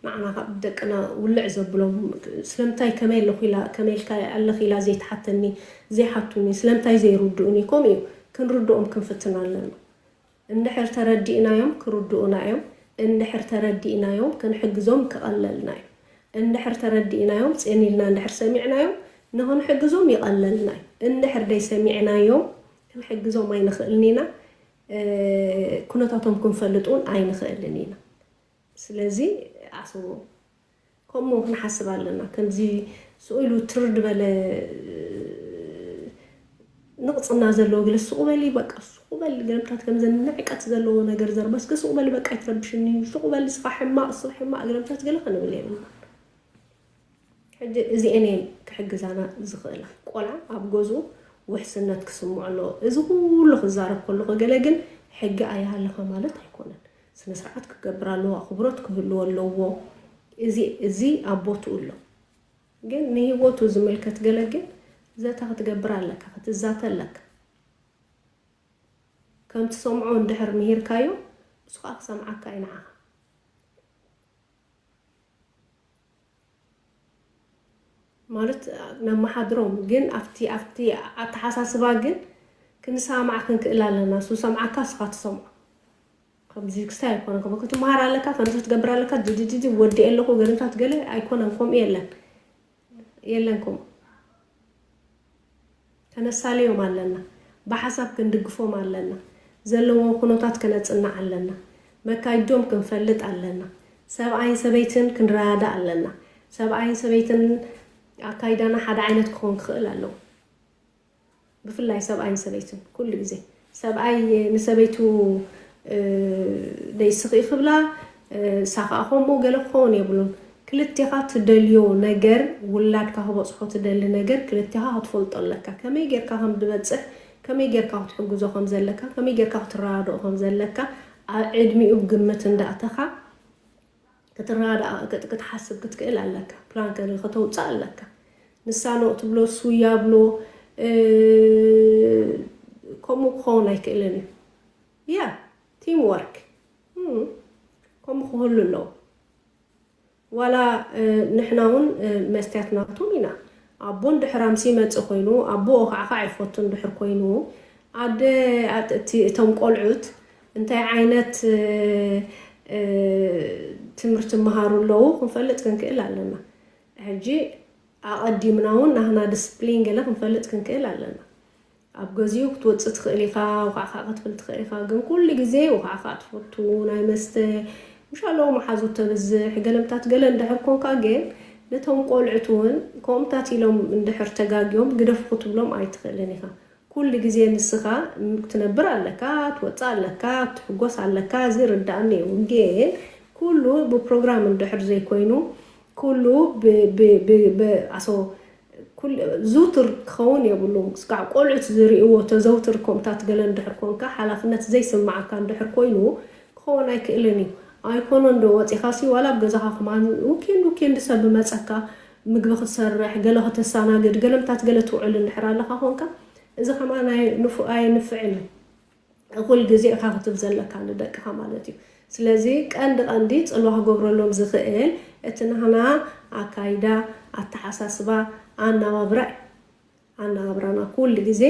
ንዓና ካብ ደቅና ውልዕ ዘብሎም ስለምንታይ ከመይ ኣለኹ ኢላ ከመይ ኢልካ ኣለኺ ኢላ ዘይትሓተኒ ዘይሓቱኒ ስለምንታይ ዘይርድኡኒ ከምኡ እዩ ክንርድኦም ክንፍትን ኣለና። እንድሕር ተረዲእናዮም ክርድኡና እዮም። እንድሕር ተረዲእናዮም ክንሕግዞም ክቐለልና እዩ። እንድሕር ተረዲእናዮም ጽን ኢልና እንድሕር ሰሚዕናዮም ንኽንሕግዞም ይቐለልና እዩ። እንድሕር ደይሰሚዕናዮም ክንሕግዞም ኣይንኽእልን ኢና። ኩነታቶም ክንፈልጥ እውን ኣይንኽእልን ኢና። ስለዚ ኣስቦ ከምኡ ክንሓስብ ኣለና። ከምዚ ስቕ ኢሉ ትርድ በለ ንቕጽና ዘለዎ ገለ ስቕ በሊ በቃ ስቕ በሊ ገለምታት ከምዘ ንዕቀት ዘለዎ ነገር ዘርበስኪ ስቕ በሊ በቃ ይትረብሽኒ ስቕ በሊ ስኻ ሕማቕ ስኽ ሕማቕ ገለምታት ገለ ክንብል የብልና። ሕጂ እዚኤን እየን ክሕግዛና ዝኽእላ። ቆልዓ ኣብ ገዝኡ ውሕስነት ክስምዖ ኣለዎ። እዚ ኩሉ ክዛረብ ከለኹ ገለ ግን ሕጊ ኣይሃልኻ ማለት ኣይኮነን። ስነ ስርዓት ክገብር ኣለዎ፣ ኣኽብሮት ክህልዎ ኣለዎ። እዚ እዚ ኣብ ቦትኡ ኣሎ። ግን ንህይወቱ ዝምልከት ገለ ግን ዘተ ክትገብር ኣለካ፣ ክትዛተ ኣለካ። ከም ትሰምዖ እንድሕር ምሂርካዮ እሱ ከዓ ክሰምዓካ እዩ ንዓኻ። ማለት ነመሓድሮም ግን ኣብቲ ኣብቲ ኣተሓሳስባ ግን ክንሰማማዕ ክንክእል ኣለና። እሱ ሰምዓካ እስኻ ትሰምዖ። ከምዚ ክስታይ ኣይኮነን። ከምኡ ክትመሃር ኣለካ፣ ከምዚ ክትገብር ኣለካ፣ ድድድድ ወዲ ኣለኹ ገለምታት ገለ ኣይኮነን። ከምኡ የለን የለን ከምኡ። ከነሳልዮም ኣለና። ብሓሳብ ክንድግፎም ኣለና። ዘለዎም ኩነታት ከነጽንዕ ኣለና። መካይዶም ክንፈልጥ ኣለና። ሰብኣይን ሰበይትን ክንረዳዳእ ኣለና። ሰብኣይን ሰበይትን ኣካይዳና ሓደ ዓይነት ክኾን ክኽእል ኣለዎ። ብፍላይ ሰብኣይን ሰበይትን ኩሉ ግዜ ሰብኣይ ንሰበይቱ ደይስኺ ክብላ እሳ ከዓ ከምኡ ገለ ክኸውን የብሉን። ክልቴኻ ትደልዮ ነገር ውላድካ ክበፅሖ ትደሊ ነገር ክልቴኻ ክትፈልጦ ኣለካ። ከመይ ጌርካ ከም ዝበፅሕ ከመይ ጌርካ ክትሕግዞ ከም ዘለካ ከመይ ጌርካ ክትረዳድኦ ከም ዘለካ ኣብ ዕድሚኡ ግምት እንዳእተኻ ክትረዳዳእ ክትሓስብ ክትክእል ኣለካ። ፕላን ከተውፅእ ኣለካ። ንሳ ኖ ትብሎ እሱ ያብሎ ከምኡ ክኸውን ኣይክእልን እዩ። ያ ቲም ወርክ ከምኡ ክህሉ ኣለዎ። ዋላ ንሕና እውን መስትያት ናቶም ኢና። ኣቦ እንድሕር ኣምሲ ይመፅእ ኮይኑ ኣቦ ካዕካዕ ይፈቱ እንድሕር ኮይኑ ኣደ ኣጥእቲ እቶም ቆልዑት እንታይ ዓይነት ትምህርቲ ይመሃሩ ኣለዉ ክንፈልጥ ክንክእል ኣለና። ሕጂ ኣቐዲምና እውን ናህና ዲስፕሊን ገለ ክንፈልጥ ክንክእል ኣለና። ኣብ ገዚኡ ክትወፅእ ትኽእል ኢኻ፣ ውኻዕኻ ክትብል ትኽእል ኢኻ። ግን ኩሉ ግዜ ውኻዕኻ ትፈቱ፣ ናይ መስተ ምሻለዎ መሓዙት ተብዝሕ ገለምታት ገለ እንድሕር ኮንካ ግን ነቶም ቆልዕት እውን ከምኡታት ኢሎም እንድሕር ተጋግዮም ግደፉ ክትብሎም ኣይትኽእልን ኢኻ። ኩሉ ግዜ ንስኻ ትነብር ኣለካ፣ ትወፅእ ኣለካ፣ ትሕጎስ ኣለካ። እዚ ርዳእኒ እዩ። ግን ኩሉ ብፕሮግራም እንድሕር ዘይኮይኑ ኩሉ ኣሶ ዝውትር ክኸውን የብሉን። ስጋዕ ቆልዑት ዝርእዎ ተዘውትር ከምታት ገለ እንድሕር ኮንካ ሓላፍነት ዘይስምዓካ እንድሕር ኮይኑ ክኸውን ኣይክእልን እዩ። ኣይኮነ እንዶ ወፂኻ ሲ ዋላ ኣብ ገዛኻ ከማን ዊኬንድ ዊኬንድ ሰብ ብመፀካ ምግቢ ክትሰርሕ ገለ ከተሰናግድ ገለምታት ገለ ትውዕል እንድሕር ኣለካ ኮንካ እዚ ከማን ኣይ- ንፉ- ኣይንፍዕን እዩ። ኩል ግዜ ኢኻ ክትብ ዘለካ ንደቅኻ ማለት እዩ። ስለዚ ቀንዲ ቀንዲ ፅልዋ ክገብረሎም ዝኽእል እቲ ናህና ኣካይዳ፣ ኣተሓሳስባ፣ ኣነባብራ እዩ። ኣነባብራና ኩል ግዜ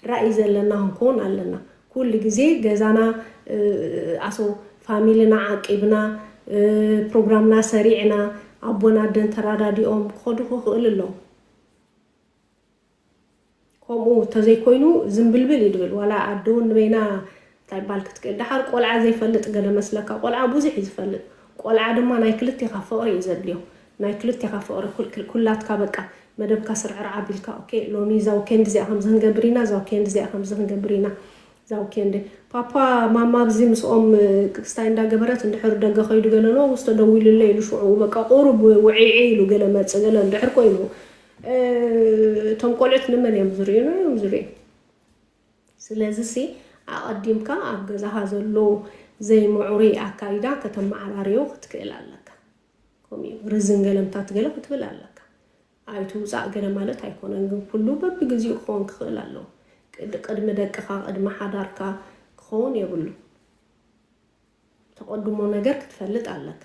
ራእይ ዘለና ክንከውን ኣለና። ኩል ግዜ ገዛና ኣሶ ፋሚልና ዓቂብና ፕሮግራምና ሰሪዕና ኣቦና ኣደን ተራዳዲኦም ክኸዱ ክኽእል ኣለዎም። ከምኡ ተዘይኮይኑ ዝምብልብል እዩ ድብል ዋላ ኣደ እውን ንበይና እንታይ ባል ክትክእል ደሓር ቆልዓ ዘይፈልጥ ገለ መስለካ ቆልዓ ብዙሕ እዩ ዝፈልጥ። ቆልዓ ድማ ናይ ክልቴኻ ፍቕሪ እዩ ዘድልዮ። ናይ ክልቴኻ ፍቕሪ ኩላትካ በቃ መደብካ ስርዕር ዓቢልካ ኦኬ ሎሚ እዛ ዊኬንድ እዚኣ ከምዚ ክንገብር ኢና እዛ ዊኬንድ እዚኣ ከምዚ ክንገብር ኢና እዛ ዊኬንድ ፓፓ ማማ ኣብዚ ምስኦም ክስታይ እንዳገበረት እንድሕር ደገ ከይዱ ገለ ነው ውስተ ደዊሉለ ኢሉ ሽዑ በቃ ቁሩብ ውዒዒ ኢሉ ገለ መጽእ ገለ እንድሕር ኮይኑ እቶም ቆልዑት ንመን እዮም ዝርእዩ? ንዑ እዮም ዝርእዩ። ስለዚ ሲ ኣቐዲምካ ኣብ ገዛኻ ዘሎ ዘይምዕሩይ ኣካይዳ ከተመዓራርዮ ክትክእል ኣለካ። ከምኡ እዩ ርዝን ገለምታት ገለ ክትብል ኣለካ። ኣይትውፃእ ገለ ማለት ኣይኮነን፣ ግን ኩሉ በብግዚኡ ክኸውን ክኽእል ኣለዎ። ቅድ- ቅድሚ ደቅኻ ቅድሚ ሓዳርካ ክኸውን የብሉ። ተቐድሞ ነገር ክትፈልጥ ኣለካ።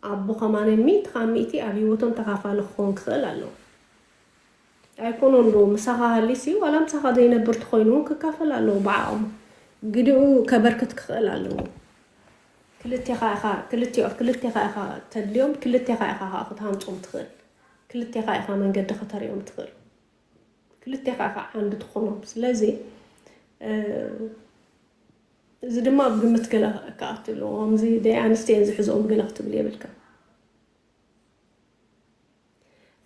ኣቦ ከማነ ሚእቲ ካብ ሚእቲ ኣብ ህይወቶም ተኻፋሊ ክኾን ክኽእል ኣለዎ። ኣይኮኖ እንዶ ምሳኻ ሃሊሲ ዋላ ምሳኻ ዘይነብር ተኾይኑ እውን ክካፈል ኣለዎ ብዓቕሙ። ግዲኡ ከበርክት ክኽእል ኣለዎ። ክልቴኻ ኢኻ ክልቲኦ ክልቴኻ ኢኻ ተድልዮም ክልቴኻ ኢኻ ከዓ ክትሃንጾም ትኽእል። ክልቴኻ ኢኻ መንገዲ ከተርእዮም ትኽእል። ክልቴኻ ኢኻ ዓንዲ ትኾኖም። ስለዚ እዚ ድማ ኣብ ግምት ገለ ክኣቱ ኣለዎ። ከምዚ ደይ ኣንስቲ እየን ዝሕዝኦም ገለ ክትብል የብልካ።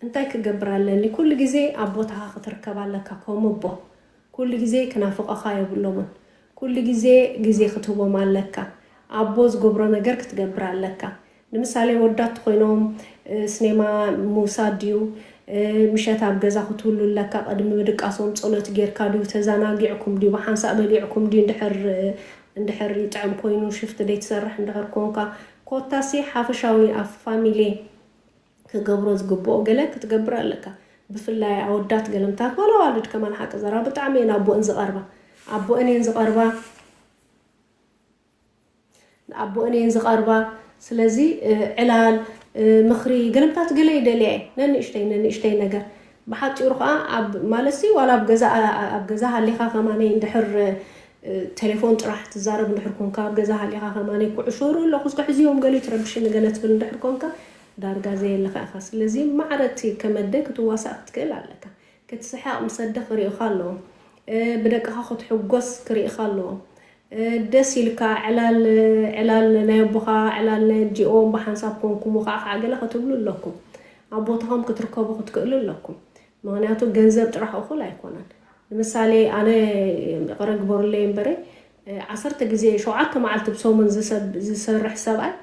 እንታይ ክገብር ኣለኒ? ኩሉ ግዜ ኣብ ቦታኻ ክትርከብ ኣለካ። ከም ኣቦ ኩሉ ግዜ ክናፍቐኻ የብሎምን። ኩሉ ግዜ ግዜ ክትህቦም ኣለካ። ኣቦ ዝገብሮ ነገር ክትገብር ኣለካ። ንምሳሌ ወዳት ኮይኖም ስኔማ ምውሳድ ድዩ ምሸት ኣብ ገዛ ክትህሉ ኣለካ ቅድሚ ምድቃሶም ጸሎት ጌርካ ድዩ ተዘናጊዕኩም ድዩ ብሓንሳእ በሊዕኩም ድዩ እንድሕር እንድሕር ይጥዕም ኮይኑ ሽፍት ደይ ትሰርሕ እንድሕር ኮንካ ኮታሲ ሓፈሻዊ ኣብ ፋሚሊ ክገብሮ ዝግብኦ ገለ ክትገብር ኣለካ። ብፍላይ ኣወዳት ገለምታት ዋላ ኣዋልድ ከማን ሓቂ ዘረባ ብጣዕሚ እየን ኣቦአን ዝቐርባ ኣቦአን እየን ዝቐርባ ንኣቦአን እየን ዝቐርባ። ስለዚ ዕላል ምኽሪ ገለምታት ገለ ይደልያ እየ ነንእሽተይ ነንእሽተይ ነገር ብሓፂሩ ከዓ ኣብ ማለትሲ ዋላ ኣብ ገዛ ኣብ ገዛ ሃሊኻ ከማነይ እንድሕር ቴሌፎን ጥራሕ ትዛረብ እንድሕር ኮንካ ኣብ ገዛ ሃሊኻ ከማነይ ኩዕሾ ሩ ኣለኹ እስከ ሕዝዮም ገለ ትረብሽኒ ገለ ትብል እንድሕር ኮንካ ዳርጋ ዘየለኻ ኢኻ። ስለዚ ማዕረ እቲ ከመደ ክትዋሳእ ክትክእል ኣለካ። ክትስሕቕ ምስ ኣደ ክርእዩኻ ኣለዎም። ብደቅኻ ክትሕጎስ ክርእይኻ ኣለዎም። ደስ ኢልካ ዕላል ዕላል ናይ ኣቦኻ ዕላል ናይ ኣዲኦም ብሓንሳብ ኮንኩም ውኻዕኻዕ ገለ ክትብሉ ኣለኩም። ኣብ ቦታኹም ክትርከቡ ክትክእሉ ኣለኩም። ምኽንያቱ ገንዘብ ጥራሕ እኹል ኣይኮነን። ንምሳሌ ኣነ ይቕረ ግበሩለይ እምበረ ዓሰርተ ግዜ ሸውዓተ መዓልቲ ብሰሙን ዝሰርሕ ሰብኣይ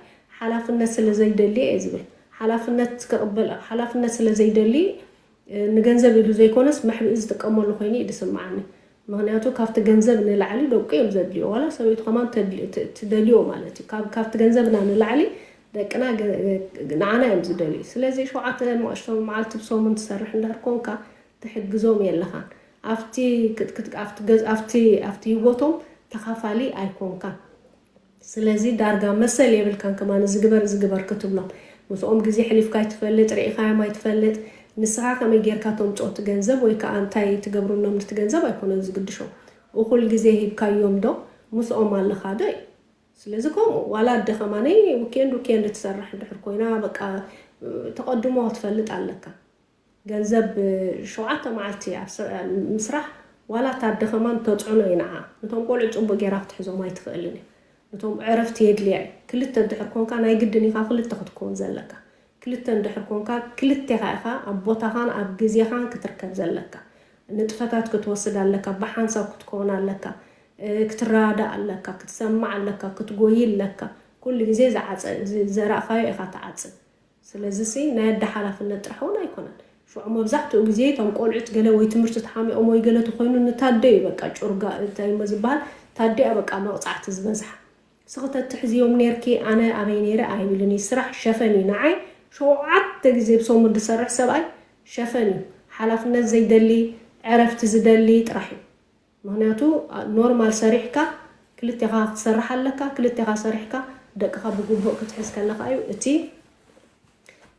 ሓላፍነት ስለ ዘይደልዮ እየ ዝብል። ሓላፍነት ክቕበል ሓላፍነት ስለ ዘይደሊ ንገንዘብ ኢሉ ዘይኮነስ መሕብኢ ዝጥቀመሉ ኮይኑ እዩ ዝስምዓኒ። ምኽንያቱ ካብቲ ገንዘብ ንላዕሊ ደቁ እዮም ዘድልዮ ዋላ ሰበይቱ ከማን ትደልዮ ማለት እዩ። ካብቲ ገንዘብና ንላዕሊ ደቅና ንዓና እዮም ዝደልዩ። ስለዚ ሸውዓተ ንእሽቶ መዓልቲ ብሰሙን ትሰርሕ እንድሕር ኮንካ ትሕግዞም የለኻን። ኣብቲ ኣብቲ ህይወቶም ተኻፋሊ ኣይኮንካን። ስለዚ ዳርጋ መሰል የብልካን ከማን እዚ ግበር እዚ ግበር ክትብሎም። ምስኦም ግዜ ሕሊፍካ ኣይትፈልጥ፣ ርኢኻዮም ኣይትፈልጥ። ንስኻ ከመይ ጌርካ ተምፅኦ እቲ ገንዘብ ወይ ከዓ እንታይ ትገብረሎም ነቲ ገንዘብ ኣይኮነን ዝግድሾም። እኹል ግዜ ሂብካዮም ዶ ምስኦም ኣለኻ ዶ እዩ። ስለዚ ከምኡ ዋላ ኣደ ከማነይ ዊኬንድ ዊኬንድ ትሰርሕ እንድሕር ኮይና በቃ ተቐድሞ ክትፈልጥ ኣለካ። ገንዘብ ሸውዓተ መዓልቲ ኣብ ምስራሕ ዋላ እታ ኣደ ከማን ተፅዕኖ እዩ ንዓ። ነቶም ቆልዑ ፅቡቅ ጌራ ክትሕዞም ኣይትኽእልን እያ። ነቶም ዕረፍቲ የድልያ እዩ። ክልተ እንድሕር ኮንካ ናይ ግድን ኢኻ ክልተ ክትከውን ዘለካ። ክልተ እንድሕር ኮንካ ክልቴኻ ኢኻ ኣብ ቦታኻን ኣብ ግዜኻን ክትርከብ ዘለካ። ንጥፈታት ክትወስድ ኣለካ፣ ብሓንሳብ ክትከውን ኣለካ፣ ክትረዳዳእ ኣለካ፣ ክትሰማዕ ኣለካ፣ ክትጎይ ኣለካ። ኩሉ ግዜ ዝዓፀ- ዝ- ዘራእኻዮ ኢኻ ትዓፅድ። ስለዚ ሲ ናይ ኣደ ሓላፍነት ጥራሕ እውን ኣይኮነን። ሽዑ መብዛሕትኡ ግዜ እቶም ቆልዑት ገለ ወይ ትምህርቲ ተሓሚቖም ወይ ገለ ተኮይኑ ንታደ እዩ በቃ ጩርጋ እንታይ እሞ ዝበሃል ታደ እያ በቃ መቕፃዕቲ ዝበዝሓ። ስኽተትሕዝዮም ኔርኪ ኣነ ኣበይ ኔረ ኣይብልን እዩ። ስራሕ ሸፈን እዩ ንዓይ። ሸውዓተ ግዜ ብሰሙን ዝሰርሕ ሰብኣይ ሸፈን እዩ። ሓላፍነት ዘይደሊ ዕረፍቲ ዝደሊ ጥራሕ እዩ። ምክንያቱ ኖርማል ሰሪሕካ ክልቴኻ ክትሰርሕ ኣለካ። ክልቴኻ ሰሪሕካ ደቅኻ ብግቡእ ክትሕዝ ከለካ እዩ እቲ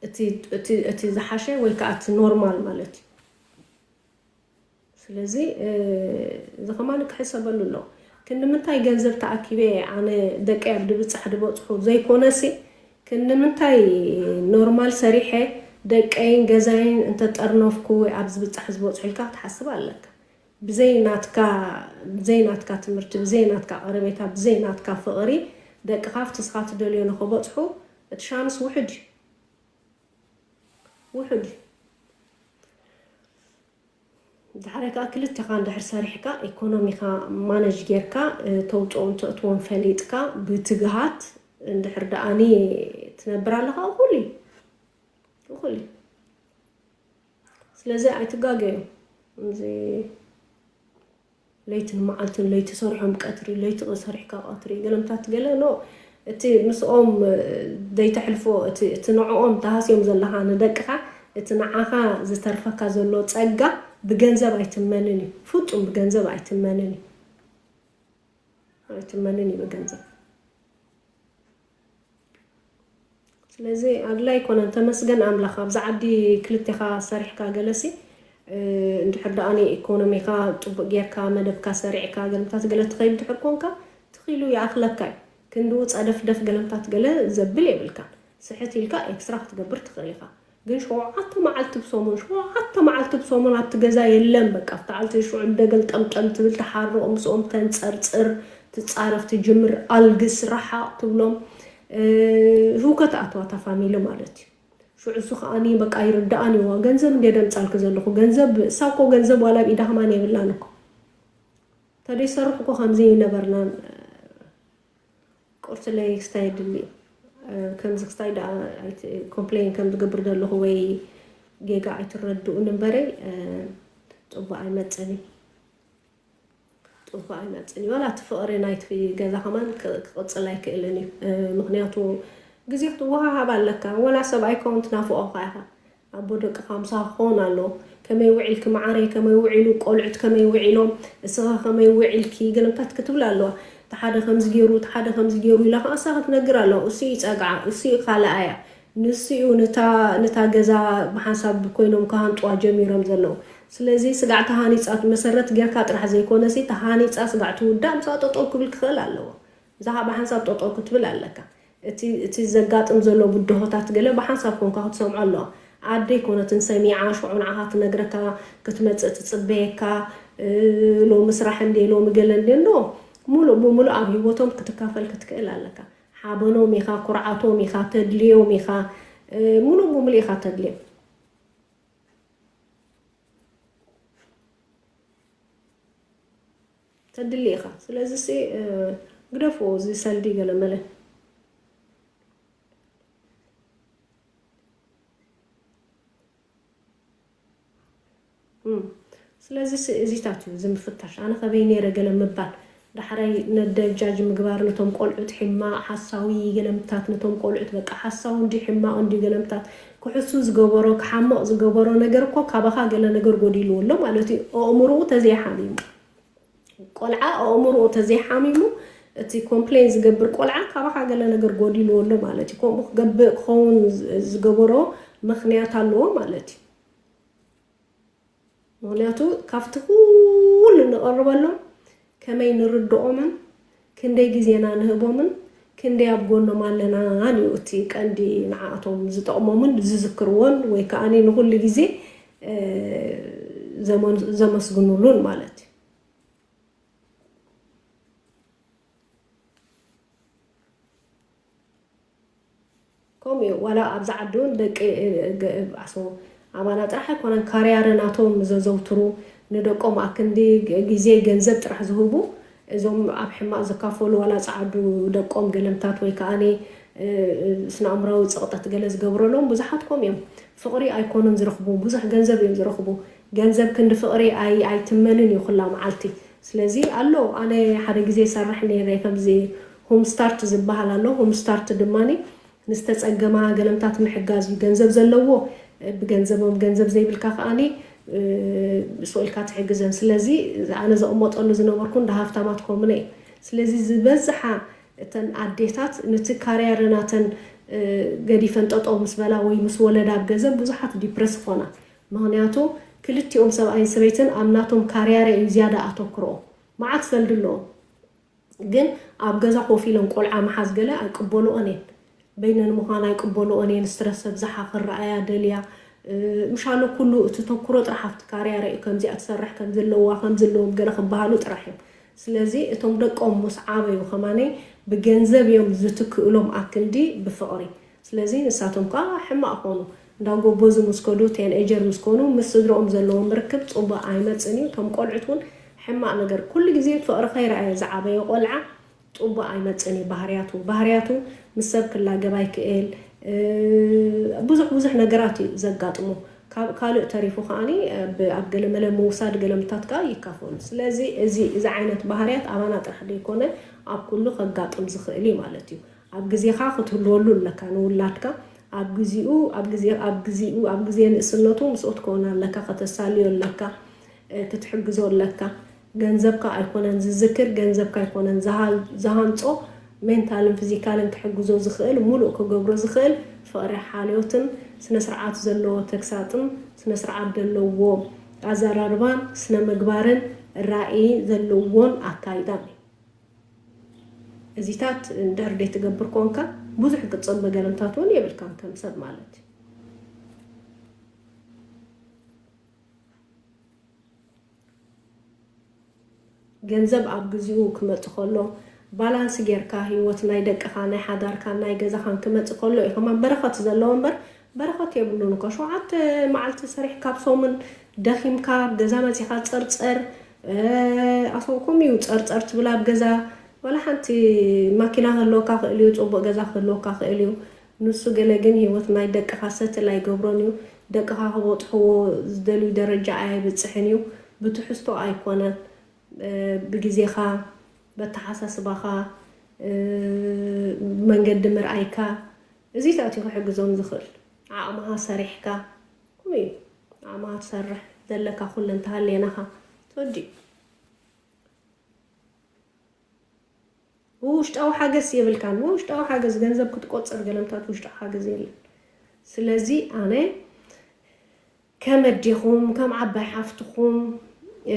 እቲ እቲ እቲ ዝሓሸ ወይ ከዓ እቲ ኖርማል ማለት እዩ። ስለዚ እዚ ከማን ክሕሰበሉ ኣሎ። ክንዲ ምንታይ ገንዘብ ተኣኪበ ኣነ ደቀይ ኣብ ድብፃሕ ድበፅሑ ዘይኮነሲ ክንዲ ምንታይ ኖርማል ሰሪሐ ደቀይን ገዛይን እንተጠርነፍኩ ወይ ኣብ ዝብፃሕ ዝበፅሑ ኢልካ ክትሓስብ ኣለካ። ብዘይ ናትካ ብዘይ ናትካ ትምህርቲ ብዘይ ናትካ ቀረቤታ ብዘይ ናትካ ፍቕሪ ደቅኻ ኣብቲ ስኻ ትደልዮ ንኸበፅሑ እቲ ሻንስ ውሕድ እዩ። ውሕድ እዩ። ድሓረ ከዓ ክልቴኻ እንድሕር ሰሪሕካ ኢኮኖሚኻ ማነጅ ጌርካ ተውፅኦን ተእትዎን ፈሊጥካ ብትግሃት እንድሕር ደኣኒ ትነብር ኣለኻ እኹል እዩ። እኹል እዩ። ስለዚ ኣይትጋገዩ። እዚ ለይትን መዓልትን ለይቲ ሰሪሖም ቀትሪ ለይቲ ሰሪሕካ ቀትሪ ገለምታት ገለ ኖ እቲ ምስኦም ዘይተሕልፎ እቲ ንዕኦም ተሃስዮም ዘለኻ ንደቅኻ እቲ ንዓኻ ዝተርፈካ ዘሎ ጸጋ ብገንዘብ ኣይትመንን እዩ። ፍጹም ብገንዘብ ኣይትመንን እዩ። ኣይትመንን እዩ ብገንዘብ። ስለዚ ኣድላይ ኣይኮነን። ተመስገን ኣምላኽ ኣብዚ ዓዲ ክልቴኻ ሰሪሕካ ገለሲ እንድሕር ደኣ ኢኮኖሚኻ ጥቡቅ ጌርካ መደብካ ሰሪዕካ ገለምታት ገለ ትኸይድ ድሕር ኮንካ ትኽኢሉ ይኣኽለካ እዩ። ክንድኡ ጸደፍደፍ ገለምታት ገለ ዘብል የብልካን። ስሕት ኢልካ ኤክስትራ ክትገብር ትኽእል ኢኻ። ግን ሸውዓተ መዓልቲ ብሰሙን ሸውዓተ መዓልቲ ብሰሙን ኣብቲ ገዛ የለን በቃ ኣብቲ ዓልቲ ሽዑ ደገል ጠምጠም ትብል ትሓርቕ ምስኦም ተንጸርጽር ትጻረፍ ትጅምር ኣልግስ ረሓቕ ትብሎም ህውከት ኣተዋታ ፋሚሊ ማለት እዩ። ሽዑ እሱ ከዓኒ በቃ ይርዳኣን ይዋ ገንዘብ እንደ ደምጻልክ ዘለኹ ገንዘብ እሳ እኮ ገንዘብ ዋላ ኣብ ኢዳ ከማን የብላን እኮ ተደይ ሰርሕ እኮ ከምዚ ይነበርናን ቁርሲ ለይ ክስታይ ድሊ ከምዚ ክስታይ ደኣ ኮምፕሌን ከም ዝገብር ዘለኹ ወይ ጌጋ ኣይትረድኡን እምበረይ ፅቡቅ ኣይመፅን እዩ። ፅቡቅ ኣይመፅን እዩ። ዋላ እቲ ፍቅሪ ናይቲ ገዛ ከማን ክቅፅል ኣይክእልን እዩ። ምክንያቱ ግዜ ክትወሃሃብ ኣለካ። ወላ ሰብኣይ ከውን ትናፍቆ ኢኻ ኣቦ ደቅኻ ምሳኻ ክኸውን ኣለዎ። ከመይ ውዒልኪ መዓረይ፣ ከመይ ውዒሉ ቆልዑት፣ ከመይ ውዒሎም፣ እስኻ ከመይ ውዒልኪ ገለምታት ክትብል ኣለዋ። እቲ ሓደ ከምዚ ገይሩ፣ እቲ ሓደ ከምዚ ገይሩ ኢላ ከዓ እሳ ክትነግር ኣለዋ። እሱ እዩ ፀግዓ፣ እሱ እዩ ካልኣያ፣ ንሱ እዩ ንታ ነታ ገዛ ብሓንሳብ ኮይኖም ክሃንጥዋ ጀሚሮም ዘለዉ። ስለዚ ስጋዕ ተሃኒፃ መሰረት ጌርካ ጥራሕ ዘይኮነሲ ተሃኒፃ ስጋዕ ትውዳእ ምስኣ ጠጠው ክብል ክኽእል ኣለዎ። እዛ ከዓ ብሓንሳብ ጠጠው ክትብል ኣለካ። እቲ እቲ ዘጋጥም ዘሎ ብድሆታት ገለ ብሓንሳብ ኮንካ ክትሰምዖ ኣለዋ። ኣደ ኣይኮነትን ሰሚዓ ሽዑ ንዓኻ ትነግረካ ክትመፅእ ትፅበየካ። ሎሚ ስራሕ እንደ ሎሚ ገለ እንደ ኖ ሙሉእ ብሙሉእ ኣብ ህይወቶም ክትካፈል ክትክእል ኣለካ። ሓበኖም ኢኻ፣ ኩርዓቶም ኢኻ፣ ተድልዮም ኢኻ፣ ሙሉእ ብሙሉእ ኢኻ ተድልዮም። ተድሊ ኢኻ። ስለዚ ሲ ግደፍዎ እዚ ሰልዲ ገለመለ። ስለዚ እዚታት እዩ እዚ ምፍታሽ። ኣነ ከበይ ነይረ ገለ ምባል ዳሕራይ ነደጃጅ ምግባር ነቶም ቆልዑት ሕማቕ ሓሳዊ ገለምታት ነቶም ቆልዑት በቃ ሓሳዊ እንዲ ሕማቕ እንዲ ገለምታት ክሕሱ ዝገበሮ ክሓምቕ ዝገበሮ ነገር እኮ ካባኻ ገለ ነገር ጎዲልዎ ኣሎ ማለት እዩ። ኣእምሮኡ ተዘይሓሚሙ ቆልዓ ኣእምሮኡ ተዘይሓሚሙ እቲ ኮምፕሌን ዝገብር ቆልዓ ካባኻ ገለ ነገር ጎዲልዎ ኣሎ ማለት እዩ። ከምኡ ክገብእ ክኸውን ዝገበሮ ምኽንያት ኣለዎ ማለት እዩ። ምኽንያቱ ካብቲ ኩሉ ንቐርበሎም ከመይ ንርድኦምን ክንደይ ግዜና ንህቦምን ክንደይ ኣብ ጎኖም ኣለናን እዩ እቲ ቀንዲ ንዓኣቶም ዝጠቕሞምን ዝዝክርዎን ወይ ከዓ ንኩሉ ግዜ ዘመስግኑሉን ማለት እዩ። ከምኡ እዩ። ዋላ ኣብዚ ዓዲ እውን ደቂ ኣሶ ኣባና ጥራሕ ኣይኮነን ካርያረ ናቶም ዘዘውትሩ፣ ንደቆም ኣክንዲ ግዜ ገንዘብ ጥራሕ ዝህቡ፣ እዞም ኣብ ሕማቕ ዝካፈሉ ዋላ ጸዓዱ ደቆም ገለምታት ወይ ከዓኒ ስነ ኣእምራዊ ጸቕጠት ገለ ዝገብረሎም ብዙሓት ከም እዮም። ፍቕሪ ኣይኮኑን ዝረኽቡ፣ ብዙሕ ገንዘብ እዮም ዝረኽቡ። ገንዘብ ክንዲ ፍቕሪ ኣይትመንን እዩ ኩላ መዓልቲ። ስለዚ ኣሎ ኣነ ሓደ ግዜ ይሰርሕ ነይረ ከምዚ ሆም ስታርት ዝበሃል ኣሎ። ሆም ስታርት ድማ ንዝተጸገማ ገለምታት ምሕጋዝ እዩ። ገንዘብ ዘለዎ ብገንዘቦም፣ ገንዘብ ዘይብልካ ከዓኒ ስቕ ኢልካ ትሕግዘን። ስለዚ ኣነ ዘቕመጠሉ ዝነበርኩ እንዳ ሃፍታማት ኮሙነ እዩ። ስለዚ ዝበዝሓ እተን ኣዴታት ነቲ ካርያረ ናተን ገዲፈን ጠጠው ምስ በላ ወይ ምስ ወለዳ ኣብ ገንዘብ ብዙሓት ዲፕረስ ይኾና። ምኽንያቱ ክልቲኦም ሰብኣይን ሰበይትን ኣብ ናቶም ካርያረ እዩ ዝያዳ ኣተኩሮኦም። መዓት ሰልዲ ኣለዎም። ግን ኣብ ገዛ ኮፍ ኢለን ቆልዓ ምሓዝ ገለ ኣይቅበልኦን እየን። በይነን ምዃን ኣይቅበልኦን እየን። ስትረስ ኣብዝሓ ክረኣያ ደልያ ምሻሎ ኩሉ እቲ ተኩሮ ጥራሕ ኣብቲ ካርያ ረእዩ ከምዚኣ ትሰርሕ ከምዚ ኣለዋ ከምዚ ኣለዎም ገለ ክበሃሉ ጥራሕ እዮም። ስለዚ እቶም ደቆም ምስ ዓበዩ ከማነይ ብገንዘብ እዮም ዝትክእሎም ኣክንዲ ብፍቕሪ። ስለዚ ንሳቶም ከዓ ሕማቕ ኮኑ። እንዳ ጎቦ ዝምስከዱ ቴንኤጀር ምስ ኮኑ ምስ ስድረኦም ዘለዎም ርክብ ፅቡቕ ኣይመፅን እዩ። እቶም ቆልዑት እውን ሕማቕ ነገር ኩሉ ግዜ ፍቕሪ ከይረኣየ ዝዓበየ ቆልዓ ፅቡቕ ኣይመፅን እዩ። ባህርያቱ ባህርያቱ ምስ ሰብ ክላገብ ኣይክእል። ብዙሕ ብዙሕ ነገራት እዩ ዘጋጥሞ። ካብ ካልእ ተሪፉ ከዓኒ ኣብ ገለመለ ምውሳድ ገለምታት ከዓ ይካፈሉ። ስለዚ እዚ እዚ ዓይነት ባህርያት ኣባና ጥራሕ ዘይኮነ ኣብ ኩሉ ከጋጥም ዝኽእል እዩ ማለት እዩ። ኣብ ግዜኻ ክትህልወሉ ኣለካ ንውላድካ። ኣብ ግዚኡ ኣብ ግዜ ኣብ ግዚኡ ኣብ ግዜ ንእስነቱ ምስኡ ትከውን ኣለካ፣ ከተሳልዮ ኣለካ፣ ክትሕግዞ ኣለካ። ገንዘብካ ኣይኮነን ዝዝክር፣ ገንዘብካ ኣይኮነን ዝሃንጾ፣ ሜንታልን ፊዚካልን ክሕግዞ ዝኽእል፣ ሙሉእ ክገብሮ ዝኽእል ፍቕሪ፣ ሓልዮትን ስነ ስርዓት ዘለዎ ተግሳጽን ስነ ስርዓት ዘለዎ ኣዘራርባን ስነ ምግባርን ራእይ ዘለዎን ኣካይዳን እዩ። እዚታት እንድሕር ደይትገብር ኮንካ ብዙሕ ክትጽበ ገለምታት እውን የብልካን ከም ሰብ ማለት እዩ። ገንዘብ ኣብ ግዚኡ ክመጽእ ከሎ ባላንስ ጌርካ ህይወት ናይ ደቅኻ ናይ ሓዳርካን ናይ ገዛኻን ክመጽእ ከሎ እዩ ከማን በረኸት ዘለዎ እምበር በረኸት የብሉን እኮ። ሸውዓተ መዓልቲ ሰሪሕካ ኣብ ሰሙን ደኺምካ ኣብ ገዛ መጺኻ ጸርጸር ኣስወኩም እዩ ጸርጸር ትብል ኣብ ገዛ። ዋላ ሓንቲ ማኪና ክህልወካ ክእል እዩ፣ ጽቡቕ ገዛ ክህልወካ ክእል እዩ። ንሱ ገለ ግን ህይወት ናይ ደቅኻ ሰትል ኣይገብሮን እዩ። ደቅኻ ክበጽሕዎ ዝደልዩ ደረጃ ኣየብጽሕን እዩ። ብትሕዝቶ ኣይኮነን፣ ብግዜኻ፣ በተሓሳስባኻ፣ መንገዲ ምርኣይካ፣ እዚታት እዩ ክሕግዞም ዝኽእል። ዓቕምኻ ሰሪሕካ፣ ከምኡ እዩ። ዓቕምኻ ትሰርሕ ዘለካ ኩለን ተሃልየናኻ ተወዲኡ። ውሽጣዊ ሓገዝ የብልካን። ውሽጣዊ ሓገዝ ገንዘብ ክትቆጽር ገለምታት ውሽጣዊ ሓገዝ የለን። ስለዚ ኣነ ከም ኣዴኹም ከም ዓባይ ሓፍትኹም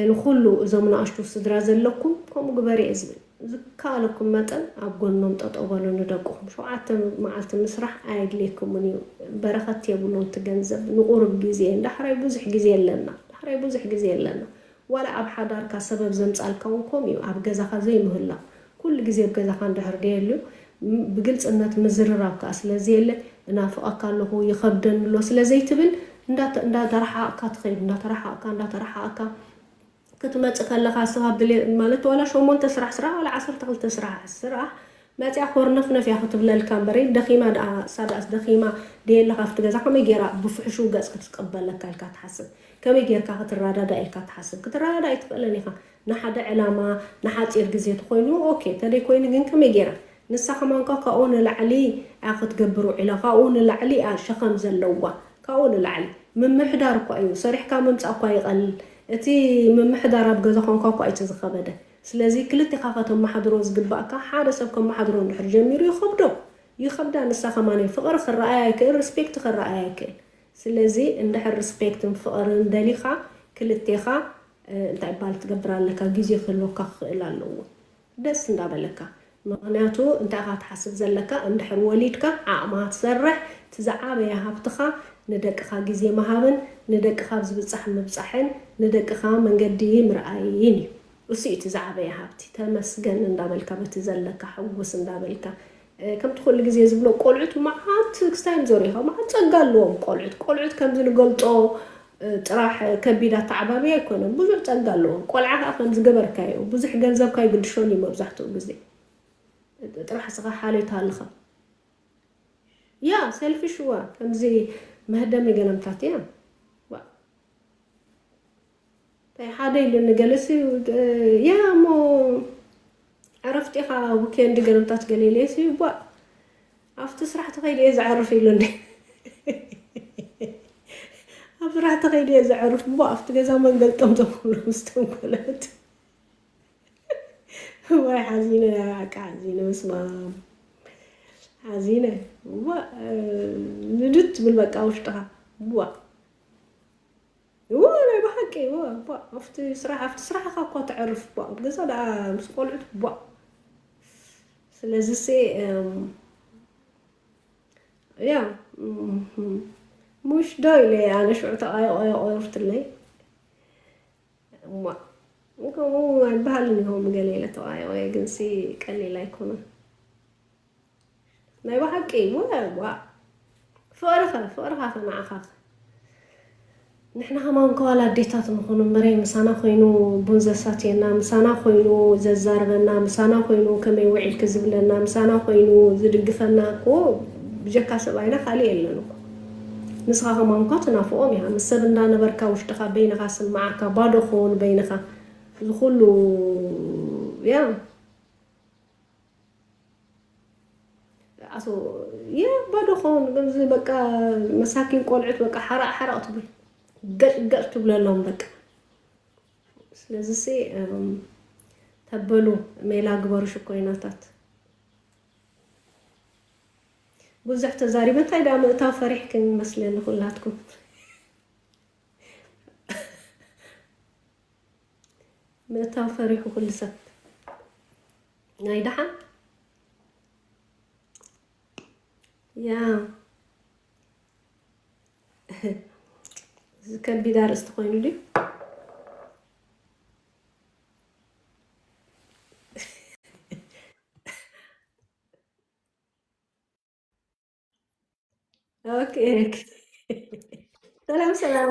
ንኹሉ እዞም ንኣሽቱ ስድራ ዘለኩም ከምኡ ግበሪ እየ ዝብል። ዝከኣለኩም መጠን ኣብ ጎኖም ጠጠው በሉ ንደቅኹም። ሸውዓተ መዓልቲ ምስራሕ ኣየድልየኩምን እዩ። በረኸት የብሉን እቲ ገንዘብ ንቁሩብ ግዜ። ዳሕራይ ብዙሕ ግዜ ኣለና። ዳሕራይ ብዙሕ ግዜ ኣለና። ዋላ ኣብ ሓዳርካ ሰበብ ዘምጻልካ እውን ከምኡ እዩ። ኣብ ገዛኻ ዘይምህላው። ኩሉ ግዜ ኣብ ገዛኻ እንድሕር ደየልዩ ብግልጽነት ምዝርራብ ከኣ ስለ ዘየለ፣ እናፍቐካ ኣለኹ፣ ይኸብደኒ ኣሎ ስለ ዘይትብል እንዳተ- እንዳተረሓቕካ ትኸይድ። እንዳተረሓቕካ እንዳተረሓቕካ ክትመጽእ ከለኻ እስኻ ብድሌ ማለት ዋላ ሸሞንተ ስራሕ ስራሕ ዋላ ዓሰርተ ክልተ ስራሕ ስራሕ መጽያ ኮርነፍነፍ እያ ክትብለልካ እምበረይ ደኺማ ደኣ እሳ ደኣስ ደኺማ ደየለ ካብቲ ገዛ ከመይ ገይራ ብፍሕሹው ገጽ ክትቀበለካ ኢልካ ትሓስብ? ከመይ ጌርካ ክትረዳዳእ ኢልካ ትሓስብ? ክትረዳዳእ ኣይትኽእልን ኢኻ። ንሓደ ዕላማ ንሓጺር ግዜ ተኾይኑ ኦኬ፣ ተደይ ኮይኑ ግን ከመይ ጌራ ንሳ ከማንካ ካብኡ ንላዕሊ እያ ክትገብር ውዒላ፣ ካብኡ ንላዕሊ እያ ሸኸም ዘለዋ፣ ካብኡ ንላዕሊ ምምሕዳር እኳ እዩ፣ ሰሪሕካ ምምጻእ እኳ ይቐልል። እቲ ምምሕዳር ኣብ ገዛ ኮንካ እኳ እዩ እቲ ዝኸበደ። ስለዚ ክልቴኻ ከተመሓድሮ ዝግባእካ ሓደ ሰብ ከመሓድሮ እንድሕር ጀሚሩ ይኸብዶ፣ ይኸብዳ። ንሳ ከማን ፍቕሪ ክረኣያ ይክእል፣ ሪስፔክት ክረኣያ ይክእል። ስለዚ እንድሕር ሪስፔክትን ፍቕርን ደሊኻ ክልቴኻ እንታይ ባል ትገብር ኣለካ፣ ግዜ ክህልወካ ክኽእል ኣለዎ። ደስ እንዳበለካ። ምኽንያቱ እንታይ ኢኻ ትሓስብ ዘለካ፣ እንድሕር ወሊድካ ዓቕማ ትሰርሕ፣ እቲ ዝዓበየ ሃብትኻ ንደቅኻ ግዜ ምሃብን ንደቅኻ ኣብ ዝብጻሕ ምብጻሕን ንደቅኻ መንገዲ ምርኣይን እዩ። እሱ እዩ እቲ ዝዓበየ ሃብቲ። ተመስገን እንዳበልካ በቲ ዘለካ ሕጉስ እንዳበልካ ከምቲ ኩሉ ግዜ ዝብሎ ቆልዑት መዓት ክስታይ እዮም ዘሪኻ መዓት ጸጋ ኣለዎም። ቆልዑት ቆልዑት ከምዚ ንገልጾ ጥራሕ ከቢድ ኣተዓባብያ ኣይኮነን። ብዙሕ ጸጋ ኣለዎም። ቆልዓ ከዓ ከም ዝገበርካዮ ብዙሕ ገንዘብካ ይግድሾን እዩ መብዛሕትኡ ግዜ። ጥራሕ ስኻ ሓልዮት ኣለኻ። ያ ሰልፊሽ ዋ ከምዚ መህደሚ ገለምታት እያ። ዋ እንታይ ሓደ ኢሉኒ ገለሲ ያ እሞ ዕረፍቲኻ ዊኬንድ ገለምታት ገሌለሲ ቧ ኣብቲ ስራሕ ተኸይደ እየ ዝዓርፍ ኢሉኒ። ኣብ ስራሕ ተኸይደ እየ ዝዓርፍ ቧ ኣብቲ ገዛ መንገልጦም ተብሎ ምስቶም ኮለት። ዋይ ሓዚነ ሓቂ ሓዚነ መስማ ሓዚነ ዋ ንድት ትብል በቃ ውሽጥኻ ዋ ዋ ናይ ብሓቂ ዋ ዋ ኣብቲ ስራሕ ኣብቲ ስራሕኻ እኳ ተዕርፍ ዋ ኣብ ገዛ ደኣ ምስ ቆልዑት ዋ ስለዚ ሲ ያ ሙሽ ዶ ኢለ ኣነ ሽዑ ተቃየቆ የቆርትለይ እማ ከምኡ ኣይበሃልን ይኸውን ገለ ኢለ ተዋየወ ግንሲ ቀሊል ኣይኮነን ናይ ብሓቂ ዋ ፍቕርኸ ፍቕርኻ ከ ንዓኻ ንሕና ከማን ከዋላ ኣዴታት ንኾኑ እምበረይ ምሳና ኮይኑ ቡን ዘሳትየና ምሳና ኮይኑ ዘዛርበና ምሳና ኮይኑ ከመይ ውዒልኪ ዝብለና ምሳና ኮይኑ ዝድግፈና እኮ ብጀካ ሰብኣይና ካልእ የለን እኮ ንስኻ ከማን እኳ ትናፍቖም ኢኻ ምስ ሰብ እንዳነበርካ ውሽጥኻ በይንኻ ስምዓካ ባዶ ክኸውን በይንኻ እዚ ኩሉ ያ ኣቶ የ ባዶ ክኸውን እዚ በቃ መሳኪን ቆልዑት በቃ ሓራቕ ሓራቕ ትብል ገጭ ገጭ ትብለሎም በቃ ስለዚ ሲ ተበሉ ሜላ ግበሩ ሽኮይናታት ብዙሕ ተዛሪበ እንታይ ደኣ ምእታው ፈሪሕክን ይመስለኒ ኩላትኩም ምእታው ፈሪሑ ኩሉ ሰብ ናይ ደሓን ያ እዚ ከቢድ ኣርእስቲ ኮይኑ ድዩ ኦኬ ሰላም ሰላም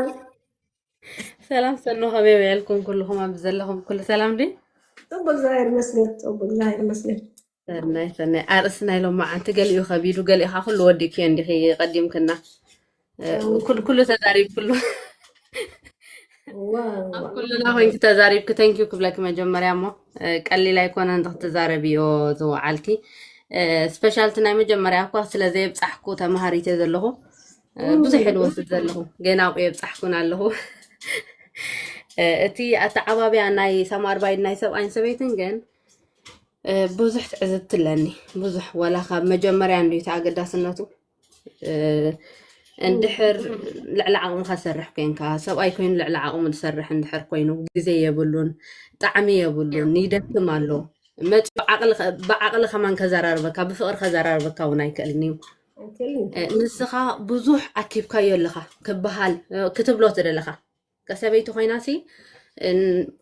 ሰላም ሰኖ ከመይ ውዒልኩም ኩልኹም ኣብ ዘለኹም ኩሉ ሰላም ድዩ? ጽቡቅ እግዚኣብሔር ይመስገን ጽቡቅ እግዚኣብሔር ይመስገን። ሰናይ ሰናይ ኣርእስቲ ናይ ሎማዓንቲ ገሊኡ ከቢዱ ገሊኡ ከዓ ኩሉ ወዲእክዮ እንዲኺ ቀዲምክና። ኩሉ ተዛሪብክሉ ኣብ ኩልና ኮይንኪ ተዛሪብኪ ተንኪዩ ክብለኪ መጀመርያ እሞ ቀሊል ኣይኮነን ክትዛረብዮ ዝወዓልኪ ስፔሻልቲ ናይ መጀመርያ እኳ ስለ ዘየብፃሕኩ ተምሃሪት እየ ዘለኹ ብዙሕ እየ ዝወስድ ዘለኹ ገና ኣብኡ የብፃሕኩን ኣለኹ እቲ ኣተዓባብያ ናይ ሰማርባይን ናይ ሰብኣይን ሰበይትን ግን ብዙሕ ትዕዝብቲ ኣለኒ ብዙሕ ዋላ ካብ መጀመርያ እንድዩ እቲ ኣገዳስነቱ እንድሕር ልዕሊ ዓቕምኻ ዝሰርሕ ኮይንካ ሰብኣይ ኮይኑ ልዕሊ ዓቕሙ ዝሰርሕ እንድሕር ኮይኑ ግዜ የብሉን ጣዕሚ የብሉን ይደክም ኣሎ መፂኡ ብዓቕሊ ከማን ከዘራርበካ ብፍቕሪ ከዘራርበካ እውን ኣይክእልን እዩ ንስኻ ብዙሕ ኣኪብካዮ ኣለኻ ክበሃል ክትብሎ ትደለኻ ከሰበይቲ ኮይና ሲ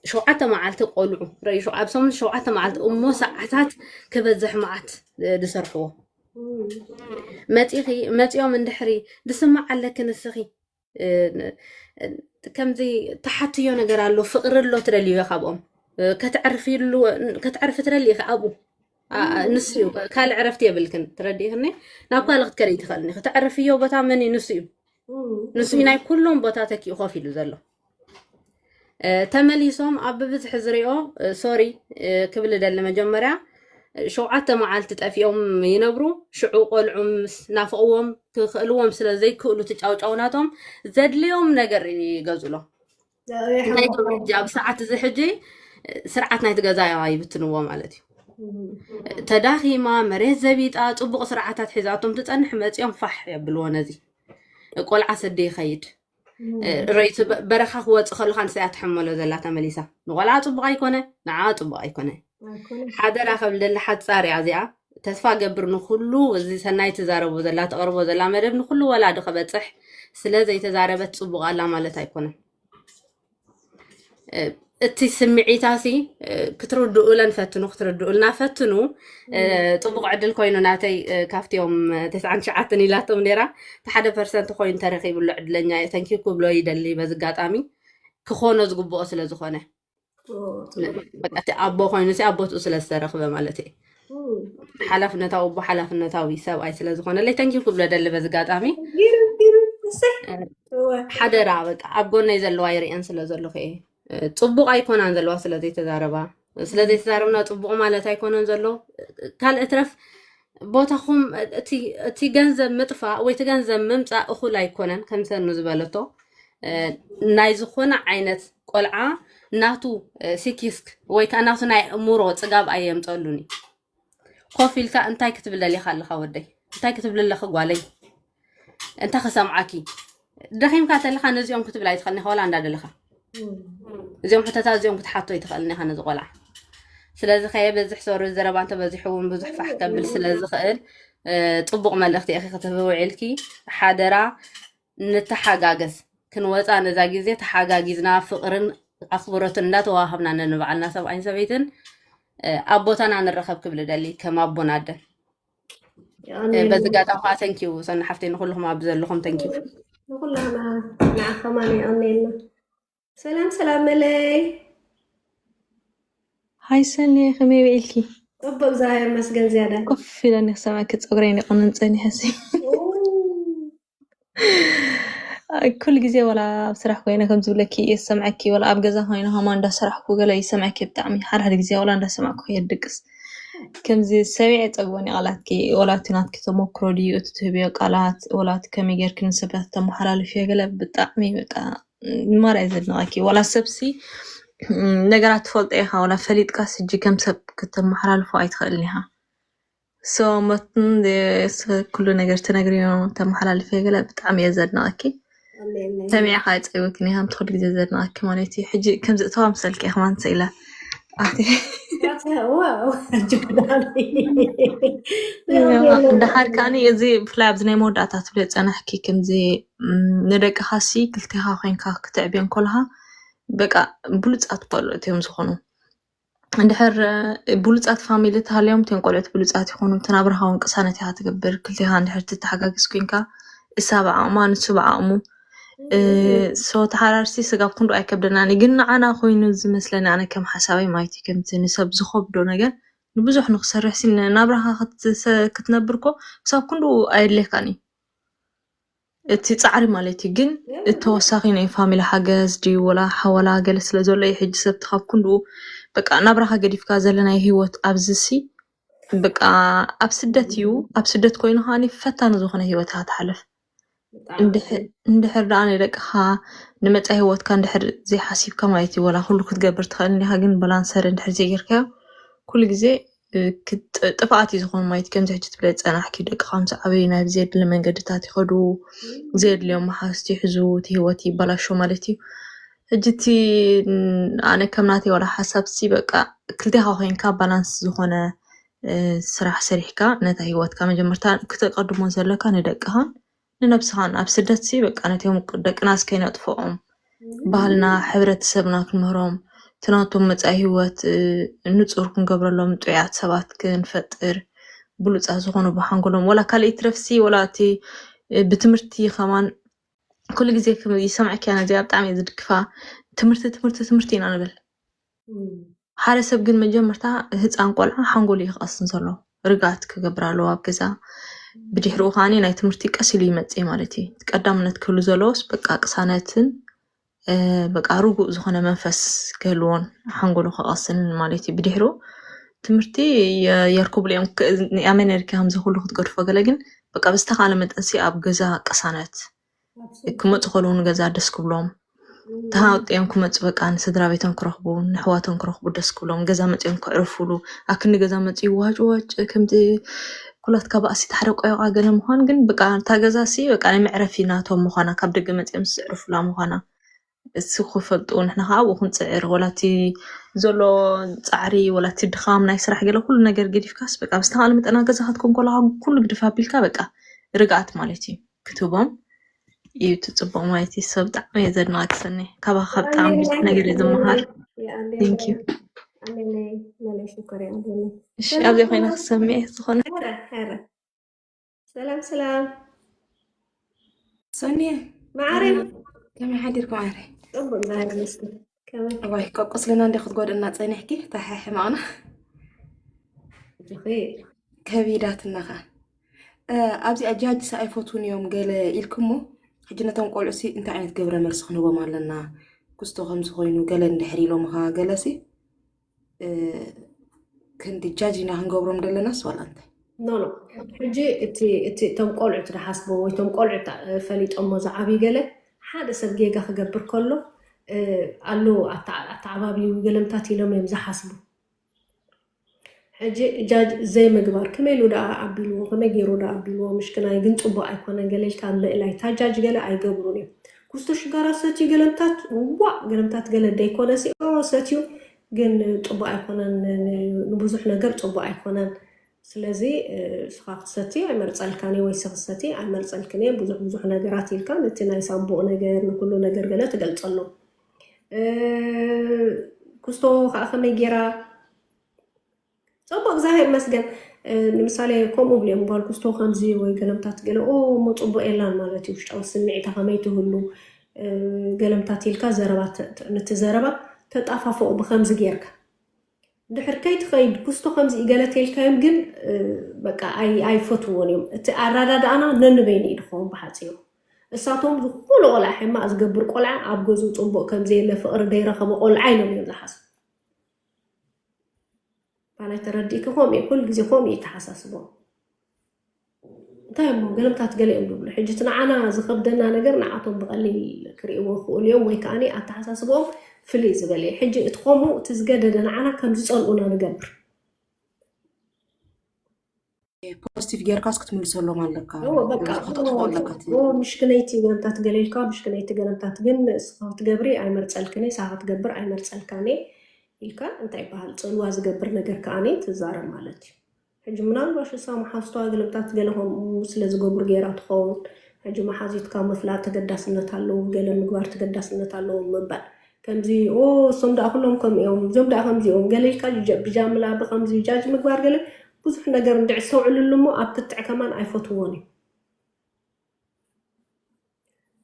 ሸውዓተ መዓልቲ ቆልዑ ረእዩ ኣብ ሰሙን ሸውዓተ መዓልቲ እሞ ሰዓታት ክበዝሕ መዓት ዝሰርሕዎ መፂኺ መፂኦም እንድሕሪ ዝስማዕ ኣለኪ ንስኺ ከምዚ ተሓትዮ ነገር ኣሎ ፍቅሪ ኣሎ ትደልዮ ካብኦም ከተዕርፊ ትደሊ ኢኺ ኣብኡ ንሱ እዩ ካልእ ዕረፍቲ የብልክን ትረዲእክኒ ናብ ካልእ ክትከዲ ትኽእልኒ ከተዕርፍዮ ቦታ መን እዩ ንሱ እዩ ንሱ ናይ ኩሎም ቦታ ተኪኡ ኮፍ ኢሉ ዘሎ ተመሊሶም ኣብ ብብዝሒ ዝሪኦ ሶሪ ክብል ደሊ መጀመርያ ሸውዓተ መዓልቲ ጠፊኦም ይነብሩ ሽዑ ቆልዑ ምስ ናፍቕዎም ክኽእልዎም ስለ ዘይክእሉ ትጫውጫው ናቶም ዘድልዮም ነገር ይገዝሎም እንታይ ኣብ ሰዓት እዚ ሕጂ ስርዓት ናይቲ ገዛ ይብትንዎ ማለት እዩ ተዳኺማ መሬት ዘቢጣ ፅቡቕ ስርዓታት ሒዛቶም ትፀንሕ መፂኦም ፋሕ የብልዎ ነዚ ቆልዓ ሰዲ ይኸይድ ርእሲ በረኻ ክወፅእ ከለካ ንሳያ ትሕመሎ ዘላ ተመሊሳ ንቆልዓ ፅቡቅ ኣይኮነ ንዓ ፅቡቅ ኣይኮነ ሓደራ ከብል ደሊ ሓፃር እያ እዚኣ ተስፋ ገብር ንኩሉ እዚ ሰናይ ትዛረቦ ዘላ ተቅርቦ ዘላ መደብ ንኩሉ ወላዲ ክበፅሕ ስለ ዘይተዛረበት ፅቡቅ ኣላ ማለት ኣይኮነን እቲ ስምዒታሲ ክትርድኡለን ፈትኑ፣ ክትርድኡልና ፈትኑ። ጽቡቕ ዕድል ኮይኑ ናተይ ካብቲኦም ተስዓን ትሽዓተን ኢላቶም ነራ፣ እቲ ሓደ ፐርሰንት ኮይኑ ተረኺብሉ ዕድለኛ እየ። ተንኪው ክብሎ ይደሊ በዚ ኣጋጣሚ፣ ክኾኖ ዝግብኦ ስለ ዝኾነ። በቃ እቲ ኣቦ ኮይኑ ሲ ኣቦትኡ ስለ ዝተረኽበ ማለት እየ። ሓላፍነታዊ ኣቦ፣ ሓላፍነታዊ ሰብኣይ ስለ ዝኾነለይ ተንኪው ክብሎ ደሊ በዚ ኣጋጣሚ። ሓደራ በቃ ኣብ ጎነይ ዘለዋ ይርእየን ስለ ዘለኹ እየ። ጽቡቕ ኣይኮናን ዘለዋ ስለ ዘይተዛረባ። ስለ ዘይተዛረብና ጽቡቕ ማለት ኣይኮነን ዘሎ። ካልእ ትረፍ ቦታኹም እቲ ገንዘብ ምጥፋእ ወይ እቲ ገንዘብ ምምጻእ እኹል ኣይኮነን። ከም ሰኑ ዝበለቶ ናይ ዝኾነ ዓይነት ቆልዓ ናቱ ሲኪስክ ወይ ከዓ ናቱ ናይ እምሮ ጽጋብ ኣየምጸሉኒ። ኮፍ ኢልካ እንታይ ክትብል ደሊኻ ኣለኻ ወደይ? እንታይ ክትብል ኣለኺ ጓለይ? እንታይ ክሰምዓኪ? ደኺምካ ተለኻ ነዚኦም ክትብል ኣይትኽእልን ኢኻ፣ ዋላ እንዳደለኻ። እዚኦም ሕቶታት እዚኦም ክትሓቶ ኣይትኽእልን ኢኻ ነዚ ቆልዓ። ስለዚ ከየበዝሕ ሶሪ፣ ዘረባ እንተበዚሑ እውን ብዙሕ ፋሕ ከብል ስለ ዝኽእል፣ ጽቡቕ መልእኽቲ ኢኺ ክትህቢ ውዒልኪ። ሓደራ ንተሓጋገዝ፣ ክንወፃ ነዛ ግዜ ተሓጋጊዝና ፍቕርን ኣኽብሮትን እንዳተዋሃብና ነንባዕልና ሰብኣይን ሰበይትን ኣብ ቦታና ንረኸብ ክብል ደሊ ከም ኣቦን ኣደን። በዚ ኣጋጣሚ ከዓ ተንኪው ሰኒ ሓፍተይ ንኩልኹም ኣብ ዘለኹም ተንኪው። ንኩላና ንዓኸማን የቐንየልና። ሰላም ሰላም መለይ። ሃይ ሰኒ ከመይ ውዒልኪ? ጽቡቅ እግዚኣብሔር ይመስገን። ዝያዳ ኮፍ ኢለኒ ክሰምዐኪ ጸጉረይ ይቆንን ጸኒሐ ሲ ኩሉ ግዜ ወላ ኣብ ስራሕ ኮይነ ከም ዝብለኪ እየ ዝሰምዐኪ፣ ወላ ኣብ ገዛ ኮይነ ከማ እንዳሰራሕኩ ገለ ይሰምዐኪ። ብጣዕሚ ሓደ ሓደ ግዜ ወላ እንዳሰማዕኩ እየ ድቅስ። ከምዚ ሰሚዐ ጸግቦን ቃላትኪ፣ ወላ እቲ ናትኪ ተሞክሮ ድዩ እቲ ትህብዮ ቃላት፣ ወላ እቲ ከመይ ጌርኪ ንሰባት ተመሓላልፍዮ ገለ ብጣዕሚ በቃ ማራ እየ ዘድንቐኪ። ወላ ሰብሲ ነገራት ትፈልጦ ኢኻ፣ ወላ ፈሊጥካስ ሕጂ ከም ሰብ ክተመሓላልፎ ኣይትኽእልን ኢኻ። ሶ መትን ኩሉ ነገር ትነግርዮ ተመሓላልፈ ገለ ብጣዕሚ እየ ዘድንቐኪ። ሰሚዕካ ኣይፀይወክን ኢኻ፣ ምቲ ኩሉ ግዜ ዘድንቐኪ ማለት እዩ። ሕጂ ከምዚ እተዋ ምሰልኪ እየ ከማን ስኢለ ኣቲ ድሓር ከዓኒ እዚ ብፍላይ ኣብዚ ናይ መወዳእታ ትብልዮ ዝፀናሕኪ ከምዚ ንደቅኻ ሲ ክልቴኻ ኮይንካ ክትዕብዮ እንኮለኻ በቃ ብሉፃት ቆልዑት እዮም ዝኾኑ። እንድሕር ብሉፃት ፋሚሊ ተሃልዮም እቶም ቆልዑት ብሉፃት ይኾኑ። እቲ ናብራኻ እውን ቅሳነት ኢኻ ትገብር። ክልቴኻ እንድሕር ትተሓጋግዝ ኮይንካ እሳ ብዓቕማ ንሱ ብዓቕሙ ሶ ተሓራርሲ ስጋብ ክንዱ ኣይከብደናን እዩ። ግን ንዓና ኮይኑ ዝመስለኒ ኣነ ከም ሓሳበይ ማለት እዩ ከምቲ ንሰብ ዝኸብዶ ነገር ንብዙሕ ንክሰርሕ ሲ ናብራኻ ክትነብር ኮ ክሳብ ክንዱ ኣየድልየካን እዩ። እቲ ጻዕሪ ማለት እዩ። ግን ተወሳኺ ናይ ፋሚሊ ሓገዝ ድዩ ወላ ሓወላ ገለ ስለ ዘሎ እዩ። ሕጂ ሰብ ካብ ክንድኡ በቃ ናብራኻ ገዲፍካ ዘለናይ ህይወት ኣብዚ ሲ በቃ ኣብ ስደት እዩ። ኣብ ስደት ኮይኑ ከዓኒ ፈታኒ ዝኾነ ህይወት ኢኻ ትሓልፍ። እንድሕር ደኣ ንደቅኻ ንመጻኢ ህይወትካ እንድሕር ዘይሓሲብካ ማለት እዩ። ወላ ኩሉ ክትገብር ትኽእል እንዲኻ፣ ግን ባላንሰር እንድሕር ዘይጌርካዮ ኩሉ ግዜ ጥፍኣት እዩ ዝኾን ማለት ከምዚ ሕጂ ትብለ ዝፀናሕኪ ደቂ ከምዚ ዓበዩ ናብ ዘየድሊ መንገድታት ይኸዱ፣ ዘየድልዮም መሓዝቲ ይሕዙ፣ እቲ ህይወት ይበላሾ ማለት እዩ። ሕጂ እቲ ኣነ ከም ናተይ ዋላ ሓሳብ ሲ በቃ ክልቴኻ ኮይንካ ባላንስ ዝኾነ ስራሕ ሰሪሕካ ነታ ህይወትካ መጀመርታ ክተቀድሞ ዘለካ ንደቅኻን ንነብስኻን ኣብ ስደት ሲ በቃ ነቲኦም ደቅና እስከይነጥፍኦም ባህልና ሕብረተሰብና ክንምህሮም እቲ ናቶም መፃኢ ህይወት ንፁር ክንገብረሎም ጥዑያት ሰባት ክንፈጥር ብሉፃት ዝኾኑ ብሓንጎሎም ወላ ካልእ ይትረፍሲ ወላ እቲ ብትምህርቲ ከማን ኩሉ ግዜ ይሰምዐኪ ኣነ እዚኣ ብጣዕሚ እየ ዝድግፋ ትምህርቲ ትምህርቲ ትምህርቲ ኢና ንብል ሓደ ሰብ ግን መጀመርታ ህፃን ቆልዓ ሓንጎሉ እዩ ክቐስን ዘሎ ርግኣት ክገብር ኣለዎ ኣብ ገዛ ብድሕሪኡ ከዓኒ ናይ ትምህርቲ ቀስ ኢሉ ይመፅእ ማለት እዩ ቀዳምነት ክህሉ ዘለዎስ በቃ ቅሳነትን በቃ ርጉእ ዝኾነ መንፈስ ክህልዎን ሓንጎሉ ክቐስን ማለት እዩ ብድሕሪኡ ትምህርቲ የርክብሉ እዮም ኣመነርኪ ከምዚ ኩሉ ክትገድፎ ገለ ግን በቃ ብዝተኻለ መጠንሲ ኣብ ገዛ ቅሳነት ክመፁ ከለዉ ንገዛ ደስ ክብሎም ተሃወጢኦም ክመፁ በቃ ንስድራ ቤቶም ክረኽቡ ንሕዋቶም ክረኽቡ ደስ ክብሎም ገዛ መፂኦም ክዕርፉሉ ኣክንዲ ገዛ መፂኡ ዋጭ ዋጭ ከምዚ ኩላትካ ባእሲ ታሕረቆ ይቃ ገለ ምኳን ግን በቃ እታ ገዛ ሲ በቃ ናይ መዕረፊ ናቶም ምኳና ካብ ደገ መፂኦም ዝዕርፉላ ምኳና እሱ ክፈልጡ ንሕና ከዓ ኣብኡ ክንፅዕር ወላቲ ዘሎ ፃዕሪ ወላቲ ድኻም ናይ ስራሕ ገለ ኩሉ ነገር ገዲፍካስ በቃ ብዝተኻለ መጠና ገዛኻ ትኮን ኮላ ኩሉ ግድፍ ኣቢልካ በቃ ርግኣት ማለት እዩ ክትህቦም እዩ እቲ ፅቡቅ ማለት እዩ ሰብ ብጣዕሚ እየ ዘድንቀኪ ሰኒ ካባካ ብጣዕሚ ብዙሕ ነገር እየ ዝመሃር የኣሌለይ። ኣሌለይ፣ መለይ ሽኮር የኣሌለይ። እሺ፣ ሰላም፣ ኣብዚኣ ኮይና ሰላም። ክሰምዕ ዝኾነ። ሄረ፣ ሄረ። ሰላም፣ ሰላም። ሰኒ፣ ማዕረ። ከመይ ሓዲርኩም? ኣረ፣ ጽቡቅ፣ እግዚኣብሔር ይመስገን። ከመይ? እዋይ፣ ቆቁስልና እንደ ክትጎድእና ጸኒሕኪ፣ ተሓሕማቕና። እጆኺ። ከቢዳትና ኸኣ። እ፣ ኣብዚኣ ጃጅስ ኣይፈትዉን እዮም ገለ ኢልክሞ፣ ሕጂ ነቶም ቆልዑሲ እንታይ ዓይነት ግብረ መልሲ ክንህቦም ኣለና? ኩስቶ ከምዚ ኮይኑ ገለ እንድሕር ኢሎምኻ ገለሲ፣ እ፣ ክንዲ ጃጅ ኢና ክንገብሮም ደለናስ ዋላ እንታይ? ኖ፣ ኖ። ሕጂ እቲ፣ እቲ እቶም ቆልዑት ዝሓስቦ ወይ እቶም ቆልዑት፣ እ፣ ፈሊጦሞ ዝዓብዩ ገለ፣ ሓደ ሰብ ጌጋ ክገብር ከሎ፣ እ፣ ኣሎ ኣተዓ-፣ ኣተዓባብዩ ገለምታት ኢሎም እዮም ዝሓስቡ። ሕጂ ጃጅ ዘይምግባር፣ ከመይ ኢሉ ደኣ ኣቢልዎ፣ ከመይ ገይሩ ደኣ ኣቢልዎ፣ ምሽክናይ ግን ጽቡቅ ኣይኮነን ገለ ኢልካ ምእላይ፣ እታ ጃጅ ገለ ኣይገብሩን እዮም። ኩስቶ ሽጋራ ሰትዩ ገለምታት፣ ዋእ፣ ገለምታት ገለ ደይኮነ ሲ፣ ኦ፣ ሰትዩ ግን ጽቡቅ ኣይኮነን፣ ን-፣ ንብዙሕ ነገር ጽቡቅ ኣይኮነን። ስለዚ፣ እ፣ ንስኻ ክትሰቲ ኣይመርጸልካን እየ ወይ ንስኺ ክትሰቲ ኣይመርጸልክን እየ፣ ብዙሕ ብዙሕ ነገራት ኢልካ ነቲ ናይ ሳምቡእ ነገር፣ ንኩሉ ነገር ገለ ትገልጸሎም። እ፣ ኩስቶ ከኣ ከመይ ጌራ? ጽቡቅ፣ እግዚኣብሔር ይመስገን። እ፣ ንምሳሌ ከምኡ ብልዮም፣ ጓል ኩስቶ ከምዚ ወይ ገለምታት ገለ፣ ኦ፣ እሞ ጽቡቅ የላን ማለት እዩ። ውሽጣዊ ስምዒታ ከመይ ትህሉ፣ እ፣ ገለምታት ኢልካ ዘረባ ተ-፣ ተ-፣ ነቲ ዘረባ ተጣፋፍኦ ብከምዚ ጌርካ። ድሕር ከይትኸይድ ኩስቶ ከምዚ እዩ ገለ ተልካዮም ግን፣ እ፣ በቃ ኣይ-፣ ኣይፈትዎን እዮም። እቲ ኣረዳድኣና ነንበይኑ እዩ ዝኸውን ብሓጺሩ። እሳቶም ዝኾነ ቆልዓ ሕማቕ ዝገብር ቆልዓ ኣብ ገዝኡ ጽቡቕ ከም ዘየለ ፍቕሪ ዘይረኸበ ቆልዓ ኢሎም እዮም ዝሓስቡ። ባላይ ተረዲእኪ ከምኡ እዩ፣ ኩሉ ግዜ ከምኡ እዩ ተሓሳስቦም። እንታይ እሞ ገለምታት ገለ እዮም ዝብሉ። ሕጂ እቲ ንዓና ዝኸብደና ነገር ንዓቶም ብቐሊል ክርእይዎ ይኽእሉ እዮም፣ ወይ ከኣኒ ኣተሓሳስቦኦም ፍልይ ዝበለ እዩ። ሕጂ እቲ ከምኡ እቲ ዝገደደ ንዓና ከም ዝጸልኡና ንገብር። ፖዚቲቭ ጌርካስ ክትምልሰሎም ኣለካ። እዎ፣ በቃ፣ ብዙሕ ከተጥፍኦ ኣለካ እቲ እዎ፣ ምሽክነይቲ ገለምታት ገለ ኢልካ፣ ምሽክነይቲ ገለምታት ግን ንስኻ ክትገብሪ ኣይመርጸልክን፣ ንስኻ ክትገብር ኣይመርጸልካን ኢልካ እንታይ ይበሃል? ጽልዋ ዝገብር ነገር ከኣኒ ትዛረብ ማለት እዩ። ሕጂ ምናልባሽ እሳ መሓዝቷ ገለምታት ገለ ከምኡ ስለ ዝገብሩ ገይራ ትኸውን። ሕጂ መሓዚትካ ምፍላጥ ተገዳስነት ኣለዎ፣ ገለ ምግባር ተገዳስነት ኣለዎ ምባል። ከምዚ፣ ኦ፣ እሶም ደኣ ኩሎም ከምኡ እዮም፣ እዞም ደኣ ከምዚ እዮም፣ ገለ ኢልካ ጀ-፣ ብጃምላ ብከምዚ ጃጅ ምግባር ገለ ብዙሕ ነገር እንድዒ ዝተውዕልሉ እሞ ኣብ ክትዕ ከማን ኣይፈትዎን እዩ።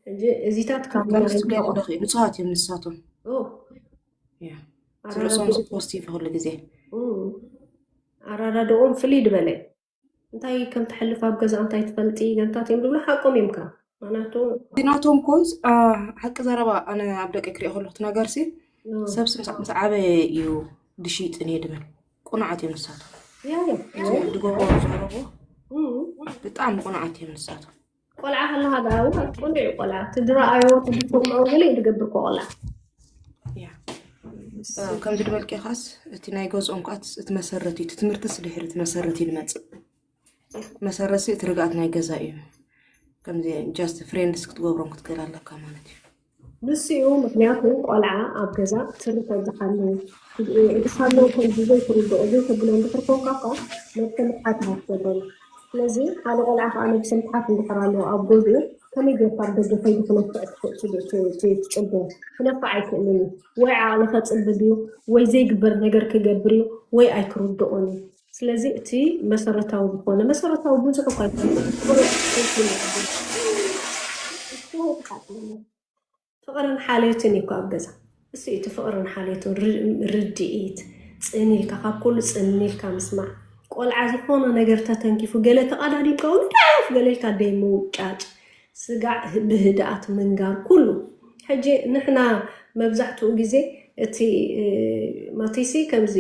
ሕጂ እዚታት ካብ ከምዚ ናይ ትብለይ ቁደኺ ንጹሃት እዮም ንሳቶም። ኦ፣ ያ። ትብሎ ሰምሲ ፖዚቲቭ ኩሉ ግዜ። እም፣ ኣረዳድኦም ፍልይ ዝበለ። እንታይ ከም ትሕልፍ ኣብ ገዛ እንታይ ትፈልጢ ገለምታት እዮም ዝብሉ ሓቆም እዮም ከኣ። ምኽንያቱ እቲ ናቶም ኮዝ፣ አ፣ ሓቂ ዘረባ ኣነ ኣብ ደቂ ክሪኦ ከለኹ እቲ ነገርሲ ኦ፣ ሰብሲ ምስ፣ ምስ ዓበየ እዩ ድሽይጥን እየ ድብል። ቁኑዓት እዮም ንሳቶም። ያ፣ ያ። እዚ ዝገብሮ ዝረቦ እም፣ ብጣዕሚ ቁኑዓት እዮም ንሳቶም። ቆልዓ ከለኻ ደኣ እውን ቁኑዕ እዩ ቆልዓ። እቲ ዝረኣዮ፣ እቲ ዝሰምዖ ገለ እዩ ዝገብር እኮ ቆልዓ። ያ። እ፣ ከምዚ ዝበልኪ ኻስ እቲ ናይ ገዝኦም ኳ እቲ መሰረት እዩ፣ እቲ ትምህርትስ ድሕሪ እቲ መሰረት እዩ ዝመጽእ። መሰረት ሲ እቲ ርግኣት ናይ ገዛ እዩ። ከምዚ ጃስት ፍሬንድስ ክትገብሮም ክትክእል ኣለካ ማለት እዩ። ንሱ እዩ፣ ምኽንያቱ ቆልዓ ኣብ ገዛ ትሪ ተብዝሓሉ፣ እድኻ ኣለዉ ከምዚ ዘይትርድኦ ዘይተብሎ እንድሕር ኮንካ እኳ ነብሰ ምትሓት ኢኻ ትገብረሉ። ስለዚ ሓደ ቆልዓ ከዓ ነብሰ ምትሓት እንድሕር ኣለዎ ኣብ ገዝኡ ከመይ ጌርካ ኣብ ደገ ከይዱ ክነፍዕ ትኽእል ት-፣ ት-፣ ት-፣ ትጽበ? ክነፍዕ ኣይክእልን እዩ። ወይ ዓቕሊ ከጽብብ እዩ፣ ወይ ዘይግበር ነገር ክገብር እዩ፣ ወይ ኣይክርድኦን እዩ። ስለዚ እቲ መሰረታዊ ዝኾነ፣ መሰረታዊ ብዙሕ እኳ ኣይኮነን፣ ፍቕርን ሓልዮትን እዩ እኮ ኣብ ገዛ። እሱ እዩ እቲ ፍቕርን ሓልዮትን፣ ር-፣ ርድኢት፣ ጽን ኢልካ፣ ካብ ኩሉ ጽን ኢልካ ምስማዕ። ቆልዓ ዝኾነ ነገር ተተንኪፉ፣ ገለ ተቐዳዲምካ እውን ዳፍ ገለ ኢልካ ደይ ምውጫጭ፣ ስጋዕ ብህድኣት ምንጋር፣ ኩሉ። ሕጂ ንሕና መብዛሕትኡ ግዜ እቲ፣ እ፣ ማቲሲ ከምዚ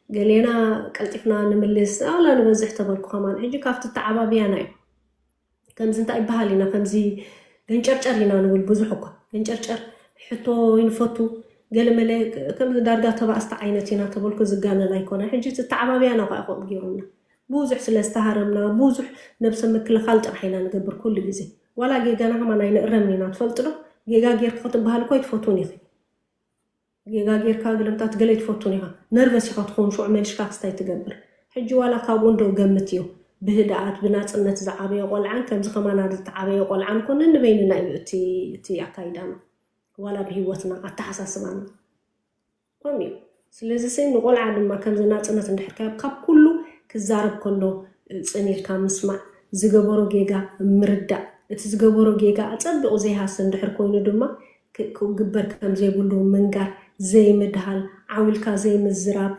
ገሌና ቀልጢፍና ንምልስ፣ ኣላ ንበዝሕ ተበልኩ ከማን። ሕጂ ካብቲ ተዓባብያና እዩ። ከምዚ እንታይ ይበሃል ኢና፣ ከምዚ ገንጨርጨር ኢና ንብል ብዙሕ እኳ። ገንጨርጨር፣ ሕቶ ይንፈቱ፣ ገለመለ፣ ከምዚ ዳርጋ ተባእስቲ ዓይነት ኢና ተበልኩ ዝጋነን ኣይኮነ። ሕጂ እቲ ተዓባብያና እኳ እዩ ከምኡ ገይሩና። ብዙሕ ስለ ዝተሃረምና፣ ብዙሕ ነብሰ ምክልኻል ጥራሕ ኢና ንገብር ኩሉ ግዜ። ዋላ ጌጋና ከማን ኣይንእረምን ኢና፣ ትፈልጡ ዶ? ጌጋ ጌርኪ ክትበሃል እኮ ኣይትፈትውን ኢኺ። ጌጋ ጌርካ ግለምታት ገለ ኣይትፈቱን ኢኻ። ነርቨስ ኢኻ ትኸውን፣ ሽዑ መልሽካ ክስታይ ትገብር። ሕጂ ዋላ ካብኡ እንዶ ገምት እዩ። ብህድኣት፣ ብናጽነት ዝዓበየ ቆልዓን ከምዚ ከማና ዝተዓበየ ቆልዓን ኮነ ንበይንና እዩ እቲ፣ እቲ ኣካይዳና። ዋላ ብህይወትና፣ ኣተሓሳስባና። ከምኡ እዩ። ስለዚ ስኒ ንቆልዓ ድማ ከምዚ ናፅነት እንድሕር ካብ ካብ ኩሉ ክዛረብ ከሎ ፅን ኢልካ ምስማዕ፣ ዝገበሮ ጌጋ ምርዳእ፣ እቲ ዝገበሮ ጌጋ ኣፀቢቑ ዘይሃሲ እንድሕር ኮይኑ ድማ ክግበር ከም ዘይብሉ ምንጋር፣ ዘይምድሃል፣ ዓው ኢልካ ዘይምዝራብ፣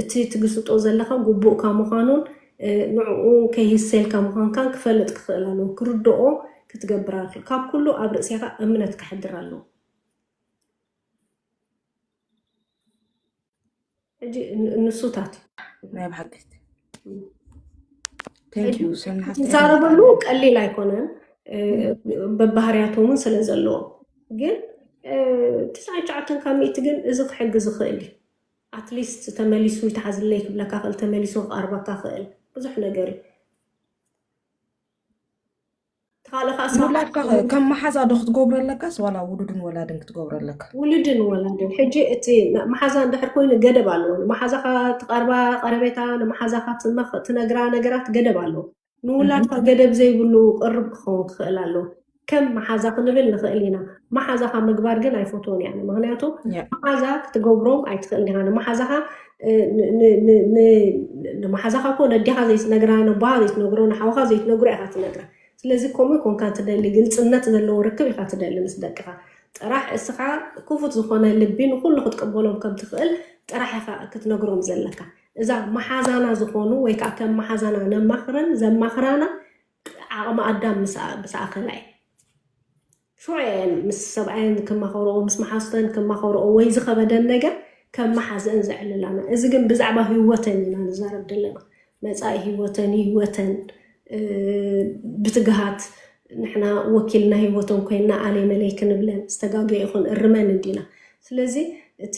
እቲ ትግስጦ ዘለኻ ግቡእካ ምዃኑን ንዕኡ ከይህሰልካ ምዃንካን ክፈልጥ ክኽእል ኣለዎ። ክርድኦ ክትገብር ኣለካ። ካብ ኩሉ ኣብ ርእሴኻ እምነት ክሕድር ኣለዎ። ሕጂ ንሱታት እዩ ናይ ብሓቂ። Thank you ሰናሓፍቲ። ትዛረበሉ ቀሊል ኣይኮነን፣ በባህርያቶም እውን ስለ ዘለዎ። ግን ትስዓን ትሽዓተን ካብ ሚእቲ ግን እዚ ክሕግዝ ይኽእል እዩ። ኣትሊስት ተመሊሱ ይትሓዝለይ ክብለካ ክእል፣ ተመሊሱ ክቐርበካ ክእል፣ ብዙሕ ነገር እዩ። ውላድካ ከም መሓዛ ዶ ክትገብሮ ኣለካስ ዋላ ውሉድን ወላድን ክትገብሮ ኣለካ? ውሉድን ወላድን። ሕጂ እቲ መሓዛ እንድሕር ኮይኑ ገደብ ኣለዎ። ንመሓዛኻ ትቐርባ ቀረቤታ፣ ንመሓዛኻ ትነግራ ነገራት ገደብ ኣለዎ። ንውላድካ ገደብ ዘይብሉ ቅርብ ክኸውን ክኽእል ኣለዎ። ከም መሓዛ ክንብል ንኽእል ኢና። መሓዛኻ ምግባር ግን ኣይፈትዎን እያ። ምክንያቱ መሓዛ ክትገብሮም ኣይትኽእልን ኢኻ። ንመሓዛኻ ንመሓዛኻ እኮ ነዲኻ ዘይትነግራ፣ ነቦኻ ዘይትነግሮ፣ ንሓውኻ ዘይትነግሮ ኢኻ ትነግራ። ስለዚ ከምኡ ኮንካ ትደሊ፣ ግልፅነት ዘለዎ ርክብ ኢኻ ትደሊ ምስ ደቅኻ። ጥራሕ እስኻ ክፉት ዝኾነ ልቢ ንኩሉ ክትቅበሎም ከም ትኽእል ጥራሕ ኢኻ ክትነግሮም ዘለካ። እዛ መሓዛና ዝኾኑ ወይ ከዓ ከም መሓዛና ነማኽረን ዘማኽራና ዓቕሚ ኣዳም ምስ ኣኸላ እዩ። ሽዑ እየን ምስ ሰብኣየን ክማኸርኦ፣ ምስ መሓዙተን ክማኸርኦ ወይ ዝኸበደን ነገር ከም መሓዘን ዘዕልላና። እዚ ግን ብዛዕባ ህይወተን ኢና ንዛረብ ዘለና። መፃኢ ህይወተን፣ ህይወተን ብትግሃት ንሕና ወኪልና ህይወተን ኮይንና ኣነይ መነይ ክንብለን ዝተጋገየ ይኹን እርመን እንዲና። ስለዚ እቲ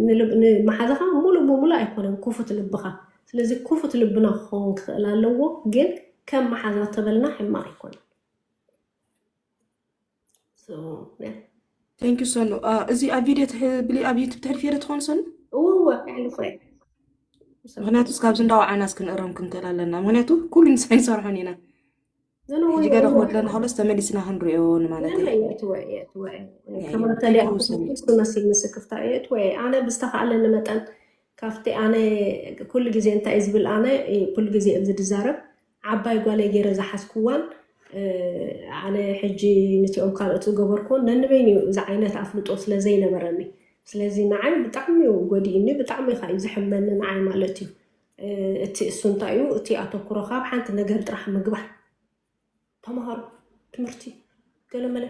ንመሓዛኻ ሙሉእ ብሙሉእ ኣይኮነን ክፉት ልብኻ። ስለዚ ክፉት ልብና ክኸውን ክኽእል ኣለዎ፣ ግን ከም መሓዛ ተበልና ሕማቕ ኣይኮነን። Thank you ሰኑ። እዚ ኣብ ቪድዮ ትብሊ ኣብ ዩቱብ ተሕልፍዮ ዶ ትኾን ሰኑ? እወ ኣሕልፎ እየ። ምክንያቱ እስካብዚ እንዳወዓና እስክንእረም ክንክእል ኣለና። ምክንያቱ ኩሉ ንስና ይሰርሖን ኢና። ሕጂ ገለ ክወድለና ከሎስ ተመሊስና ክንሪኦ ንማለት እየ። የእትወ የእትወ የእትወ ከማተሊያ ክመስል ምስክፍታ የእትወ ኣነ ብዝተኻእለኒ መጠን ካብቲ ኣነ ኩሉ ግዜ እንታይ እዩ ዝብል ኣነ ኩሉ ግዜ እዮም ዝድዛረብ ዓባይ ጓለይ ገይረ ዝሓዝኩዋን ኣነ ሕጂ ንቲኦም ካልኦት ዝገበርኩዎን ነንበይን እዩ እዚ ዓይነት ኣፍልጦ ስለ ዘይነበረኒ ስለዚ ንዓይ ብጣዕሚ እዩ ጎዲእኒ ብጣዕሚ ካ እዩ ዝሕመኒ ንዓይ ማለት እዩ እቲ እሱ እንታይ እዩ እቲ ኣተኩሮ ካብ ሓንቲ ነገር ጥራሕ ምግባር ተምሃሮ ትምህርቲ ገለመለ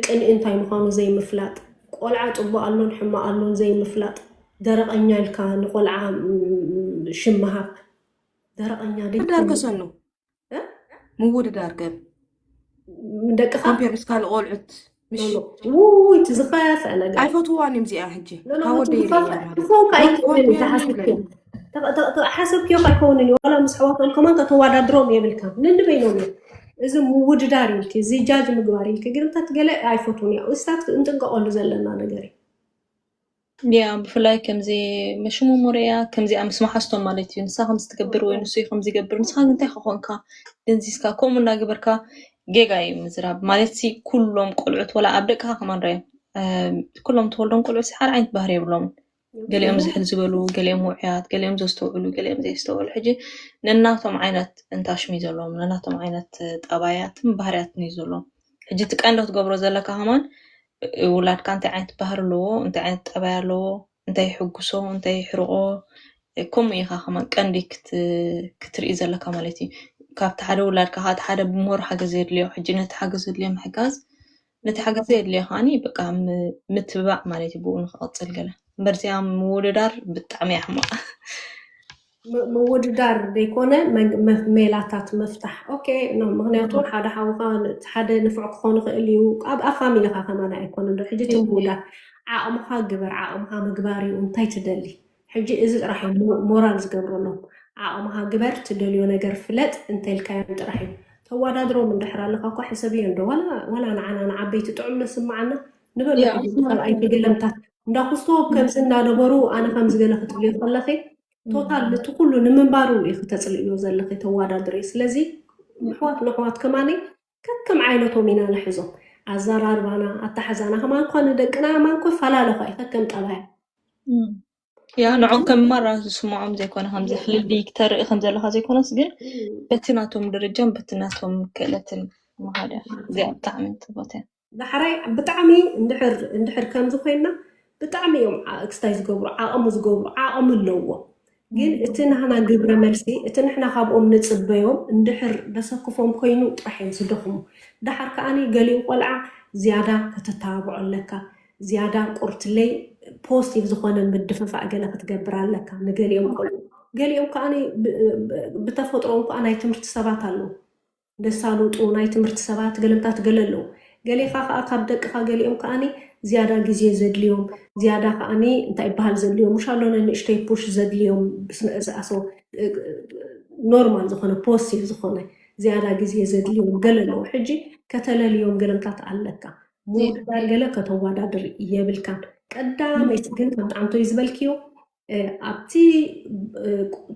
ቅንኢ እንታይ ምዃኑ ዘይምፍላጥ ቆልዓ ፅቡቅ ኣሎን ሕማቅ ኣሎን ዘይምፍላጥ ደረቀኛ ኢልካ ንቆልዓ ሽም ምሃብ ደረቀኛ ዳርከሰኑ ምውድዳር ከም ደቅኻ ኮምፔር ምስ ካልእ ቆልዑት ውይ እቲ ዝኸፍአ ነገር ኣይፈትዋን እዮም እዚኣ ሕጂ ሓሰብክዮ ኣይከውንን እዩ ዋላ ምስ ኣሕዋቶም ከማን ተተዋዳድሮም የብልካ ነንበይኖም እዮም እዚ ምውድዳር ኢልኪ እዚ ጃጅ ምግባር ኢልኪ ግን እንታይ ገለ ኣይፈትውን እያ እስታት እንጥንቀቀሉ ዘለና ነገር እዩ ያ ብፍላይ ከምዚ መሽሙ ሞሪያ ከምዚኣ ምስ መሓዝቶም ማለት እዩ ንሳ ከምዚ ትገብር ወይ ንሱ ከምዚ ይገብር ንስኻ እንታይ ከኾንካ ደንዚዝካ ከምኡ እናገበርካ ጌጋ እዩ ምዝራብ ማለት ሲ ኩሎም ቆልዑት ወላ ኣብ ደቅኻ ከማን ራዮም ኩሎም ተወልዶም ቆልዑት ሓደ ዓይነት ባህሪ የብሎምን ገሊኦም ዝሕል ዝበሉ ገሊኦም ውዑያት ገሊኦም ዘስተውዕሉ ገሊኦም ዘየስተውዕሉ ሕጂ ነናቶም ዓይነት እንታሽም እዩ ዘለዎም ነናቶም ዓይነት ጠባያትን ባህርያትን እዩ ዘለዎም ሕጂ እቲ ቀንዲ ክትገብሮ ዘለካ ከማን ውላድካ እንታይ ዓይነት ባህሪ ኣለዎ እንታይ ዓይነት ጠባይ ኣለዎ እንታይ ይሕጉሶ እንታይ ይሕርቆ ከምኡ ኢኻ ከማን ቀንዲ ክትርኢ ዘለካ ማለት እዩ ካብቲ ሓደ ውላድካ ካብቲ ሓደ ብምህሩ ሓገዝ የድልዮ ሕጂ ነቲ ሓገዝ ዘድልዮ ምሕጋዝ ነቲ ሓገዝ ዘየድልዮ ከዓኒ በቃ ምትብባዕ ማለት እዩ ብኡ ንክቐፅል ገለ እምበር እዚኣ ምውድዳር ብጣዕሚ እያ ሕማቕ ምውድዳር ዘይኮነ ሜላታት ምፍታሕ ኦኬ ምክንያቱ ሓደ ሓውካ ሓደ ንፉዕ ክኾን ይኽእል እዩ ኣብ ፋሚሊካ ከማን ኣይኮነ ዶ ሕጂ ትምውዳር ዓቕምኻ ግበር ዓቕምኻ ምግባር እዩ እንታይ ትደሊ ሕጂ እዚ ጥራሕ እዩ ሞራል ዝገብረሎም ዓቕምኻ ግበር ትደልዮ ነገር ፍለጥ እንተልካዮም ጥራሕ እዩ ተዋዳድሮም እንድሕር ኣለካ እኳ ሕሰብዮ እንዶ ዋላ ንዓና ንዓበይቲ ጥዑም ነስምዓና ንበሉ ሰብኣይቲ ገለምታት እንዳ ኩስቶ ከምዚ እናነበሩ ኣነ ከምዚ ገለ ክትብልዮ ከለኺ ቶታል ነቲ ኩሉ ንምንባሩ ኢኺ ተፅልእዮ ዘለኺ ተዋዳድሪ ስለዚ ኣሕዋት ንኣሕዋት ከማኒ ከከም ዓይነቶም ኢና ንሕዞም ኣዘራርባና ኣተሓዛና ከማን እኳ ንደቅና ከማን እኳ ይፈላለ እኳ እዩ ከከም ጠባያ። ያ ንዖም ከም ማራ ዝስምዖም ዘይኮነ ከምዚ ፍልልይ ክተርኢ ከም ዘለካ ዘይኮነስ ግን በቲ ናቶም ደረጃን በቲ ናቶም ክእለትን ምኻድ እያ። እዚኣ ብጣዕሚ ጽቡቅ እያ። ዳሕራይ ብጣዕሚ እንድሕር እንድሕር ከምዚ ኮይና ብጣዕሚ እዮም ዓ- ክስታይ ዝገብሩ ዓቕሚ ዝገብሩ ዓቕሚ ኣለዎ። ግን እቲ ናህና ግብረ መልሲ እቲ ንሕና ካብኦም ንፅበዮም እንድሕር ደሰክፎም ኮይኑ ጥራሕ እዮም ዝደኽሙ። ዳሓር ከዓኒ ገሊኡ ቆልዓ ዝያዳ ከተተባብዖ ኣለካ። ዝያዳ ቁርትለይ ፖስቲቭ ዝኾነ ምድፍፋእ ገለ ክትገብር ኣለካ ንገሊኦም ቆልዑ። ገሊኦም ከዓኒ ብ- ብ- ብተፈጥሮኦም ከዓ ናይ ትምህርቲ ሰባት ኣለዉ። ደሳሉጡ ናይ ትምህርቲ ሰባት ገለምታት ገለ ኣለዉ። ገሌኻ ከዓ ካብ ደቅኻ ገሊኦም ከዓኒ ዝያዳ ግዜ ዘድልዮም ዝያዳ ከዓኒ እንታይ ይበሃል ዘድልዮም ምሽ ኣሎ ንእሽተይ ፑሽ ዘድልዮም ብስነ እዝኣሶ ኖርማል ዝኾነ ፖስቲቭ ዝኾነ ዝያዳ ግዜ ዘድልዮም ገለ ኣለዉ። ሕጂ ከተለልዮም ገለምታት ኣለካ። ምውድዳር ገለ ከተዋዳድር የብልካን። ቀዳመይቲ ግን ከም ጣዕምቶይ ዝበልክዮ ኣብቲ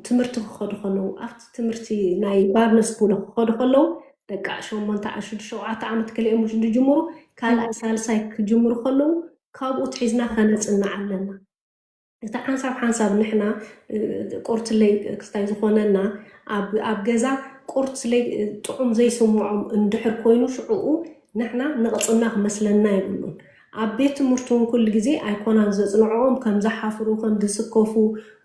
ትምህርቲ ክኸዱ ከለዉ ኣብቲ ትምህርቲ ናይ ባርነስ ቡሎ ክኸዱ ከለዉ ደቂ ሸሞንተ ሽዱሽተ ሸውዓተ ዓመት ገሊኦም ዝጅምሩ ካልኣይ ሳልሳይ ክጅምሩ ከለዉ ካብኡ ትሒዝና ከነፅንዕ ኣለና። እቲ ሓንሳብ ሓንሳብ ንሕና ቁርትለይ ክስታይ ዝኾነና ኣብ ገዛ ቁርትለይ ጥዑም ዘይስምዖም እንድሕር ኮይኑ ሽዕኡ ንሕና ንቕፅና ክመስለና የብሉን። ኣብ ቤት ትምህርቲ እውን ኩሉ ግዜ ኣይኮናን ዘፅንዕኦም ከም ዝሓፍሩ ከም ዝስከፉ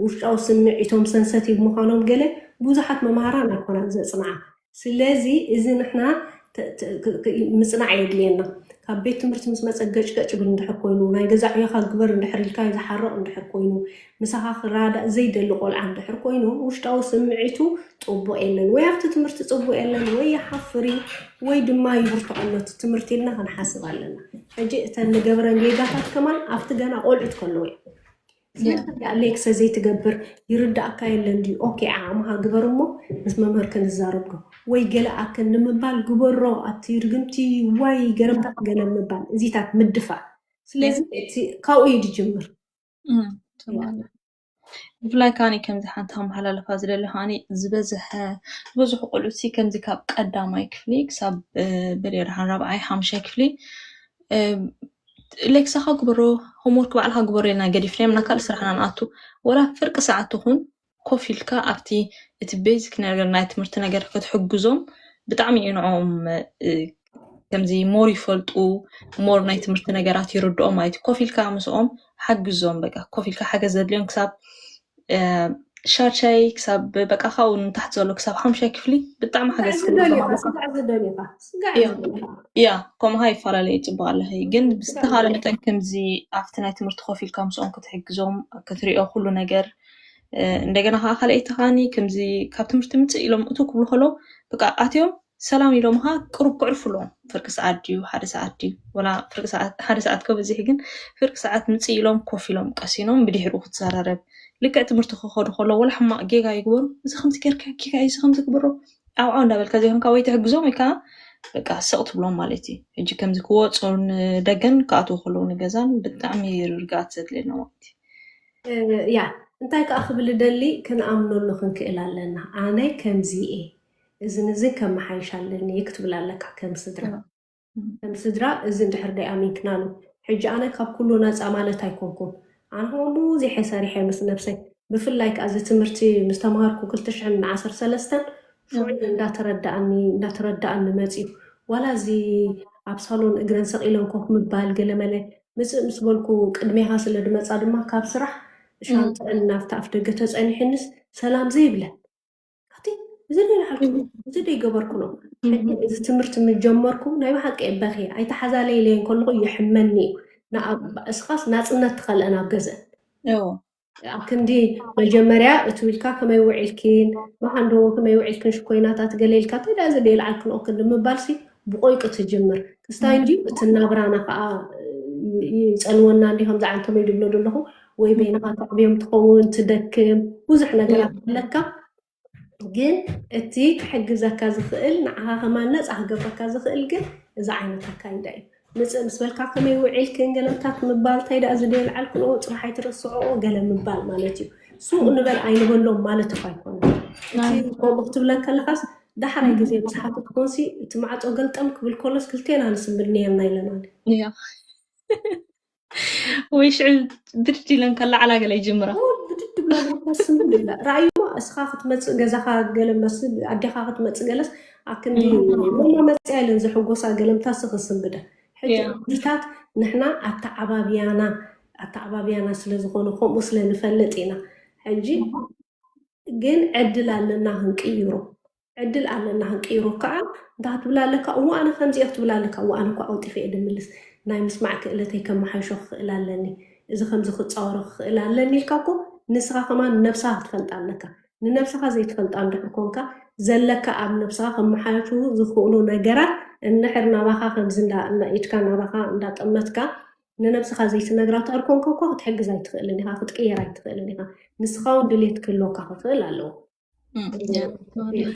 ውሽጣዊ ስምዒቶም ሰንሰቲቭ ምዃኖም ገለ ብዙሓት መምሃራን ኣይኮናን ዘፅንዓ። ስለዚ እዚ ንሕና ምፅናዕ የድልየና። ካብ ቤት ትምህርቲ ምስ መፀ ገጭገጭ ብል እንድሕር ኮይኑ ናይ ገዛ ዕዮኻ ግበር እንድሕር ኢልካ ዝሓርቕ እንድሕር ኮይኑ ምሳኻ ክራዳእ ዘይደሊ ቆልዓ እንድሕር ኮይኑ ውሽጣዊ ስምዒቱ ፅቡቕ የለን ወይ ኣብቲ ትምህርቲ ፅቡቕ የለን ወይ ይሓፍር እዩ ወይ ድማ ይብርትዖ ኣሎ እቲ ትምህርቲ ኢልና ክንሓስብ ኣለና። ሕጂ እተን ንገብረን ጌጋታት ከማን ኣብቲ ገና ቆልዑት ከለዉ እዮም። ስለዚ ሌክሰ ዘይትገብር ይርዳእካ የለን ድዩ? ኦኬ ዓቕምኻ ግበር እሞ ምስ መምህር ክንዛረብ ዶ ወይ ገለ ኣክል ንምባል ግበሮ ኣብቲ ርግምቲ ዋይ ገረምታት ገለ ምባል እዚታት ምድፋእ። ስለዚ እቲ ካብኡ እዩ ዝጅምር። ብፍላይ ከዓኒ ከምዚ ሓንቲ ከመሓላልፋ ዝደሊ ከዓኒ ዝበዝሐ ዝበዝሑ ቆልዑት ሲ ከምዚ ካብ ቀዳማይ ክፍሊ ክሳብ በሊዕ ደሓን ራብዓይ ሓሙሻይ ክፍሊ ሌክሳኻ ግበሮ ሆምወርክ ባዕልኻ ግበሮ ኢልና ገዲፍናዮም ናብ ካልእ ስራሕና ንኣቱ ወላ ፍርቂ ሰዓት ትኹን ኮፍ ኢልካ ኣብቲ እቲ ቤዚክ ነገር ናይ ትምህርቲ ነገር ክትሕግዞም ብጣዕሚ እዩ ንዕኦም ከምዚ ሞር ይፈልጡ ሞር ናይ ትምህርቲ ነገራት ይርድኦም ማለት እዩ ኮፍ ኢልካ ምስኦም ሓግዞም በቃ ኮፍ ኢልካ ሓገዝ ዘድልዮም ክሳብ ሻድሻይ ክሳብ በቃ ካብኡ ንታሕቲ ዘሎ ክሳብ ሓሙሻይ ክፍሊ ብጣዕሚ ሓገዝ ክገብሩ ስጋዕ ዝደልኻ ስጋዕ ዝደልኻ ስጋዕ ዝደልኻ ያ ከምኡ ይፈላለዩ ይፅቡቅ ኣለኺ ግን ብዝተኻለ መጠን ከምዚ ኣብቲ ናይ ትምህርቲ ኮፍ ኢልካ ምስኦም ክትሕግዞም ክትሪኦ ኩሉ ነገር እንደገና ከዓ ካልኣይቲ ከዓኒ ከምዚ ካብ ትምህርቲ ምፅእ ኢሎም እቱ ክብሉ ከለዉ በቃ ኣትዮም ሰላም ኢሎም ከዓ ቅሩብ ክዕርፉ ኣለዎም ፍርቂ ሰዓት ድዩ ሓደ ሰዓት ድዩ ወላ ፍርቂ ሰዓት ሓደ ሰዓት ከበዝሕ ግን ፍርቂ ሰዓት ምፅእ ኢሎም ኮፍ ኢሎም ቀሲኖም ብድሕሪኡ ክትዘራረብ ልክዕ ትምህርቲ ክኸዱ ከለዉ ወላ ሕማቅ ጌጋ ይግበሩ እዚ ከምዚ ጌርካ ጌጋ እዩ እዚ ከምዚ ግበሮ ዓውዓው እንዳበልካ ዘይኮንካ ወይ ትሕግዞም ወይ ከዓ በቃ ስቕ ትብሎም ማለት እዩ ሕጂ ከምዚ ክወፁ ንደገን ክኣትዉ ከለዉ ንገዛን ብጣዕሚ ርግኣት ዘድልየና ማለት እዩ ያ እንታይ ከዓ ክብል ደሊ ክንኣምነሉ ክንክእል ኣለና ኣነ ከምዚ እየ እዝን እዝን ከመሓይሽ ኣለኒ ክትብል ኣለካ ከም ስድራ ከም ስድራ እዚ እንድሕር ደይ ኣሚንክናሉ ሕጂ ኣነ ካብ ኩሉ ነፃ ማለት ኣይኮንኩን ኣነ ከማን ብዙሕ እየ ሰሪሐ ምስ ነብሰይ ብፍላይ ከዓ እዚ ትምህርቲ ምስ ተምሃርኩ ክልተ ሽሕን ዓሰርተ ሰለስተን ሽዑ እንዳተረዳእኒ እንዳተረዳእኒ መፅዩ ዋላ እዚ ኣብ ሳሎን እግረን ሰቂለን ኮፍ ምባል ገለመለ ምፅእ ምስ በልኩ ቅድሜኻ ስለ ድመፃ ድማ ካብ ስራሕ ሻንጥዕን ናብቲ ኣፍ ደገ ተፀኒሕንስ ሰላም ዘይብለን ኣቲ እዚ ደይ ለዓልኩ እዚ ደይ ገበርኩ ነው ሕጂ እዚ ትምህርቲ ምጀመርኩ ናይ ብሓቂ በኺ ኣይተሓዛለይለይ ከለኹ የሕመኒ እዩ እስኻስ ናፅነት ትኸልአን ኣብ ገዘን ኣብ ክንዲ መጀመርያ እቱ ኢልካ ከመይ ውዒልኪን መሓንዶ ከመይ ውዒልክን ሽኮይናታት ገለ ኢልካ እንታይ ደኣ እዚ ደይ ለዓልክን ኦ ክንዲ ምባልሲ ብቆይቂ ትጅምር ክስታይ እንጂ እቲ ናብራና ከዓ ይፀልወና እንዲ ከምዚ ዓንተመይ ድብሎ ዘለኹ ወይ በይንኻ ተዕብዮም ትኸውን ትደክም ብዙሕ ነገራት ኣለካ ግን እቲ ክሕግዘካ ዝኽእል ንዓኻ ከማን ነፃ ክገብረካ ዝኽእል ግን እዚ ዓይነት ኣካይዳ እዩ ምፅእ ምስ በልካ ከመይ ውዒልክን ገለምታት ምባል እንታይ ደኣ ዝደየ ልዓልክንኦ ፅባሕ ኣይትረስዕኦ ገለ ምባል ማለት እዩ ሱቕ ንበል ኣይንበሎም ማለት እኳ ኣይኮነን እቲ ከምኡ ክትብለን ከለኻስ ዳሕራይ ግዜ ምስ ሓተትኩንሲ እቲ ማዕጾ ገልጠም ክብል ከሎስ ክልቴና ንስንብድ ነርና ኢለናኒ። እያ ወይ ሽዑ ብድድ ኢለን ከለዓላ ገለ ይጅምራ። ብድድ ብላ ስንብድ ኢላ። ራእዩማ እስኻ ክትመጽእ ገዛኻ ገለ መስል ኣዴኻ ክትመጽእ ገለስ ኣክንዲ መማ መጽያ ኢለን ዝሕጎሳ ገለምታ ስኽ ስንብደ። ሕጂ Yeah. ሕጂታት ንሕና ኣተዓባብያና ኣተዓባብያና ስለ ዝኾነ ከምኡ ስለ ንፈልጥ ኢና። ሕጂ ግን ዕድል ኣለና ክንቅይሮ። ዕድል ኣለና ክንቅይሮ ከዓ እንታይ ክትብላ ኣለካ? እዋ ኣነ ከምዚ እየ ክትብላ ኣለካ። እዋ ኣነ እኳ ቀልጢፈ እየ ድምልስ። ናይ ምስማዕ ክእለተይ ከመሓይሾ ክኽእል ኣለኒ። እዚ ከምዚ ክፃወሮ ክኽእል ኣለኒ ኢልካ እኮ ንስኻ ከማን ነብስኻ ክትፈልጣ ኣለካ። ንነብስኻ ዘይትፈልጣ እንድሕር ኮንካ ዘለካ ኣብ ነብስኻ ከመሓይሹ ዝኽእሉ ነገራት እንድሕር ናባኻ ከምዚ እንዳ እና ኢድካ ናባኻ እንዳጠመትካ ንነብስኻ ዘይትነግራ እንድሕር ኮንካ እኮ ክትሕግዝ ኣይትኽእልን ኢኻ፣ ክትቅየር ኣይትኽእልን ኢኻ። ንስኻ እውን ድሌት ክህልወካ ክኽእል ኣለዎ። እም፣ እያ።